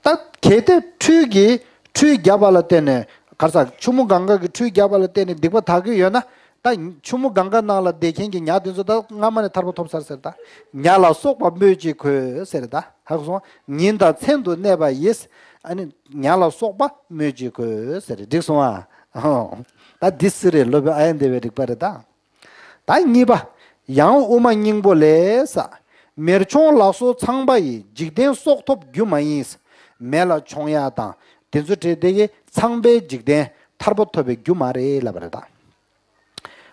ད་གལ་ཏེ་འཁྲུལ་གྱིས་འཁྲུལ་བརྒྱབ་པ་ལ་བརྟེན་ནས་ག་རེ་ཟ་ཆུ་མོ་གང་ག་གི་འཁྲུལ་བརྒྱབ་པ་ལ་བརྟེན་ནས་སྡིག་པ་དག་གི་ཡོད་ན། ད་ཆུ་མོ་གང་ག་ནང་ལ་བསྡད་མཁན་གྱི་ཉ་དེ་ཚོ་ད་སྔ་མ་ནས་ཐར་པ་ཐོབ་ཚར་ཟེར། ད་ཉ་ལ་སོགས་པ་སྨོས་ཅི་དགོས་ཟེར། ད་ཧ་གོ་སོང་། ཉིན་དང་མཚན་དུ་གནས་པ་ཡིས། ཨ་ནི་ཉ་ལ་སོགས་པ་སྨོས་ཅི་དགོས་ཟེར། འགྲིག་སོང་ཨ། ད་འདི་སི་རེད། སློབ་དཔོན་ཨཱརྱ་དེ་བའི་རིགས་པ་རེད་ད། ད་གཉིས་པ། ཡང་དབུ་མ་སྙིང་པོ་ལས། མེར་མཆོང་ལག་སོགས་ཚངས་པ་ཡི། འཇིག་རྟེན་སྲོག་ཐོབ་རྒྱུ་མ་ཡིན། མེ་ལ་མཆོང་ཡ་དང་དེ་ཚོ་བྲིས་དེ་གི་ཚངས་པའི་འཇིག་རྟེན་ཐར་པ་ཐོབ་པའི་རྒྱུ་མ་རེད་ལབ་པ་རེད་ད།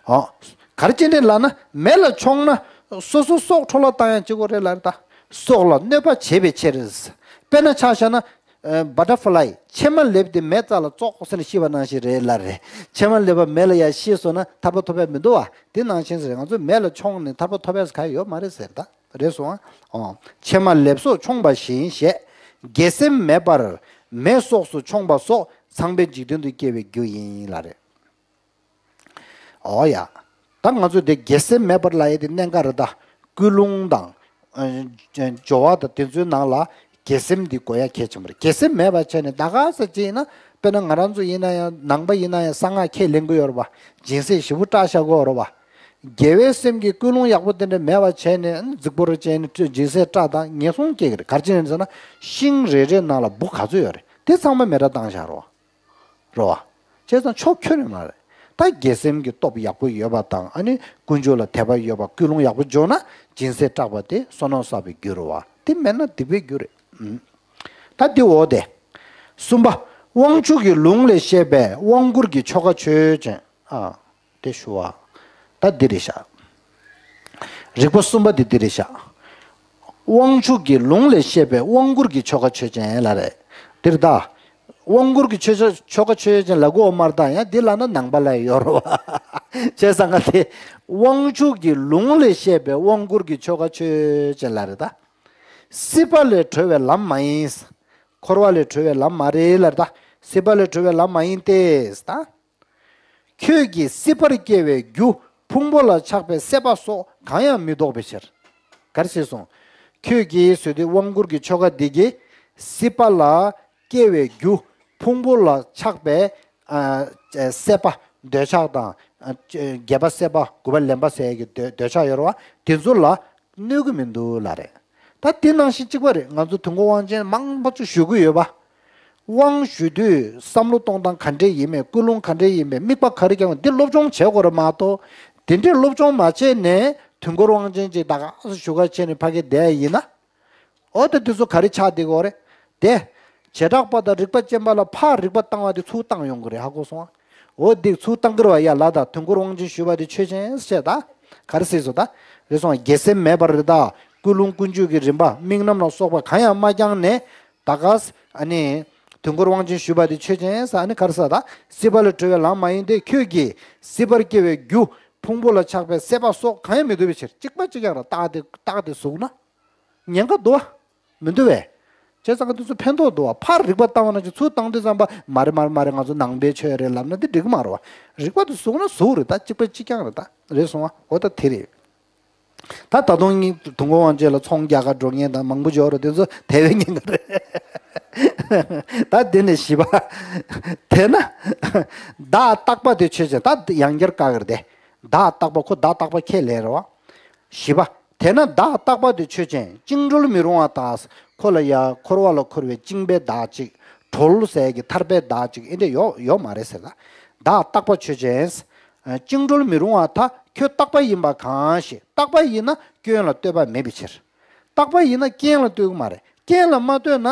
ཨོ། ག་རེ་བྱས་ནས་ལབ་ན་མེ་ལ་མཆོང་ན་སོ་སོ་སྲོག་འཕྲོ་བརླག་བཏང་ཡ་གཅིག་པོ་རེད་ལབ་རེད་ད། སྲོག་ལ་གནོད་པ་བྱེད་པའི་ཕྱིར། དཔེར་ན་ཆ་བཞག་ན། བ་ཊར་ཕ་ལའི་ཕྱེ་མ་ལེབ་དེ་མེ་རྩ་ལ་ཙོག་ཟེར་ནས་ཤི་བ་ནང་བཞིན་རེད་ལབ་རེད། ཕྱེ་མ་ལེབ་པ་མེ་ལ་ཡར་ཤི་སོང་ན་ཐར་པ་ཐོབ་ཡ་མི་འདུག་བ། དེ་ནང་བཞིན་ཟེར། ང་ཚོས་མེ་ལ་མཆོངས་ནས་ཐར་པ་ཐོབ་ཡ་ག་ཡོད་མ་རེད་ཟེར་ད། རེད་སོང་ཨ། ཨོ། ཕྱེ་མ་ལེབ་སོགས་མཆོངས་པ་བཞིན་ཞེས། དགེ་སེམས་མེད་པར་མེ་སོགས་སུ་མཆོངས་པ་སོགས་ཚངས་པའི་འཇིག་རྟེན་དུ་སྐྱེ་བའི་རྒྱུ་ཡིན་ལབ་རེད། ཨོ་ཡ། ད་ང་ཚོས་དེ་དགེ་སེམས་མེད་པར་ལབ་ཡས་དེ་གནད་འགག་རེད་ད། ཀུན་སློང་དང་། ཨ། སྦྱོར་བ་དང་དེ་ཚོའི་ནང་ལ་དགེ་སེམས་འདི་དགོས་ཡ་གལ་ཆེན་པོ་རེད། དགེ་སེམས་མེད་པ་བྱས་ནས་ད་ག་ས་ཅིག་ཡིན་ན། དཔེར་ན་ང་རང་ཚོ་ཡིན་ན་ཡང་ནང་པ་ཡིན་ན་ཡང་གསང་སྔགས་ཁས་ལེན་གི་ཡོད་རེད་པ། སྦྱིན་སྲེག་ཞེ་པོ་སྐྲག་བཞག་གི་ཡོད་རེད་པ། དགེ་བའི་སེམས་ཀྱི་ཀུན་སློང་ཡག་པོ་དེ་འདྲ་མེད་པ་བྱས་ནས་རྫིག་པོ་རེ་བྱས་ནས་སྦྱིན་སྲེག་སྐྲག་དང་ངན་སོང་སྐྱེ་གི་རེད། ག་རེ་བྱས་ནས་ཟེར་ན་ཤིང་རེ་རེ་ནང་ལ་འབུ་ག་ཚོད་ཡོད་རེད། དེ་ཚང་མ་མེ་སྲེག་བཏང་བཞག་རེད་པ། རེད་པ། བྱས་ཙང་ཆོ་ཁྱོན་ནས་མ་རེད། ད་དགེ་སེམས་ཀྱི་སྟོབས་ཡག་པོ་ཡོད་པ་དང་། ཨ་ནི་ཀུན་སྤྱོད་ལ་དད་པ་ཡོད་པ། ཀུན་སློང་ཡག་པོ་འཇོག་ན་སྦྱིན་སྲེག་སྐྲག་པ་དེ་བསོད་ནམས་བསགས་པའི་རྒྱུ་རེད་པ། དེ་མེད་ན་སྡིག་པའི་རྒྱུ་རེད། ཨུམ། ད་དེ་འོ་དེ། གསུམ་པ། དབང་ཕྱུག་གི་ལུང་ལས་བཤད་པའི་དབང་བསྐུར་གྱི་ཆོ་ག་ཆོས་ཅན། ཨ། དེ་ཞུ་བ། ད་འདི་རེད་ཤག། རིགས་པ་གསུམ་པ་དེ་འདི་རེད་ཤག། དབང་ཕྱུག་གི་ལུང་ལས་བཤད་པའི་དབང་བསྐུར་གྱི་ཆོ་ག་ཆོས་ཅན་ལབ་རེད། འདིར་ད། དབང་བསྐུར་གྱི་ཆོ་ཆོ་ཆོ་ག་ཆོས་ཅན་ལབ་དགོས་མ་རེད་ད། ཡང་འདི་ལབ་ན་ནང་པ་ལ་ཡོད་རེད་པ། བྱས་ཙང་ག་དེ། དབང་ཕྱུག་གི་ལུང་ལས་བཤད་པའི་དབང་བསྐུར་གྱི་ཆོ་ག་ཆོས་ཅན་ལབ་རེད་ད། སྲིད་པ་ལས་གྲོལ་བའི་ལམ་མ་ཡིན། འཁོར་བ་ལས་གྲོལ་བའི་ལམ་མ་རེད་ལབ་རེད་ད། སྲིད་པ་ལས་གྲོལ་བའི་ལམ་མ་ཡིན་ཏེ་ད། ཁྱོད་ཀྱིས་སྲིད་པར་སྐྱེ་བའི་རྒྱུ་ཕུང་པོ་ལ་ཆགས་པའི་སྲེད་པ་སོགས་གང་ཡང་མི་བཟློག་པའི་ཕྱིར། ག་རེ་ཟེར་སོང་། ཁྱོད་ཀྱིས་ཟེར་དུས་དབང་བསྐུར་གྱི་ཆོ་ག་འདི་གིས་སྲིད་པ་ལ་སྐྱེ་བའི་རྒྱུ་ཕུང་པོ་ལ་ཆགས་པའི་ཨ་སྲེད་པ། འདོད་ཆགས་དང་ཨ་བརྒྱད་པ་སྲེད་པ། དགུ་པ་ལེན་པ་ཟེར་ཡས་ཀྱི་འདོད་འདོད་ཆགས་ཡོད་རེད་པ། དེ་ཚོ་ལ་གནོད་ཀྱི་མི་འདུག་ལབ་རེད། ད་དེ་ནང་བཞིན་གཅིག་པ་རེད། ང་ཚོ་དུས་འཁོར་དབང་ཆེན་མང་པོ་ཅིག་ཞུ་གི་ཡོད་པ། དབང་ཞུ་དུས་བསམ་བློ་གཏོང་སྟངས་ག་འདྲས་ཡིན་མིན། ཀུན་སློང་ག་འདྲས་ཡིན་མིན། དམིགས་པ་ག་རེ་རྒྱག་དགོས། འདི་སློབ་སྦྱོང་བྱེད་དགོས་རེད་མ་གཏོགས། དེ་འདྲས་སློབ་སྦྱོང་མ་བྱས་ནས་དུས་འཁོར་དབང་ཆེན་ཅིག་ད་ག་སེ་ཞུ་ག་བྱས་ནས་ཕ་གི་བསྡད་ཡིན་ན། འོ་ད་དེ་ཚོ་ག་རེ་ཆགས་བསྡད་ཀྱི་ཡོད་རེད། དེ། བྱེ་བྲག་པ་དང་རིགས་པ་ཅན་པ་ལ་ཕར་རིགས་པ་བཏང་བ་དེ་ཚུར་བཏང་ཡོང་གི་རེད། ཧ་གོ་སོང་ཨ། འོ་འདི་ཚུར་བཏང་གི་རེད་པ། ཡ་ལ་ད་དུས་འཁོར་དབང་ཆེན་ཞུས་པ་དེ་ཆོས་ཅན་ཟེར་ད། ག་རེ་ཟེར་སོང་ད། རེད་སོང་། དགེ་སེམས་མེད་པར་རེད་ད། ཀུན་སློང་ཀུན་སྤྱོད་ཀྱི་རིམ་པ། དམིགས་རྣམ་ལ་སོགས་པ་གང་ཡང་མ་བསྐྱངས་ནས། ད་ག་ས་ཨ་ནི་དུས་འཁོར་དབང་ཆེན་ཞུས་པ་དེ་ཆོས་ཅན་ཟེར། ཨ་ནི་ག་རེ་ཟེར་ད། སྲིད་པ་ལས་གྲོལ་བའི་ལམ་མ་ཡིན་ཏེ། ཁྱོད་ཀྱིས་སྲིད་པར་སྐྱེ་བའི་རྒྱུ་ཕུང་པོ་ལ་ཆགས་པའི་སྲེད་པ་སོགས་གང་ཡང་མི་འདུག་པའི་ཕྱིར། གཅིག་པ་གཅིག་རྐྱང་རེད། རྟགས་དེ་རྟགས་དེ་ཟུག་ན། ཉེན་ཁ་འདུག་པ། མི་འདུག་པས། བྱས་ཙང་ང་ཚོ་ཕན་ཐོགས་འདུག་པ། ཕར་རིགས་པ་བཏང་བ་ནང་བཞིན་ཚུར་བཏང་དུས་ཙམ་པ། མ་རེད་མ་རེད་མ་རེད། ང་ཚོ་ནང་པའི་ཆོས་རེད་ལབ་ན་འདི་འགྲིག་གི་མ་རེད་པ། རིགས་པ་དེ་ཟུག་ན་ཟུག་རེད་ད། གཅིག་པ་གཅིག་རྐྱང་རེད་ད། རེད་སོང་ཨ། འོ་ད་དེ་རེད། ད་ད་དུང་ངས་དུས་འཁོར་དབང་ཆེན་ལ་ཚོང་རྒྱག་ག་འགྲོ་མཁན་དང་མང་པོ་ཅིག་ཡོད་རེད། དེ་ཚོ་དེ་བས་ཉེན་ཁ་རེད། ད་དེ་ནས་བཞི་པ། དེས་ན་བདག་རྟག་པ་དེ་ཆོས་ཅན། ད་ཡང་བསྐྱར་བཀག་གི་རེད་དེ། བདག་རྟག་པ། ཁོ་བདག་རྟག་པ་ཁས་ལེན་རེད་པ། བཞི་པ། དེས་ན་བདག་རྟག་པ་དེ་ཆོས་ཅན། བཅིངས་གྲོལ་མི་རུང་བ་དང་། ཁོ་ལ་ཡ་འཁོར་བ་ལ་འཁོར་བའི་བཅིངས་པའི་བདག་ཅིག། གྲོལ་ཟེར་གྱི་ཐར་པའི་བདག་ཅིག་ཨེ་འདྲ་ཡོད་ཡོད་མ་རེད་ཟེར་ད། བདག་རྟག་པ་ཆོས་ཅན། བཅིངས་འགྲོལ་མི་རུང་བ་དག་ཁྱོད་རྟག་པ་ཡིན་པ་གང་ཞེས། རྟག་པ་ཡིན་ན་སྐྱོན་ལ་ལྟོས་པ་མེད་པའི་ཕྱིར། རྟག་པ་ཡིན་ན་རྐྱེན་ལ་ལྟོས་ཀྱི་མ་རེད། རྐྱེན་ལ་མ་ལྟོས་ན།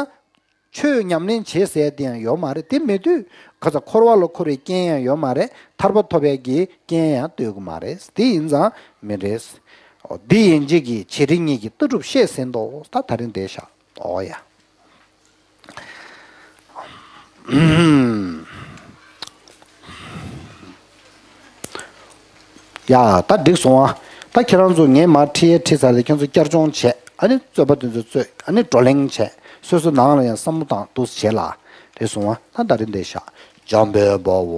ཆོས་ཉམས་ལེན་བྱེད་ཟེར་དེ་ཡང་ཡོད་མ་རེད། དེ་མེད་དུས་ཁ་ཚ་འཁོར་བ་ལ་འཁོར་བའི་རྐྱེན་ཡང་ཡོད་མ་རེད། ཐར་པ་ཐོབ་པའི་གི་རྐྱེན་ཡང་ལྟོས་ཀྱི་མ་རེད། དེ་ཡིན་ཙང་མི་རེད། འོ་འདི་ཡན་ཆད་ཀྱི་བྱེད་རིགས་གཉིས་ཀྱི་ལྟ་གྲུབ་བཤད་ཟིན་ཏོ། ད་ད་རིང་འདིར་བཞག་འོ་ཡ། ཡ་ད་འགྲིག་སོང་ཨ། ད་ཁྱེད་རང་ཚོ་ངས་མར་ཁྲིད་ཡས་ཁྲིད་ཚར་ཏེ་ཁྱེད་ཚོ་བསྐྱར་སྦྱོང་བྱས། ཨ་ནི་རྩོད་པ་དེ་ཚོ་རྩོད། ཨ་ནི་བགྲོ་གླེང་བྱས། སོ་སོ་ནང་ལ་ཡང་བསམ་བློ་བཏང་འདུག་བྱས་ལ། རེད་སོང་ཨ། ད་ད་རིང་འདིར་བཞག་འཇམ་དཔལ་དཔའ་བོ།